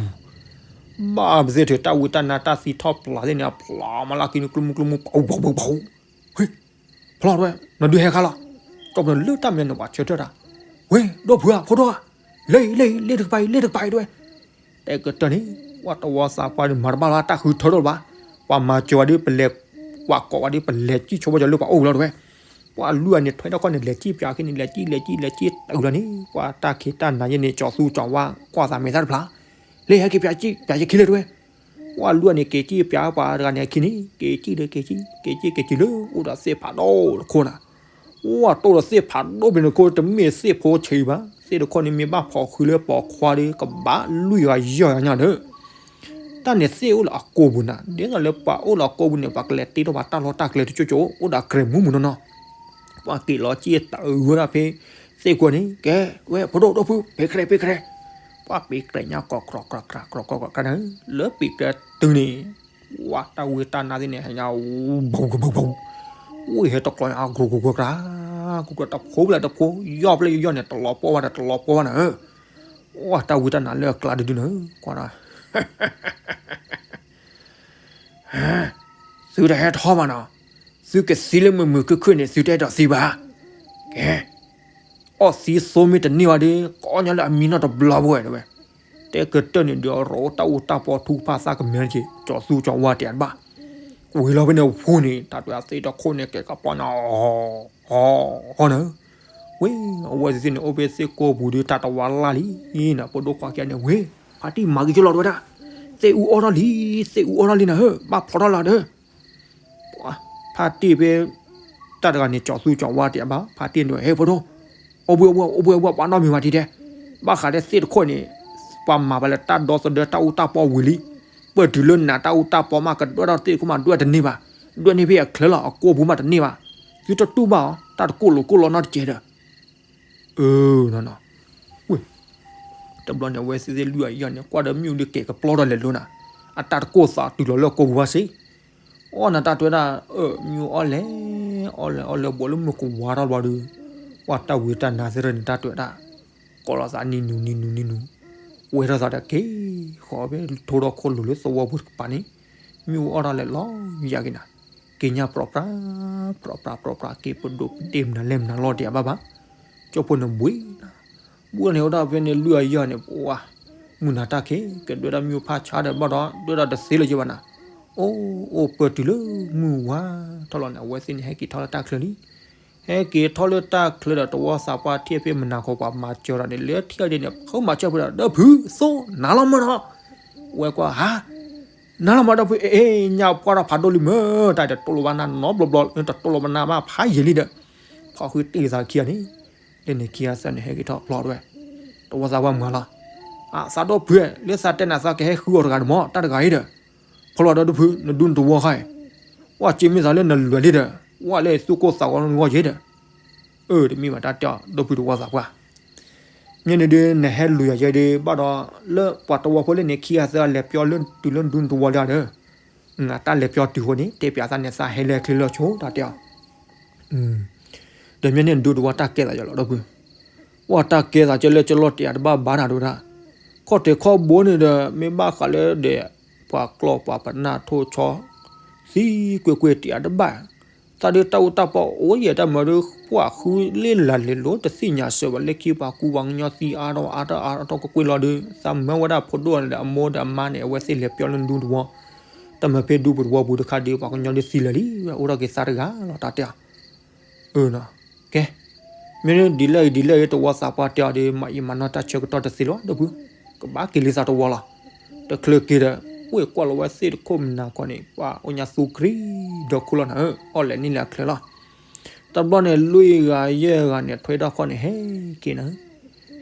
ဝါ ဖီ ဘၣ်ပသ့ၣ်ထုးတၢ်ဝံတၢ်နါတၢ်သံထီၣ်ပျးသ့ၣ်န့ၣ် အဖျါမးလၢခံန့ၣ် ကျိမုကျိမု ပှၤ ပှၤ ပှၤ ပှၤ ဟ့ၣ် ဖျီတဝဲ နဒုးဟဲခါလီၤ, ကၠီပနၢၤလၢတၢ်မဲာ်န့ၣ် ပှၤဆၢထၢၣ်တၢ်, ဝ့ၢ် ဒီပုၢ်ဧၢ ဖိဒိၣ်ဧၢ, လ့ လ့ လ့တကပၤအံၤ လ့တကပၤအံၤတဝဲ, တဲကတၢၢ်န့ၣ် ပှၤတဝီသးပှၢ်န့ၣ် မၤတဘၣ်လၢတၢ်ဃုထၢထီၣ်လၢၤဘၣ်, ပှၤမၤစၢၤဝဲဒီး ပလဲၤ ကွၢ်ကိးဝဲဒီး ပလဲၤစံၣ်ဆိဘီကၠီၤလၢပှၤအိၣ်လီၤတဝဲ, ပှၤလွံၢ်ဂၤန့ၣ် ထွဲထီၣ်ခီၣ်န့ၣ် လဲၤစံၣ်ပၠးခံန့ၣ် လဲၤစံၣ် လဲၤစံၣ် တုၤလီၤန့ၣ် ပှၤတၢ်ခ့တၢ်နၤယဲန့ၣ် ကၠီၤသူကၠီၤဝါ ကွၢ်သးမဲာ်သၣ်တဖျါ, လ့ ဟဲက့ၤပၠးစံၣ် ပၠးယခံလၢတဝဲ ပှၤလွံၢ်ဂၤန့ၣ် က့ၤစံၣ်ပၠးပှၤတဂၤန့ၣ်အခံန့ၣ် က့ၤစံၣ်ဒီးက့ၤစံၣ် က့ၤစံၣ်က့ၤစံၣ်လၢအိၣ်ဒီးသ့ၣ်ဖးဒိၣ်တခိၣ်နၤ, ပှၤတိၢ်ဒီးသ့ၣ်ဖးဒိၣ်ဖဲန့ၣ်ခိၣ် တမ့ၢ်သ့ၣ်ဖိဆံးဘၣ်, သ့ၣ်တခိၣ်န့ၣ်မ့ၢ်ဘၣ်ဖီၣ်ဃုလၢပိာ်ခွါဒီး ကဘၣ်လွံၢ်ဂၤယဲၢ်ဂၤညါဒီး တၢ်န့ၣ်သ့ၣ်အိၣ်လၢအကိာ်ပူၤနၤ, ဒ်သိးလၢပှၤအိၣ်လၢအကိာ်ပူၤန့ၣ် ပှၤကလဲၤတ့ထီၣ်ပှၤတၢ်လီၢ်တၢ်ကျဲတကၠိၢ်ကၠိၢ် အိၣ်ဒီးအကြဲးမူးမူးနီၢ်နီၢ်, ပှၤက့ၤလီၤက့ၤတၢ်အုးဝဲဒၣ်ဖဲ သ့ၣ်ကိာ်န့ၣ် ကဲ ဝဲဖိဒိၣ်ဒီဖု ပ့ၤကြဲ ပ့ၤကြဲ, ပှၤပ့ၤကြဲညါ ကီးကြီးကြးကြး ကြီးကြီးကြးကြးန့ၣ် လၢပ့ၤကြဲတုၤန့ၣ် ဝဲတၢ်ဝံတၢ်နါသ့ၣ်န့ၣ် ဟဲညါ ဘီဘီဘီဘီ, ဝံဟဲတကျီညါ ကြူကြူကြူကြး, ကြူကြူတဖိပျဲၢ်တဖိ ယီၢ်ပျဲၢ်ယီၢ်န့ၣ် တလီၤပှီၢ်ဘၣ်ဒီးတလီၤပှီၢ်ဘၣ်နၤဧၢ, ဝဲတၢ်ဝံတၢ်နါလၢအကျါဒုဒုနၤဧၢ, ကွၢ်ဒီး သုတဟဲထီၣ်ဘၣ်နီၤ, သုကသံလၢမုာ်မုာ်ခုၣ်ခုၣ်န့ၣ် သုတအဲၣ်ဒိးသံဘၣ်, ကဲ အီၣ်သံသိမ့ၢ်တန့ၢ်ဘၣ်ဒီး ကအီၣ်ညါလၢအမံနီၢ်တဘျီဘၣ်ဝဲတဲဝဲ, တဲကတၢၢ်န့ၣ်ဒီး ရိတၢ်အူတၢ်ပီထူကဖၣ်သၣ်ကမဲာ်က့ၤ ကၠီၤသူကၠီၤဝါတဲတဘၣ်, ဝံၤလီၤဖဲန့ၣ်အဃိန့ၣ် တၢ်တဲသ့ၣ်တခိၣ်န့ၣ် ကဲကပီၤညါ အီၤ အီၤ အီၤနၤ, ဝံၤ အဝဲသ့ၣ်န့ၣ် အိၣ်ဖဲသ့ၣ်ကိာ်ပူၤဒီး တၢ်တဝါလၢ်လံနီၤ, ဖိဒိၣ်ခွါခံဂၤန့ၣ် ဝံၤ ဖါတံၢ်မၤက့ၤကလီၤတဲဝဲဒၣ်, သ့ၣ်အူအီၣ်ထီၣ်လံ, သ့ၣ်အူအီၣ်ထီၣ်လံနၤဧၢ, ဘၣ်ဖီထီၣ်လီၤဒီး ဖါတံၢ်ဖဲ တၢ်တဂၤန့ၣ် ကၠီၤသူကၠီၤဝါတဲဘၣ် ဖါတံၢ်န့ၣ် ဟဲဖိဒိၣ်, အိၣ်ဘှံးအိၣ်ဘှံးအိၣ်ဘှံးအိၣ်ဘှံး ပှၤနီတမံၤဘၣ်ဒ်တဲ, ဘၣ်ဃးဒီးသ့ၣ်တခိၣ်န့ၣ် ပှၤမၤဘၣ်လၢတၢ်ဒီသဒၢတၢ်အူတၢ်ပီဝံၤလံ, ပၢၢ်တုၤလၢနၤတၢ်အူတၢ်ပီမး ကဒွဲၣ်ထီၣ်သ့ၣ်တခိၣ်မး ဒွဲၣ်တန့ၢ်ဘၣ်, ဒွဲၣ်န့ၢ်ဖဲအချၢလီၤ အကိာ်ပူၤမးတန့ၢ်ဘၣ်, သုတတူၢ်ဘၣ်အီၤ တၢ်တကိၢ်လိာ်ကိၢ်လီၤနီတကဲဒီး အၢ နီၤနီၤ, ဝ့ၢ် တဘျီန့ၣ် အဝဲသ့ၣ်သ့ၣ်လွံၢ်အယီၢ်န့ၣ် ကွၢ်ဒီးမ့ၣ်အူဒုးကဲၤကပျီထီၣ်လဲၤလိၤနၤ, အတၢ်တကိၢ်သးတုၤလီၤလၢအကိာ်ပူၤဘၣ်စ့ၢ်, အီၣ်နၤတၢ်တဲဝဲဒၣ်, အၢ မ့ၣ်အူအီၣ်လဲၤ အီၣ်လဲၤအီၣ်လဲၤ ဘှီးလၢမုၢ်ကဝါထီၣ်တဘျီဒီး, ပှၤတၢ်ဝံတၢ်နါသ့ၣ်တဖၣ်န့ၣ် တၢ်တဲဝဲဒၣ်, ကိးလီၤသးနံၤနူၤနံၤနူၤနံၤနူၤ, ဝဲထီၣ်သးဒီးက့ၤဃီၤဖဲထိထီၣ်ခိၣ်လိၤလၢသဝီပူၤတကပၤန့ၣ်, မ့ၣ်အူအီၣ်ထီၣ်လဲၤလီၤယၤက့ၤနၤ, က့ၤညါပြီပြါ ပြီပြါပြီပြါ က့ၤပဒိၣ်ပဒ့ၣ်မနုၤလဲၣ်မနုၤလီၤတယၤဘၣ်ဘၣ်, ကၠိဖိန့ၣ်ဘှံးနၤ, ဘှံးန့ၣ်ဝဲဒၣ်ဖဲန့ၣ်လွံၢ်အယီၢ်န့ၣ် ပှၤ မုၢ်နၤတၢ်ခံး ကဒွဲၣ်ဒၣ်မ့ၣ်အူဖးဆါဒီးဘၣ်ဒီး ဒွဲၣ်ဒၣ်တသ့လၢၤယဲဘၣ်နၤ, အိၣ်အိၣ်ပၢၢ်တုၤလၢမုၢ်ဝါထီၣ်လီၤန့ၣ် အဝဲသ့ၣ်န့ၣ် ဟဲက့ၤထီၣ်လၢတၢ်ချၢလံ, ဟဲက့ၤထီၣ်လၢတၢ်ချၢဒီး တဝီသးပှၢ်ထံၣ်ဖဲမနၤခီပှၤမၤစၢၤဒီးန့ၣ် လၢထံၣ်အီၤဒ်န့ၣ် ဖုမၤစၢၤဖုဒီး ဒီဖုသိနၤလီၤမၢ်ဒီး, ဝဲကွၢ်ဟါ နၤလီၤမၢ်ဒီဖု အ့ ညါပှၢ်ထီၣ်ဖးဒိၣ်လံမၢ် တၢ်တတိၢ်လိာ်ဘၣ်နၤနီတဘျီဘျီ တတိၢ်လိာ်ဘၣ်နၤဘၣ်ဖးယံာ်လံဒီး, ဖီၣ်ဃုတံၢ်သးခံဂၤန့ၣ်, လၢန့ၣ်ခံဂၤသၢန့ၣ် ဟဲက့ၤထီၣ်ဖျီတဝဲ, တဝီသးပှၢ်မၤလီၤ, အသးဒီဖု လၢသးတဲနၤသးကဟဲဃုအီၤတဂၤန့ၣ်မၢ် တၢ်တဂၤအံၤဒီး, ဖီၣ်လီၤဒီဒဖု နဒူနတဝီခါအံၤ, ဝဲစ့မ့ၢ်သးလၢနလွဲၤလံဒီး, ဝဲလၢသူၣ်ကိၢ်သးဂီၤနဂီၢ်ယဲဒီး အၢ တမ့ၢ်ဘၣ်တၢ်တဲအီၤ ဒီဖုတဝီသးပှၢ်, မ့ၢ်န့ၣ်ဒုး နဟဲလူၤယၤယဲဒုး ဘၣ်ဒီး လၢပှၤတဝီဖိလၢန့ၣ် ခံဂၤသၢဂၤလဲၤပျီလၢတုၤလၢနဒူနတဝီလံဒီး, တၢ်လဲၤပျီတုၤဃိန့ၣ် တဲပၠးသးန့ၣ် သးဟဲလၢချ့လၢဆိတၢ်တဲအီၤ ဒီးမ့ၢ်န့ၣ်နဒူတဝီတၢ်ကဲသးယလီၤဒီဖု, ဝဲတၢ်ကဲသးကဲလၢကလီၢ်တယၤတဘၣ်ဘၣ်နၤဒိဒၣ်, ခီၣ်ထံးခီၣ်ဘိန့ၣ်ဒီး မ့ၢ်ဘၣ်ဃးလၢဒီး ပှၤကျီၢ်ပှၤပနၢ်ထိၣ်ဆီ သံကွ့ၢ်ကွ့ၢ်တယၤတဘၣ်, သးဒုးတၢ်အူတၢ်ပီအိၣ်ယဲၢ်တၢ်မၤဒုး ပှၤဃုလ့လၤလဲၤလိၤတသ့ၣ်ညါစၢၤဘၣ် လၢခံပှၤကူပှၤကညီသံအါထီၣ်အါထီၣ်အါထီၣ်ကွ့ၢ်ကွ့ၢ်လီၤဒုး သးမၢဝဲဒၣ်ဖိဒိၣ်ဒီးအမိၢ်ဒီးအမါန့ၣ် အဝဲသ့ၣ်လဲၤပျီလၢနဒူတဝီ, တၢ်မၤဖဲဒူပူၤတဝီပူၤတခါဒုး ပှၤကညီဒုးသံလၢာ်လံ ဝဲအိၣ်ထီၣ်က့ၤသးတဂၤလီၤတၢ်တဲအီၤ အၢနီၤ, ကဲ, မ့ၢ်ဒ်လဲၣ်ဂ့ၤဒ်လဲၣ်ဂ့ၤ တဝီသးပှၢ်တဲအီၤဒီး မၤအံၤမၤနီၢ်တၢ်ဆၢကတီၢ်တသ့လီၤ ဒီပုၢ်, ကဘၣ်က့ၤလံသးတဝီလီၤ. တချုးက့ၤဒီး ဝ့ၢ်ကွၢ်လီၤဝဲသ့ၣ်တခိၣ်မနၤခီန့ၣ် ပှၤအိၣ်ညါသူကြံဒီခိၣ်လီၤနၤဧၢ, အီၣ်လဲၤန့ၢ်လၢအချၢလီၤ. တဘျီန့ၣ် လွံၢ်ဂၤယဲၢ်ဂၤန့ၣ် ထွဲထီၣ်ခီန့ၣ်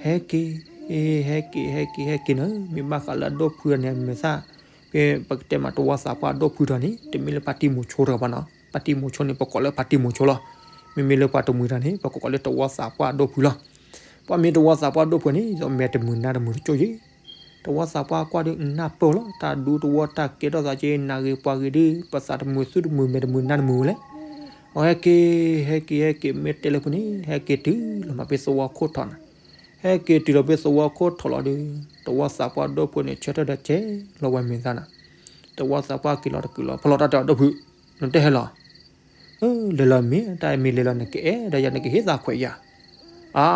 ဟဲက့ၤနၤဧၢ, ဟဲက့ၤ, ဟဲက့ၤ ဟဲက့ၤ ဟဲက့ၤနၤဧၢ, မ့ၢ်ဘၣ်ဃးလၢအဒိၣ်ဖုန့ၣ် အမဲာ်သၣ် ဖဲပကတဲမး တဝီသးပှၢ်အဒိၣ်ဖုထီၣ်န့ၣ် တမ့ၢ်လၢဖါတံၢ်မိၤဆိတဂၤဘၣ်နီၤ, ဖါတံၢ်မိၤဆိန့ၣ် ပကိးလၢဖါတံၢ်မိၤဆိလီၤ. မ့မ့ၢ်လၢပှၤတမှံၤတၢ်န့ၣ် ပကကိးလၢတဝီသးပှၢ်အဒိၣ်ဖုလီၤ. ပှၤမ့ၢ်တဝီသးပှၢ်အဒိၣ်ဖုန့ၣ် ယမဲာ်တမုာ်နါတမုာ်တကၠိၢ်ယဲ, တဝီသးပှၢ်ကွၢ်ဒီးနၢ်ပၢၢ်လီၤ, တၢ်ဒူတဝီတၢ်ကဲထီၣ်သးက့ နၤဂ့ၤပှၤဂ့ၤဒီး ပသးတမုာ်သူတမုာ်မဲာ်တမုာ်နါတမုာ်ဝဲလဲၣ်. အဝဲဟဲက့ၤ ဟဲက့ၤ ဟဲက့ၤ မ့ၢ်တဲလၢပူၤန့ၣ် ဟဲက့ၤတုၤလီၤမးဖဲသဝီခိၣ်ထီၣ်နၤ ဟဲက့ၤတုၤလီၤဖဲသဝီခိၣ်ထီၣ်လီၤဒီး တဝီသးပှၢ်ဒိၣ်ဖုန့ၣ် ဆၢထၢၣ်ဒီးကဲလီၤဝဲမဲာ်သၣ်နၤ, တဝီသးပှၢ်က့ၤလီၤတကုာ်လီၤ ဖီလီၤတၢ်တဲအီၤဒိၣ်ဖု, နတဟဲလီၤ, လဲၤလီၤမ့ၢ် တၢ်မ့ၢ်လဲၤလီၤ နကအဲၣ်ဒိးယၤ နကဟ့ၣ်သးခွဲးယၤ, အါ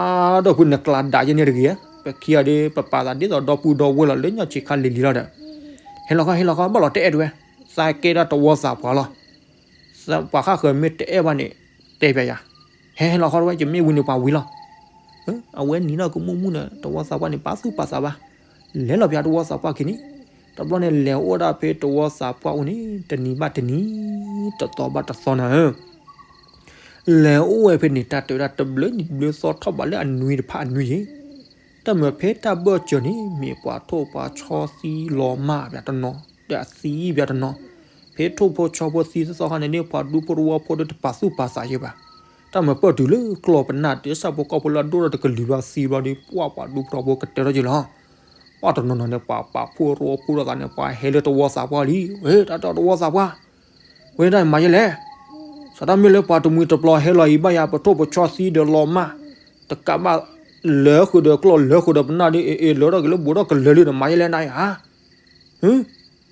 ဒိၣ်ဖု နကျးဒၣ်ယဲန့ၣ်တဂ့ၤ, ပခံဂၤဒီး ပပာ်သးဒ်သိးဒီပုၢ်ဒီဝဲၢ်လီၤ လၢညါဆံးခါလံၤလံၤလီၤဒီး, ဟဲလီၤခီ ဟဲလီၤခီ ဘၣ်လီၤတအဲၣ်တဝဲ, သးကဲဒၣ်တဝီသးပှၢ်လီၤ. ပှၤဃၣ်ဃၢၤမ့ၢ်တအဲၣ်ဘၣ်န့ၣ် တဲပၠးယၤ, ဟဲဟဲလီၤခီတဝဲ ယမ့ၢ်ဝံၤန့ၣ်ပှၤဝံၤလီၤ. အဝဲနံၤလီၤကမူၣ်မူၣ်န့ၣ် တဝီသးပှၢ်န့ၣ် ပာ်သူၣ်ပာ်သးဘၣ်, လဲၤလီၤပၠးတဝီသးပှၢ်ခံန့ၣ်, တဘျီန့ၣ် လဲၤအိၣ်ဝဲဒၣ်ဖဲတဝီသးပှၢ်အိၣ်န့ၣ် တနံၤဘၣ်တနံၤ တသီဘၣ်တသီနၤဧၢ လဲၤအိၣ်ဝဲဖဲန့ၣ် တၢ်တဲဝဲဒၣ်တဘျုးနံၤတဘျုးသီထီၣ်ဘးလၢအနွံတဖၣ်အနွံယဲ, တၢ်မၤဖဲတၢ်ဘၢၣ်စၢၤန့ၣ် မ့ၢ်ပှၤထိၣ်ပှၤဆီသံလီၤမၢ်ပၠးတနီၤ, ဒီးအသံယံာ်ဘၣ်တနီၤ, ဖဲထိၣ်ဖိဆီဖိသံသီသီခါန့ၣ် ဒ်ပှၤဒူဖိတဝီဖိဒီးတပာ်သူၣ်ပာ်သးယဲဘၣ်. တၢ်မၤပၢၢ်တုၤလၢကျီၢ်ပနၢ် တၢ်ဆၣ်ဖိကီၢ်ဖိလၢအဒိၣ်ထီၣ်တကလုာ်ဘၣ်သံဘျီဒီး ပှၤပှၤဒူဖိတဝီဖိကတဲထီၣ်ယဲလီၤ. ပှၤတနီၤနီၤန့ၣ် ပှၤပာ်ဖှိၣ်ရိဖှိၣ်ထီၣ်သးန့ၣ် ပှၤဟဲလၢတဝီသးပှၢ်လံ, ဝဲတၢ်တဲတဝီသးပှၢ်, ဝဲဒၣ်မၤယဲလဲၣ်. စးထီၣ်မ့ၢ်လၢပှၤတမှံၤတပျီၤဟဲလီၤအံၤဘၣ်ယၤ ပထိၣ်ပဆီသံဒီးလီၤမၢ်, တကးဘၣ်လၢဃုာ်ဒီးကျီၢ်လၢဃုာ်ဒီးပနၢ်ဒီး အ့ၣ်အ့ၣ်လၢထီၣ်က့ၤလၢဘူးထီၣ်ကလၢာ်လံဒီး မၤယဲလဲၣ်နၤအံၤဧ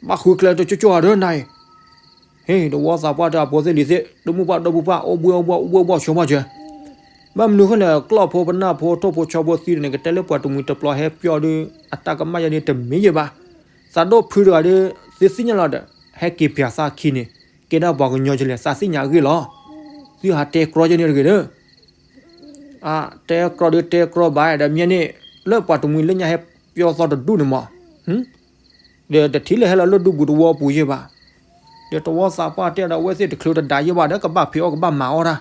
ါ. ဘၣ်ဃုကျဲတကၠိကၠိဧါဒီးနၤအံၤ. ဟ့ၣ် တဝီသးပှၢ်တဲအဖိသ့ၣ်လံၤသ့ၣ် တမုၢ်ပှၢ်ဒီပုၢ်ပှၢ် အိၣ်ဘှံးအိၣ်ဘှီၣ် အိၣ်ဘှံးအိၣ်ဘှီၣ်ဆိဘၣ်စၢၤ. ဘၣ်မနုၤဃိလဲၣ် ကျီၢ်ဖိပနၢ်ဖိ ထိၣ်ဖိဆီဖိသံန့ၣ် ကတဲလၢပှၤတမှံၤတပျီၤဟဲပျီဒီး အတၢ်ကမၣ်ယဲန့ၣ်တမ့ၢ်ယဲဘၣ်. သးဒိၣ်ဖုတဂၤဒီး သုသ့ၣ်ညါလီၤဒီး ဟဲက့ၤပၠးသးခံန့ၣ် ကဲဒၣ်ပှၤကညီကလဲၣ် သးသ့ၣ်ညါအဂ့ၢ်လီၤ. သုဟးတဲကြီယဲန့ၣ်တဂ့ၤဒီး အတဲကြီဒီးတဲကြီဘၣ်ဒီး မ့ၢ်န့ၣ် လၢပှၤတမှံၤလၢညါဟဲပျီသီတဒူၣ်န့ၣ်မး, ဒီးတထံၣ်လၢဟဲလီၤလၢဒူပူၤတဝီပူၤယဲဘၣ်. ဒီးတဝီသးပှၢ်တဲဒီး အဝဲသ့ၣ်တချုးတဒါယဲဘၣ်ဒီး ကဘၣ်ဖံးအီၣ်ကဘၣ်မၤအီၣ်တၢ်,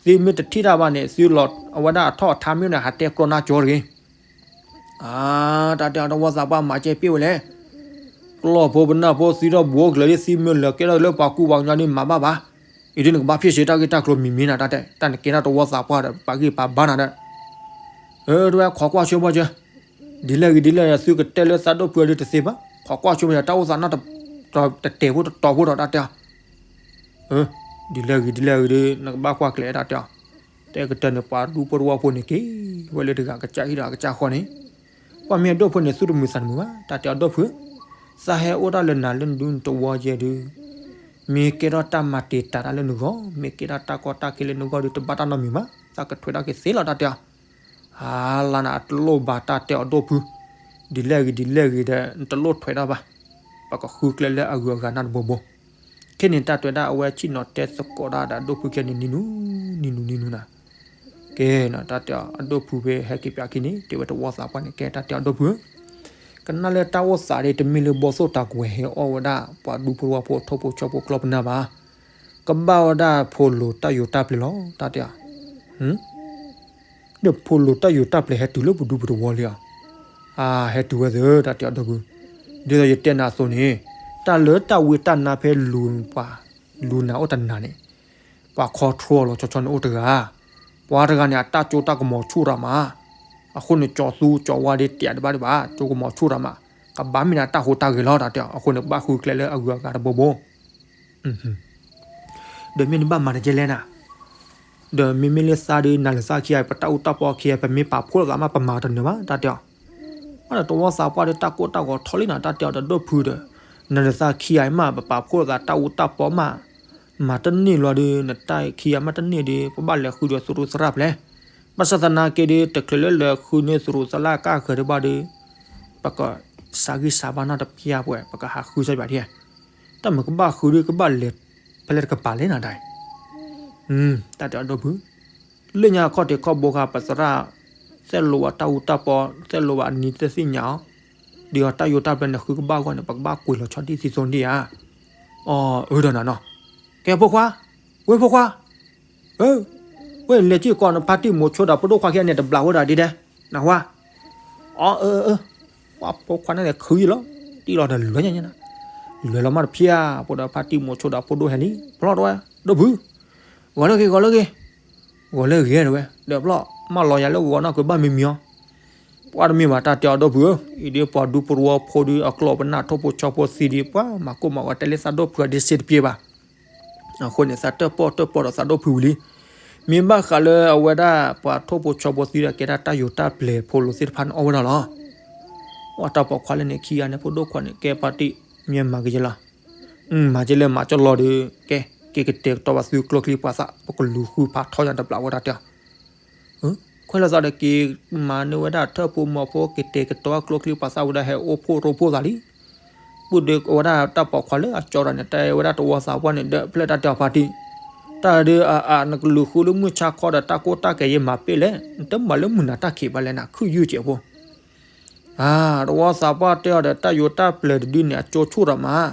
သုမ့ၢ်တထံၣ်တၢ်ဘၣ်န့ၣ် သုလီၤအဝဲဒၣ်အထီၣ်အထါမ့ၢ်န့ၣ် ဟးတဲကြီနါကၠီတဂ့ၤ. အါ တၢ်တဲအီၤတဝီသးပှၢ်မၤကဲပ့ၢ်ဝဲလဲၣ်. ကျီၢ်ဖိပနၢ်ဖိသံထီၣ်ဘူးအိၣ်ကျၢၤလံ သံမ့ၢ်လၢာ်ကဲထီၣ်လၢပှၤကူပှၤကညီဒ်မၤဘၣ်ဘၣ်. အံၤဒ်နကဘၣ်ဖ့ၣ်ဆ့ တၢ်ဂ့ၢ်တၢ်ကျိၤမံၤမံၤနၤတၢ်တဲ တၢ်နကဲထီၣ်တဝီသးပှၢ်ဒီး ပာ်ဂံၢ်ပာ်ဘါနၤဒီး အၢ တဝဲခိးကွၢ်ဆိဘၣ်စၢၤ, ဒ်လဲၣ်ဂ့ၤဒ်လဲၣ်ဂ့ၤ သုကတဲလၢသးဒိၣ်ဖုအဒုးတသ့ဘၣ်, ခိးကွၢ်ဆိဘၣ်စၢၤ တၢ်အိၣ်သးနီၢ်တတဲာ်ဖိတတီၤဖိဒီးတၢ်တဲအီၤ ဒ်လဲၣ်ဂ့ၤဒ်လဲၣ်ဂ့ၤဒီး နကဘၣ်ကွၢ်ကျဲၤတၢ်တဲအီၤ, တဲကတၢၢ်န့ၣ် ပှၤဒူဖိတဝီဖိန့ၣ်က့ၤဝဲလၢတဂၤ ကစၢ်ဟံၣ်ဒီးအကစၢ်ဃီန့ၣ်, ကွၢ်မ့ၢ်အဒိၣ်ဖိန့ၣ် သူၣ်တမုာ်သးတမုာ်ဘၣ် တၢ်တဲအီၤဒိၣ်ဖုဧၢ, သးဟဲအိၣ်တၢ်လၢနၤလၢနဒူနတဝီယဲဒုး မ့ၢ်ကဲထီၣ်တၢ်မၤတံာ်တာ်တၢ်လၢနဂီၢ် မ့ၢ်ကဲထီၣ်တၢ်ကီတၢ်ခဲလၢနဂီၢ်ဒီး တဘၣ်တၢ်နီတမံၤဘၣ်, သးကထွဲးတၢ်က့ၤသ့လီၤတၢ်တဲအီၤ အါလါနၤ အတလိၣ်ဘၣ်တၢ်တဲအီၤဒိၣ်ဖု, ဒ်လဲၣ်ဂ့ၤဒ်လဲၣ်ဂ့ၤဒီး နတလိၣ်ထွဲးတၢ်ဘၣ်, ပကဃုကျဲလၢအဂုၤအဂၤနၢ်တဘိဘိ, ခဲန့ၣ်တၢ်တဲဝဲဒၣ် အဝဲဆ့ၣ်နီၤတဲသကိးတၢ်ဒီးအဒိၣ်ဖုခဲန့ၣ် နံၤနူနံၤနူနံၤနူနၤ, ကဲ တၢ်တဲအီၤအဒိၣ်ဖုဖဲဟဲက့ၤပၠးခံန့ၣ် တဲဝဲတဝီသးပှၢ်န့ၣ် ကဲတၢ်တဲအီၤဒိၣ်ဖုဧၢ, ကနၣ်လၢတၢ်အိၣ်သးဒ်တမ့ၢ်လၢဘီၣ်သိၣ်တၢ်ကွဲၤဟဲအီၣ်ဝဲဒၣ် ပှၤဒူဖိတဝီဖိထိၣ်ဖိဆီဖိကျီၢ်ပနၢ်ဘၣ်, ကဘၣ်ဝဲဒၣ်ဖိလိၤတၢ်ယိာ်တၢ်ပျဲၤလီၤ တၢ်တဲအီၤ ဒီးဖိလိၤတၢ်ယိာ်တၢ်ပျဲၤဟဲတုၤလၢပဒူပူၤတဝီလံဧါ, အါ ဟဲတုၤဝဲသ့ၣ် တၢ်တဲအီၤဒိၣ်ဖု, ဒ်သိးယတဲနၤအသိးန့ၣ်, တၢ်လၢတၢ်ဝံတၢ်နါဖဲလူၤပှၤ, လူၤနၤအိၣ်တနၤန့ၣ်, ပှၤခီထြီလီၤဆီဆီန့ၣ်အိၣ်တဂၤ, ပှၤတဂၤန့ၣ် အတၢ်ကၠိတၢ်ကမီၤဆူၣ်တၢ်မး, အဃိန့ၣ် ကၠီၤသူကၠီၤဝါဒ်တဲတဘၣ်ဒံးဘၣ် ကၠိကမီၤဆူၣ်တၢ်မး, ကဘၣ်မ့ၢ်ဒၣ်တၢ်ဟူးတၢ်ဂဲၤလီၤ တၢ်တဲအီၤ, အဃိန့ၣ် ဘၣ်ဃုကျဲလၢအဂုၤအဂၤတဘိဘိ ဒီးမ့ၢ်နဘၣ်မၤတကဲလဲၣ်နၤ, ဒီးမ့မ့ၢ်လၢသးဒီး နၤလၢသးခံဂၤ ပတၢ်အူတၢ်ပီခံဂၤ ပမ့ၢ်ပာ်ဖှိၣ်လိာ်သးမး ပမၤတနၢၤဘၣ် တၢ်တဲအီၤ, အဒီးတဝီသးပှၢ်ဒီးတၢ်ကိၢ်တၢ်ဂီၤထီလံနၤ တၢ်တဲအီၤဒီးဒိၣ်ဖုဒီး, နၤလၢသးခံဂၤအံၤမး ပပာ်ဖှိၣ်လိာ်သးတၢ်အူတၢ်ပီမး, မၤတန့ၢ်လီၤဒီး နတၢ်ခံဂၤမးတန့ၢ်ဒီး ပဘၣ်လဲၤဃုဒီးသရူးသရၣ်ဖျဲၣ်, ဘၣ်ဆၣ်သနာ်က့ဒီး တချုးလၢလဲၤဃုန့ၢ်သရူးသရၣ်ကၢ်ဃၢၤဒံးဘၣ်ဒီး ပကစးဂံၢ်စးဘါနီတပျၢ်ပှဲၤ ပကဟးဃုစၢ်ယွၤဒ် တၢ်မၤကဘၣ်ဃုဒုးကဘၣ်လဲၤဖဲလဲၣ်တကပၤလဲၣ်နၤဒၣ်အံၤ, တၢ်တဲအီၤဒိၣ်ဖု, လၢညါခီၣ်ထံးခီၣ်ဘိခါ ပသရၣ်, သဲလိာ်ဘၣ်တၢ်အူတၢ်ပီ, သဲလိာ်ဘၣ်အနံၤသ့ၣ်သ့ၣ်ညါအီၤ, ဒ်အီၤတၢ်ယိာ်တၢ်ပျဲၤန့ၣ် ဃုကဘၣ်အဂီၢ်န့ၣ် ပကဘၣ်ကွံာ်လီၤဆီဒံၣ်သံသိဒံၣ်ဧါ, အီၤအၢဒီးနၤနီၤ, ကဲဖိခွါ, ဝဲဖိခွါ ဝဲလဲၤကံၢ်ကီးနဖါတံၢ်မိၤဆိဒီးဖိဒိၣ်ခွါခံဂၤန့ၣ် တဘျးဝဲဒၣ်ဒ်ဒဲး, နၢ်ဟူဧါ, အီၤအၢအၢ, ပှၤဖိခွါန့ၣ်လဲၤခုယံလီၤ, တံၢ်လီၤဒီးလွဲၢ်ညါညါနၤ, လွဲၢ်လီၤမးတဖျါ, ဖိဒီးဖါတံၢ်မိၤဆိဒီးဖိဒိၣ်ဟဲလံ, ဖျီၣ်တဝဲ, ဒိၣ်ဖု, ဂီၤလၢဂ့ၤ ဂီၤလၢဂ့ၤ, ဂီၤလၢဂ့ၤတဝဲ, ဒီးဖျီၣ်, မၢလီၤယၤလၢဂီၤနီၢ်ကွဲးဘၣ်မံၤမံၤအီၤ, ပှၤတမ့ၢ်ဘၣ်တၢ်တဲအီၤဒိၣ်ဖုဧၢ, အံၤဒ်ပှၤဒူဖိတဝီဖိဒီး အကျီၢ်ပနၢ်ထိၣ်ဖိဆီဖိသံဒီး ပှၤမၤကိၢ်မၤဂီၤတဲလၢသးဒိၣ်ဖုအဒ့စ့တပျ့ၤဘၣ် အဃိန့ၣ် သးတၢၣ်ပီၣ်တၢၣ်ပီဒီးသးဒိၣ်ဖုဝံၤလံ. မ့ၢ်ဘၣ်ဃးလၢအဝဲဒၣ်ပှၤထိၣ်ဖိဆီဖိသံဒီး ကဲဒၣ်တၢ်ယိာ်တၢ်ပျဲၤဖိလိၤသ့ၣ်တဖၣ်န့ၣ် အီၣ်ဝဲဒၣ်လီၤ. အတၢ်ပိာ်ခွါလၢန့ၣ်ခံဂၤန့ၣ် ဖိဒိၣ်ခွါန့ၣ် ကဲဖါတံၢ် မ့ၢ်မၤကယဲလီၤ. မၤကဲလဲၣ်မၤကၠီလီၤဒီး ကဲ က့ၤကတဲာ်ကတီၤဘၣ်သုကျိချံပှၤသၣ် ပကလူၤဃုဖးထီညါတဘျီဝဲဒၣ်တဲ ခွဲးလိာ်သးဒီးက့ၤမၤန့ၢ်ဝဲဒၣ်ထၢၣ်ဖိမီၤဖိ က့ၤတဲာ်ကတီၤကျိချံပှၤသၣ်ဝဲဒၣ်ဟဲအိၣ်ဖှိၣ်ရိဖှိၣ်သးလံ. ပုၢ်ဒီးအဝဲဒၣ်တၢ်ပိာ်ခွါလၢအကၠီဒီးန့ၣ် တဲဝဲဒၣ်တဝီသးပှၢ်န့ၣ် ဒီးဖျဲၣ်တၢ်တဲအီၤဖါတံၢ်, တၢ်ဒီးအအနကလူၤဃုလၢမုၢ်ဆါခီဒီးတၢ်ကိၢ်တၢ်ကဲၤယဲမၤပ့ၣ်လဲၣ် နတမၤလၢမုၢ်နၤတၢ်ခံးဘၣ်လဲၣ်နၤ ခုၣ်ယုၢ်စဲးဖိ အါ တဝီသးပှၢ်တဲအီၤဒီး တၢ်ယိာ်တၢ်ပျဲၤတဒုန့ၣ် အကၠိဆိၣ်ဒီးမး,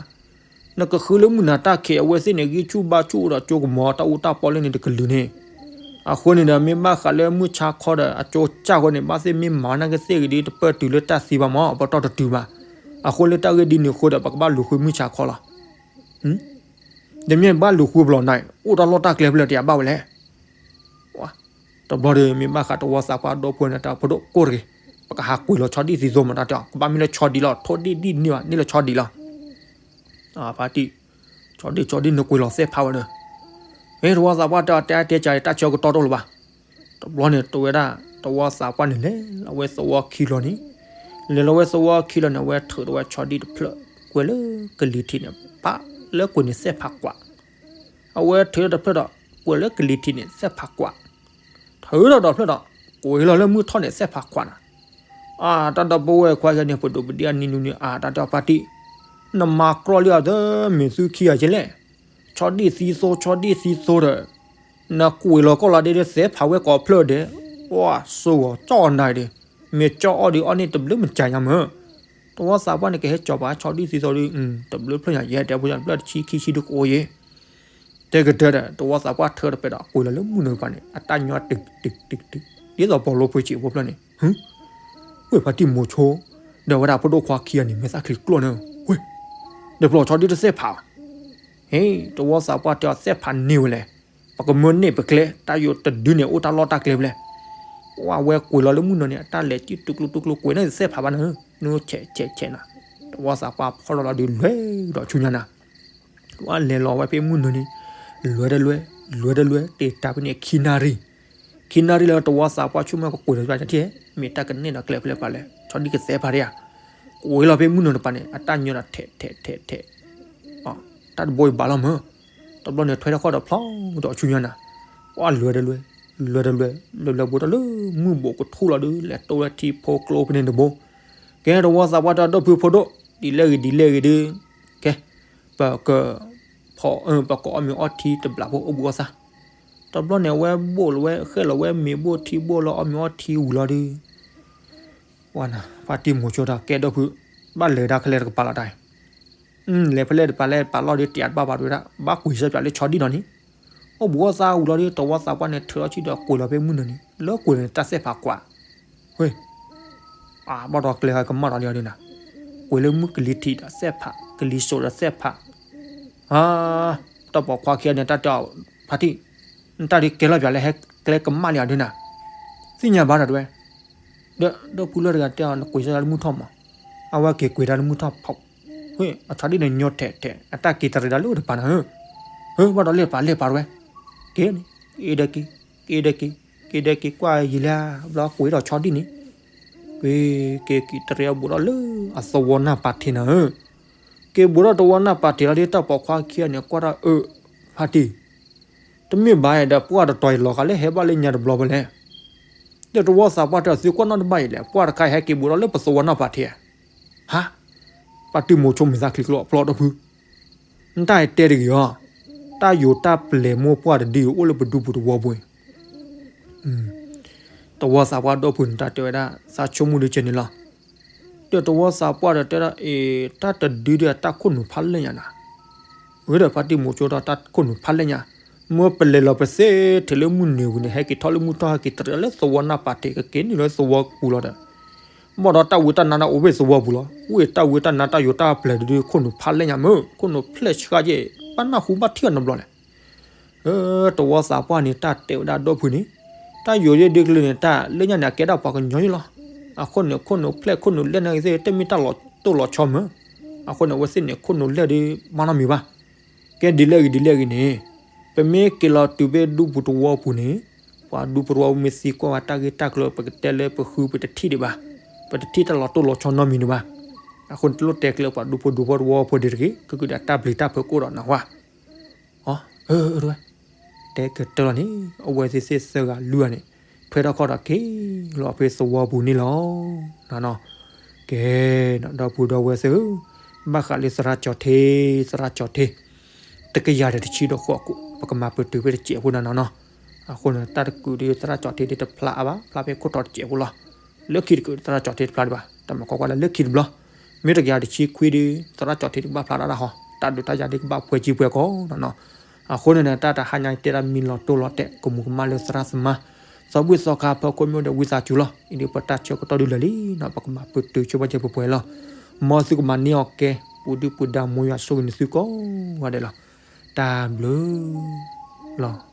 နကဃုလၢမုၢ်နၤတၢ်ခံး အဝဲသ့ၣ်န့ၣ် ဂံၢ်ဆူၣ်ဘါဆူၣ်ဒီးကၠိကမီၤ တၢ်အူတၢ်ပီလၢန့ၣ်တကလုာ်န့ၣ်, အဃိန့ၣ်ဒီး မ့ၢ်ဘၣ်ဃးလၢမုၢ်ဆါခီဒီး အကၠိစၢ်ဃိန့ၣ် ဘၣ်သ့ၣ်မ့ၢ်မၤနာ်က့သ့ၣ်ဂ့ၤဒီး တပၢၢ်တုၤလၢတၢ်သံဘၣ်မး ပတီၢ်တတုၤဘၣ်. အဃိလၢတၢ်ဂ့ၢ်ဒ်န့ၣ်အဃိဒီး ပကဘၣ်လူၤဃုမုၢ်ဆါခီလီၤ. တမ့ၢ်ဘၣ်လူၤဃုဘျီန့ၣ် အိၣ်တၢ်လီၢ်တၢ်ကျဲဖဲလဲၣ် တယၤဘၣ်ဝဲလဲၣ်. တဘျီဒီး မ့ၢ်ဘၣ်ဃးတဝီသးပှၢ်ဒီပုၢ်ဝဲၢ်န့ၣ် တၢ်ဖိဒိၣ်ကိၢ်တဂ့ၤ, ပကဟးကွံာ်လီၤဆီဒံၣ်သံသိမး တၢ်တဲအီၤ ကဘၣ်မ့ၢ်လၢဆီဒံၣ်လီၤ ထိၣ်ဒံၣ်ဒံၣ်န့ၢ်ဘၣ် န့ၢ်လၢဆီဒံၣ်လီၤ. ဖါတံၢ်, ဆီဒံၣ် ဆီဒံၣ် နကွံာ်လီၤသဲၣ်ဖးဝဲဒီး, မ့ၢ်တဝီသးပှၢ်တဲအီၤ တဲအါတဲကး တၢ်ဆၢကတီၢ်တအိၣ်လၢၤဘၣ်. တဘျီန့ၣ် တဝဲဒၣ် တဝီသးပှၢ်န့ၣ် လဲၤလီၤဝဲသဝီခံလီၤန့ၣ်, လဲၤလီၤဝဲသဝီခံလီၤန့ၣ် အဝဲထုးထီၣ်ဝဲဆီဒံၣ်တဖျၢၣ် ကွဲးလၢကလံၤထံးန့ၣ် ပာ်လၢကွံာ်န့ၣ်သဲၣ်ဖးကွၢ် အဝဲထုးထီၣ်တဖျၢၣ်ဒီး ကွဲးလၢကလံၤထံးန့ၣ် သဲၣ်ဖးကွၢ်, ထုးထီၣ်ဒီးဖျၢၣ်ဒီး ကွံာ်လီၤလၢမုၢ်ထီၣ်န့ၣ် သဲၣ်ဖးကွၢ်နၤ. အါ တၢ်ဒီပုၢ်ဝဲၢ်ခွါယဲန့ၣ် ပဒိးပဒံအနံၤနုၤန့ၣ် အါ တၢ်တဲအီၤဖါတံၢ်, နမၤကြီလံအီၤသၢမံၤသုခံဂၤကဲလဲၣ်, ဆီဒံၣ်သံသိ ဆီဒံၣ်သံသိဒီး နကွံာ်လီၤကီၢ်လီၤဒ့ဒီး သဲၣ်ဖးဝဲကိးဖျၢၣ်ဒဲး, ပှၢ်စိဂီၤကၠီၣ်နၤဒဲး, မ့ၢ်ကၠီၣ်အီၣ်ဒီးအီၣ်န့ၣ်တဘျုးမတၤညါမ့ၢ် တဝီသးပှၢ်န့ၣ် ကဟဲကၠီၤပာ်ဆီဒံၣ်သံသိဒီး တဘျုးဖျၢၣ်ညါ ယဟဲတဲဖိတဘျီတဆံခံဆံဒုကအိၣ်ယဲၢ်, တဲကတၢၢ်ဒီး တဝီသးပှၢ်ထုးထီၣ်တဖျၢၣ်ဒီး ကွံာ်လီၤလၢမုၢ်နုာ်တပၤန့ၣ် အတၢ်ညီတံာ်တံာ်တံာ်တံာ် ဒ်သိးပီၤလိဖိစံးဖိဖျၢၣ်န့ၣ်, ဟု, ဝဲဖါတံၢ်မိၤဆိ, ဒီးဝဲဒၣ်ဖိဒိၣ်ခွါခံဂၤန့ၣ် မဲာ်သၣ်ချံကျိၣ်န့ၣ်, ဝဲ, ဒီးဖျီဆီဒံၣ်တသဲၣ်ဖးဘၣ်, ဟ့, တဝီသးပှၢ်တဲအီၤသဲၣ်ဖးန့ၢ်ဝဲလဲၣ်, ပကမၢန့ၢ်ပကျဲ တၢ်ယိးတဒုန့ၣ် အိၣ်တၢ်လီၢ်တၢ်ကျဲဖဲလဲၣ်, ဝဲကွံာ်လီၤလၢမုၢ်နုာ်န့ၣ် အတၢ်လဲၤကံၣ်တူကျိတူကျိ ကွံာ်န့ၣ်သဲၣ်ဖးဘၣ်န့ၣ်, နဆဲးဆဲးဆဲးနၤ, တဝီသးပှၢ်ဖီၣ်လီၤလီၤဒုးလွဲၢ်ဒီးဆူညါနၤ ဝဲလဲၤလီၤဝဲဖဲမုၢ်နုာ်န့ၣ်, လွဲတလွဲ, လွဲတလွဲ တ့ၢ်တၢ်ဖဲန့ၣ်ခံနၣ်ရံၣ်, ခံနၣ်ရံၣ်လၢတဝီသးပှၢ်ဆိကမိၣ်ကကွံာ်လီၤတၢ်ထံၣ်, မ့ၢ်တၢ်ကန့ၢ်ဒီးကျဲဖဲလဲၣ်ပာ်လဲၣ်, ဆီဒံၣ်ကသဲဖးဒံဧါ, ကွံာ်လီၤဖဲမုၢ်နုာ်တပၤန့ၣ် အတၢ်ညီဒီးထဲးထဲးထဲးထဲး, တၢ်တဘိအံၤဘၣ်လီၤမၢ်, တဘျီန့ၣ်ထွဲထီၣ်ခီၣ်ဒီးဖျီဒီးဆူညါနၤ, ပှၤလွဲတလွဲ, လွဲတလွဲ, လွဲလွဲဘူးထီၣ်လၢမုၢ်ဘိးကထူၣ်လီၤဒုး လဲၤတိဝဲထံဖိကျိဖဲန့ၣ်တဘိ, ကဲတဝီသးပှၢ်တဲအီၤ ဒီပုၢ်ဖိဒိၣ်, ဒ်လဲၣ်ဂ့ၤဒ်လဲၣ်ဂ့ၤဒုး, ကဲ, ပက ဖီ ပကအီၣ်မ့ၤအီထံတဘျီဖိအိၣ်ဘှံးအိၣ်သါ, တဘျီန့ၣ် အဝဲဘိၣ်လီၤဝဲ ဃဲၣ်လီၤဝဲမ့ၤဘိၣ်ထံဘိၣ်လၢအီၣ်မ့ၤအီထံဝံၤလီၤဒုး, ဝဲနၤ ဖါတံၢ်မိၤဆိတၢ်ကဲဒီပုၢ်, ဘၣ်လဲၤဒၣ်ခဲလၢာ်တကပၤလီၤတၢ်အံၤ, လဲၤဖဲလဲၣ်တပၤလဲၣ်တပၤလီၢ်ဒုး တယးတဘၣ်ပာ်တဝဲဒၣ် ဘၣ်ကွံာ်စၢၤပၠးလၢဆီဒံၣ်နီၤန့ၣ်, အိၣ်ဘှံးအိၣ်သါဝံၤလီၤဒုး တဝီသးပှၢ်န့ၣ် ထုးထီၣ်ဆံဒီးကွံာ်လီၤဖဲမုၢ်နုာ်န့ၣ် လၢကွံာ်န့ၣ် တၢ်သဲၣ်ဖးကွၢ်, ဝဲ အါ ဘၣ်ဒီးကျဲဃာ်ကမၣ်ဒီးလံအီၤဒုးနၤ, ကွံာ်လၢမုၢ်ကလံၤထံးဒီးသဲၣ်ဖး ကလံၤစိးဒီးသဲၣ်ဖး, အါ တၢ်ပိာ်ခွါခံဂၤန့ၣ် တၢ်တဲအီၤ ဖါတံၢ်, နတၢ်ဒုးကဲလီၤပၠးလၢဟဲကျဲကမၣ်လံအီၤဒုးနၤ, သ့ၣ်ညါဘၣ်ဒီးတဝဲ, ဒီးဒီပုၢ်လၢတဂၤတဲအီၤ နကွံာ်စၢၤတၢ်လၢမုၢ်ထီၣ်မး, အဝဲက့ၤကွံာ်တၢ်လၢမုၢ်ထီၣ်ဖီ, ဝဲ အဆီဒံၣ်န့ၣ်ညီထဲးထဲး အတၢ်က့ၤတရံးတၢ်လၢအိၣ်တပၤနၤဧၢ, ဟၢ ဘၣ်ဒီးလဲၤပာ်လဲၤပာ်တဝဲ, က့ၤန့ၣ် က့ၤဒီးက့ၤ, က့ၤဒီးက့ၤ, က့ၤဒီးက့ၤကွၢ်ယံာ်လၢ ဘျီကွံာ်ဒီးဆီဒံၣ်န့ၣ်, က့ၤက့ၤတရံးအဘူးဒီးလၢအသဝီနၢ်ပာ်ထံးနၤဧၢ, က့ၤဘူးဒီးသဝီနၢ်ပာ်ထံးလီၤဒုး တၢ်ပိာ်ခွါခံဂၤန့ၣ် ကွၢ်တၢ်အၢ, ဖါတံၢ်, တမ့ၢ်ဘၣ်ဒီး ပှၢ်တတီၤအံၤလီၤဂာ်လၢဟဲဘၣ်လၢညါတဘျီဖဲလဲၣ်, ဒီးတဝီသးပှၢ်တဲအီၤ သုကွၢ်နီၣ်တဘၣ်အံၤလဲၣ် ပှၢ်တခါအံၤဟဲက့ၤဘူးဒီးလၢပသဝီနၢ်ပာ်ထံးဧါ, ဟါ, ဖါတံၢ်မိၤဆိမဲာ်သၣ်ချံကျိအဖျီဒီပုၢ် နတၢ်တဲတဂ့ၤအီၤ, တၢ်ယိးတၢ်ပျဲၤမိၢ်ပှၢ်တဒုအံၤ အိၣ်လၢပဒူပူၤတဝီပူၤအံၤ, တဝီသးပှၢ်ဒီပုၢ်န့ၣ် တၢ်တဲဝဲဒၣ် သးဆိကမိၣ်ဒုးကဲန့ၣ်လီၤ, ဒီးတဝီသးပှၢ်ဒီးတဲဒၣ်အ့ၣ် တၢ်တဒုဒုးအတၢ်ခိၣ်နူာ်ဖးလဲၢ်ညါနၤ, ဝဲဒီးဖါတံၢ်မိၤဆိဒီးတၢ်ခိၣ်နူာ်ဖးလဲၢ်ညါ, မ့ၢ်ပလဲၤလီၤပသ့ထဲးလၢမုၢ်နုာ်ဝံၤန့ၣ် ဟဲက့ၤထီၣ်လၢမုၢ်ထီၣ် ဟဲက့ၤတရံးလၢသဝီနၢ်ပာ်ထံး ကက့ၤနုာ်လၢသဝီပူၤလီၤဒီး ဘၣ်ဒီးတၢ်ဝံတၢ်နါန့ၣ်အိၣ်ဝဲသဝီပူၤလီၤ, ဝံတၢ်ဝံတၢ်နါတၢ်ယိးတၢ်ပျဲၤတဒု ခိၣ်နူာ်ဖးလဲၢ်ညါမ့ၢ် ခိၣ်နူာ်ဖျဲၣ်ဆှါက့ၤ, ဘၣ်နၢ်ဟူဘၣ်ထံၣ်အီၤတဘျီလဲၣ်, တဝီသးပှၢ်န့ၣ် တၢ်တဲဝဲဒၣ်ဒီပုၢ်န့ၣ်, တၢ်ယိးယဲၢ်ဒုကလုာ်န့ၣ် တၢ်လၢညါန့ၣ် အကဲဒၣ်ပှၤကညီယဲၢ်လီၤ, အခိၣ်နူာ်ခိၣ်နူာ်ဖျဲၣ်ခိၣ်နူာ်လဲၢ်န့ၣ်သ့ၣ် တမ့ၢ်တၢ်လီၤတိၢ်လီၤဆီမ့ၢ်, အဃိန့ၣ် အဝဲသ့ၣ်န့ၣ် ခိၣ်နူာ်လဲၢ်ဒု မၤနီတမံၤဘၣ် ကဲဒ်လဲၣ်ဂ့ၤဒ်လဲၣ်ဂ့ၤန့ၣ်, ပမ့ၢ်က့ၤလီၤတုၤဖဲဒူပူၤတဝီပူၤန့ၣ်, ပှၤဒူဖိတဝီမ့ၢ်သံကွၢ်ဝဲတၢ်ဂ့ၢ်တၢ်ကျိၤ ပကတဲလၢပဃုပတထံၣ်ဒံးဘၣ်, ပတထံၣ်တၢ်လီၤတိၢ်လီၤဆီနီတမံၤဒံးဘၣ်, အဃိန့ၣ် တလိၣ်တဲကျဲပှၤဒူဖိဒူဖိတဝီဖိဒံးတဂ့ၤ, ကကုာ်ဒီးတၢ်ဘျုးတၢ်ဖှိၣ်ကအိၣ်ဒီးနၢ်ဟူဧါ, အၢ တဲကတၢၢ်လီၤန့ၣ် အဝဲသ့ၣ်သ့ၣ်သၢဂၤလွံၢ်ဂၤန့ၣ် ထွဲထီၣ်ခီၣ်ဒီးက့ၤလီၤဖဲသဝီပူၤန့ၣ်လီၤ, နီၤနီၤ, ကဲ ဒီပုၢ်ဒီဝဲၢ်သ့ၣ်ဧၢ, ဘၣ်ဃးလၢသရၣ်ကၠီၤထ့, သရၣ်ကၠီၤထ့, တကယၤဒီးတဆံဒီးဃိးကိး ပကမၤပတုာ်ဖဲတစဲးဖိနၤနီၤနီၤ, အဃိန့ၣ် တၢ်တကုာ်ဒုးသရၣ်ကၠီၤထ့ဒုးတဖျါအါဘၣ် ဖျါဖဲခိၣ်တီတစဲးဖိလီၤ, လၢခံတကုာ်သရၣ်ကၠီၤထ့တဖျါဒံးဘၣ်, တၢ်မၤကွၢ်ကွၢ်လၢလၢခံတဘျီ, မ့ၢ်တကယၤတဆံခွံဒုး သရၣ်ကၠီၤထ့ဒုးကဘၣ်ဖျါဒၣ်ဟီ, တၢ်ဒုးတၢ်ယၤဒုးကဘၣ်ပှဲၤကံပှဲၤကီးနီၤနီၤ, အဃိန့ၣ် တၢ်တဟါညါတဲဒၣ်မံလီၤတိၢ်လီၤတဲာ် ကမူၤကမၣ်လၢသရၣ်သမါ, စီၤဘှံၣ်စီၤခါဖီခိၣ်မ့ၢ်ဒီးဝံသးစူၤလီၤ, အံၤဒုးပတၢ်ဆၢကတီၢ်ဒုးလၢာ်လံနီၤ ပကမၤပတုာ်ဆိပာ်စၢၤပှဲၤပှဲၤလီၤ, မ်သုကမၤန့ၢ်အီၤကဲ ပူၤဒုၣ်ပူၤဒါ မ်ယွၤဆိၣ်ဂ့ၤန့ၢ်သုကိးဂၤဒဲးလီၤ. တၢ်ဘျုးလီၤ.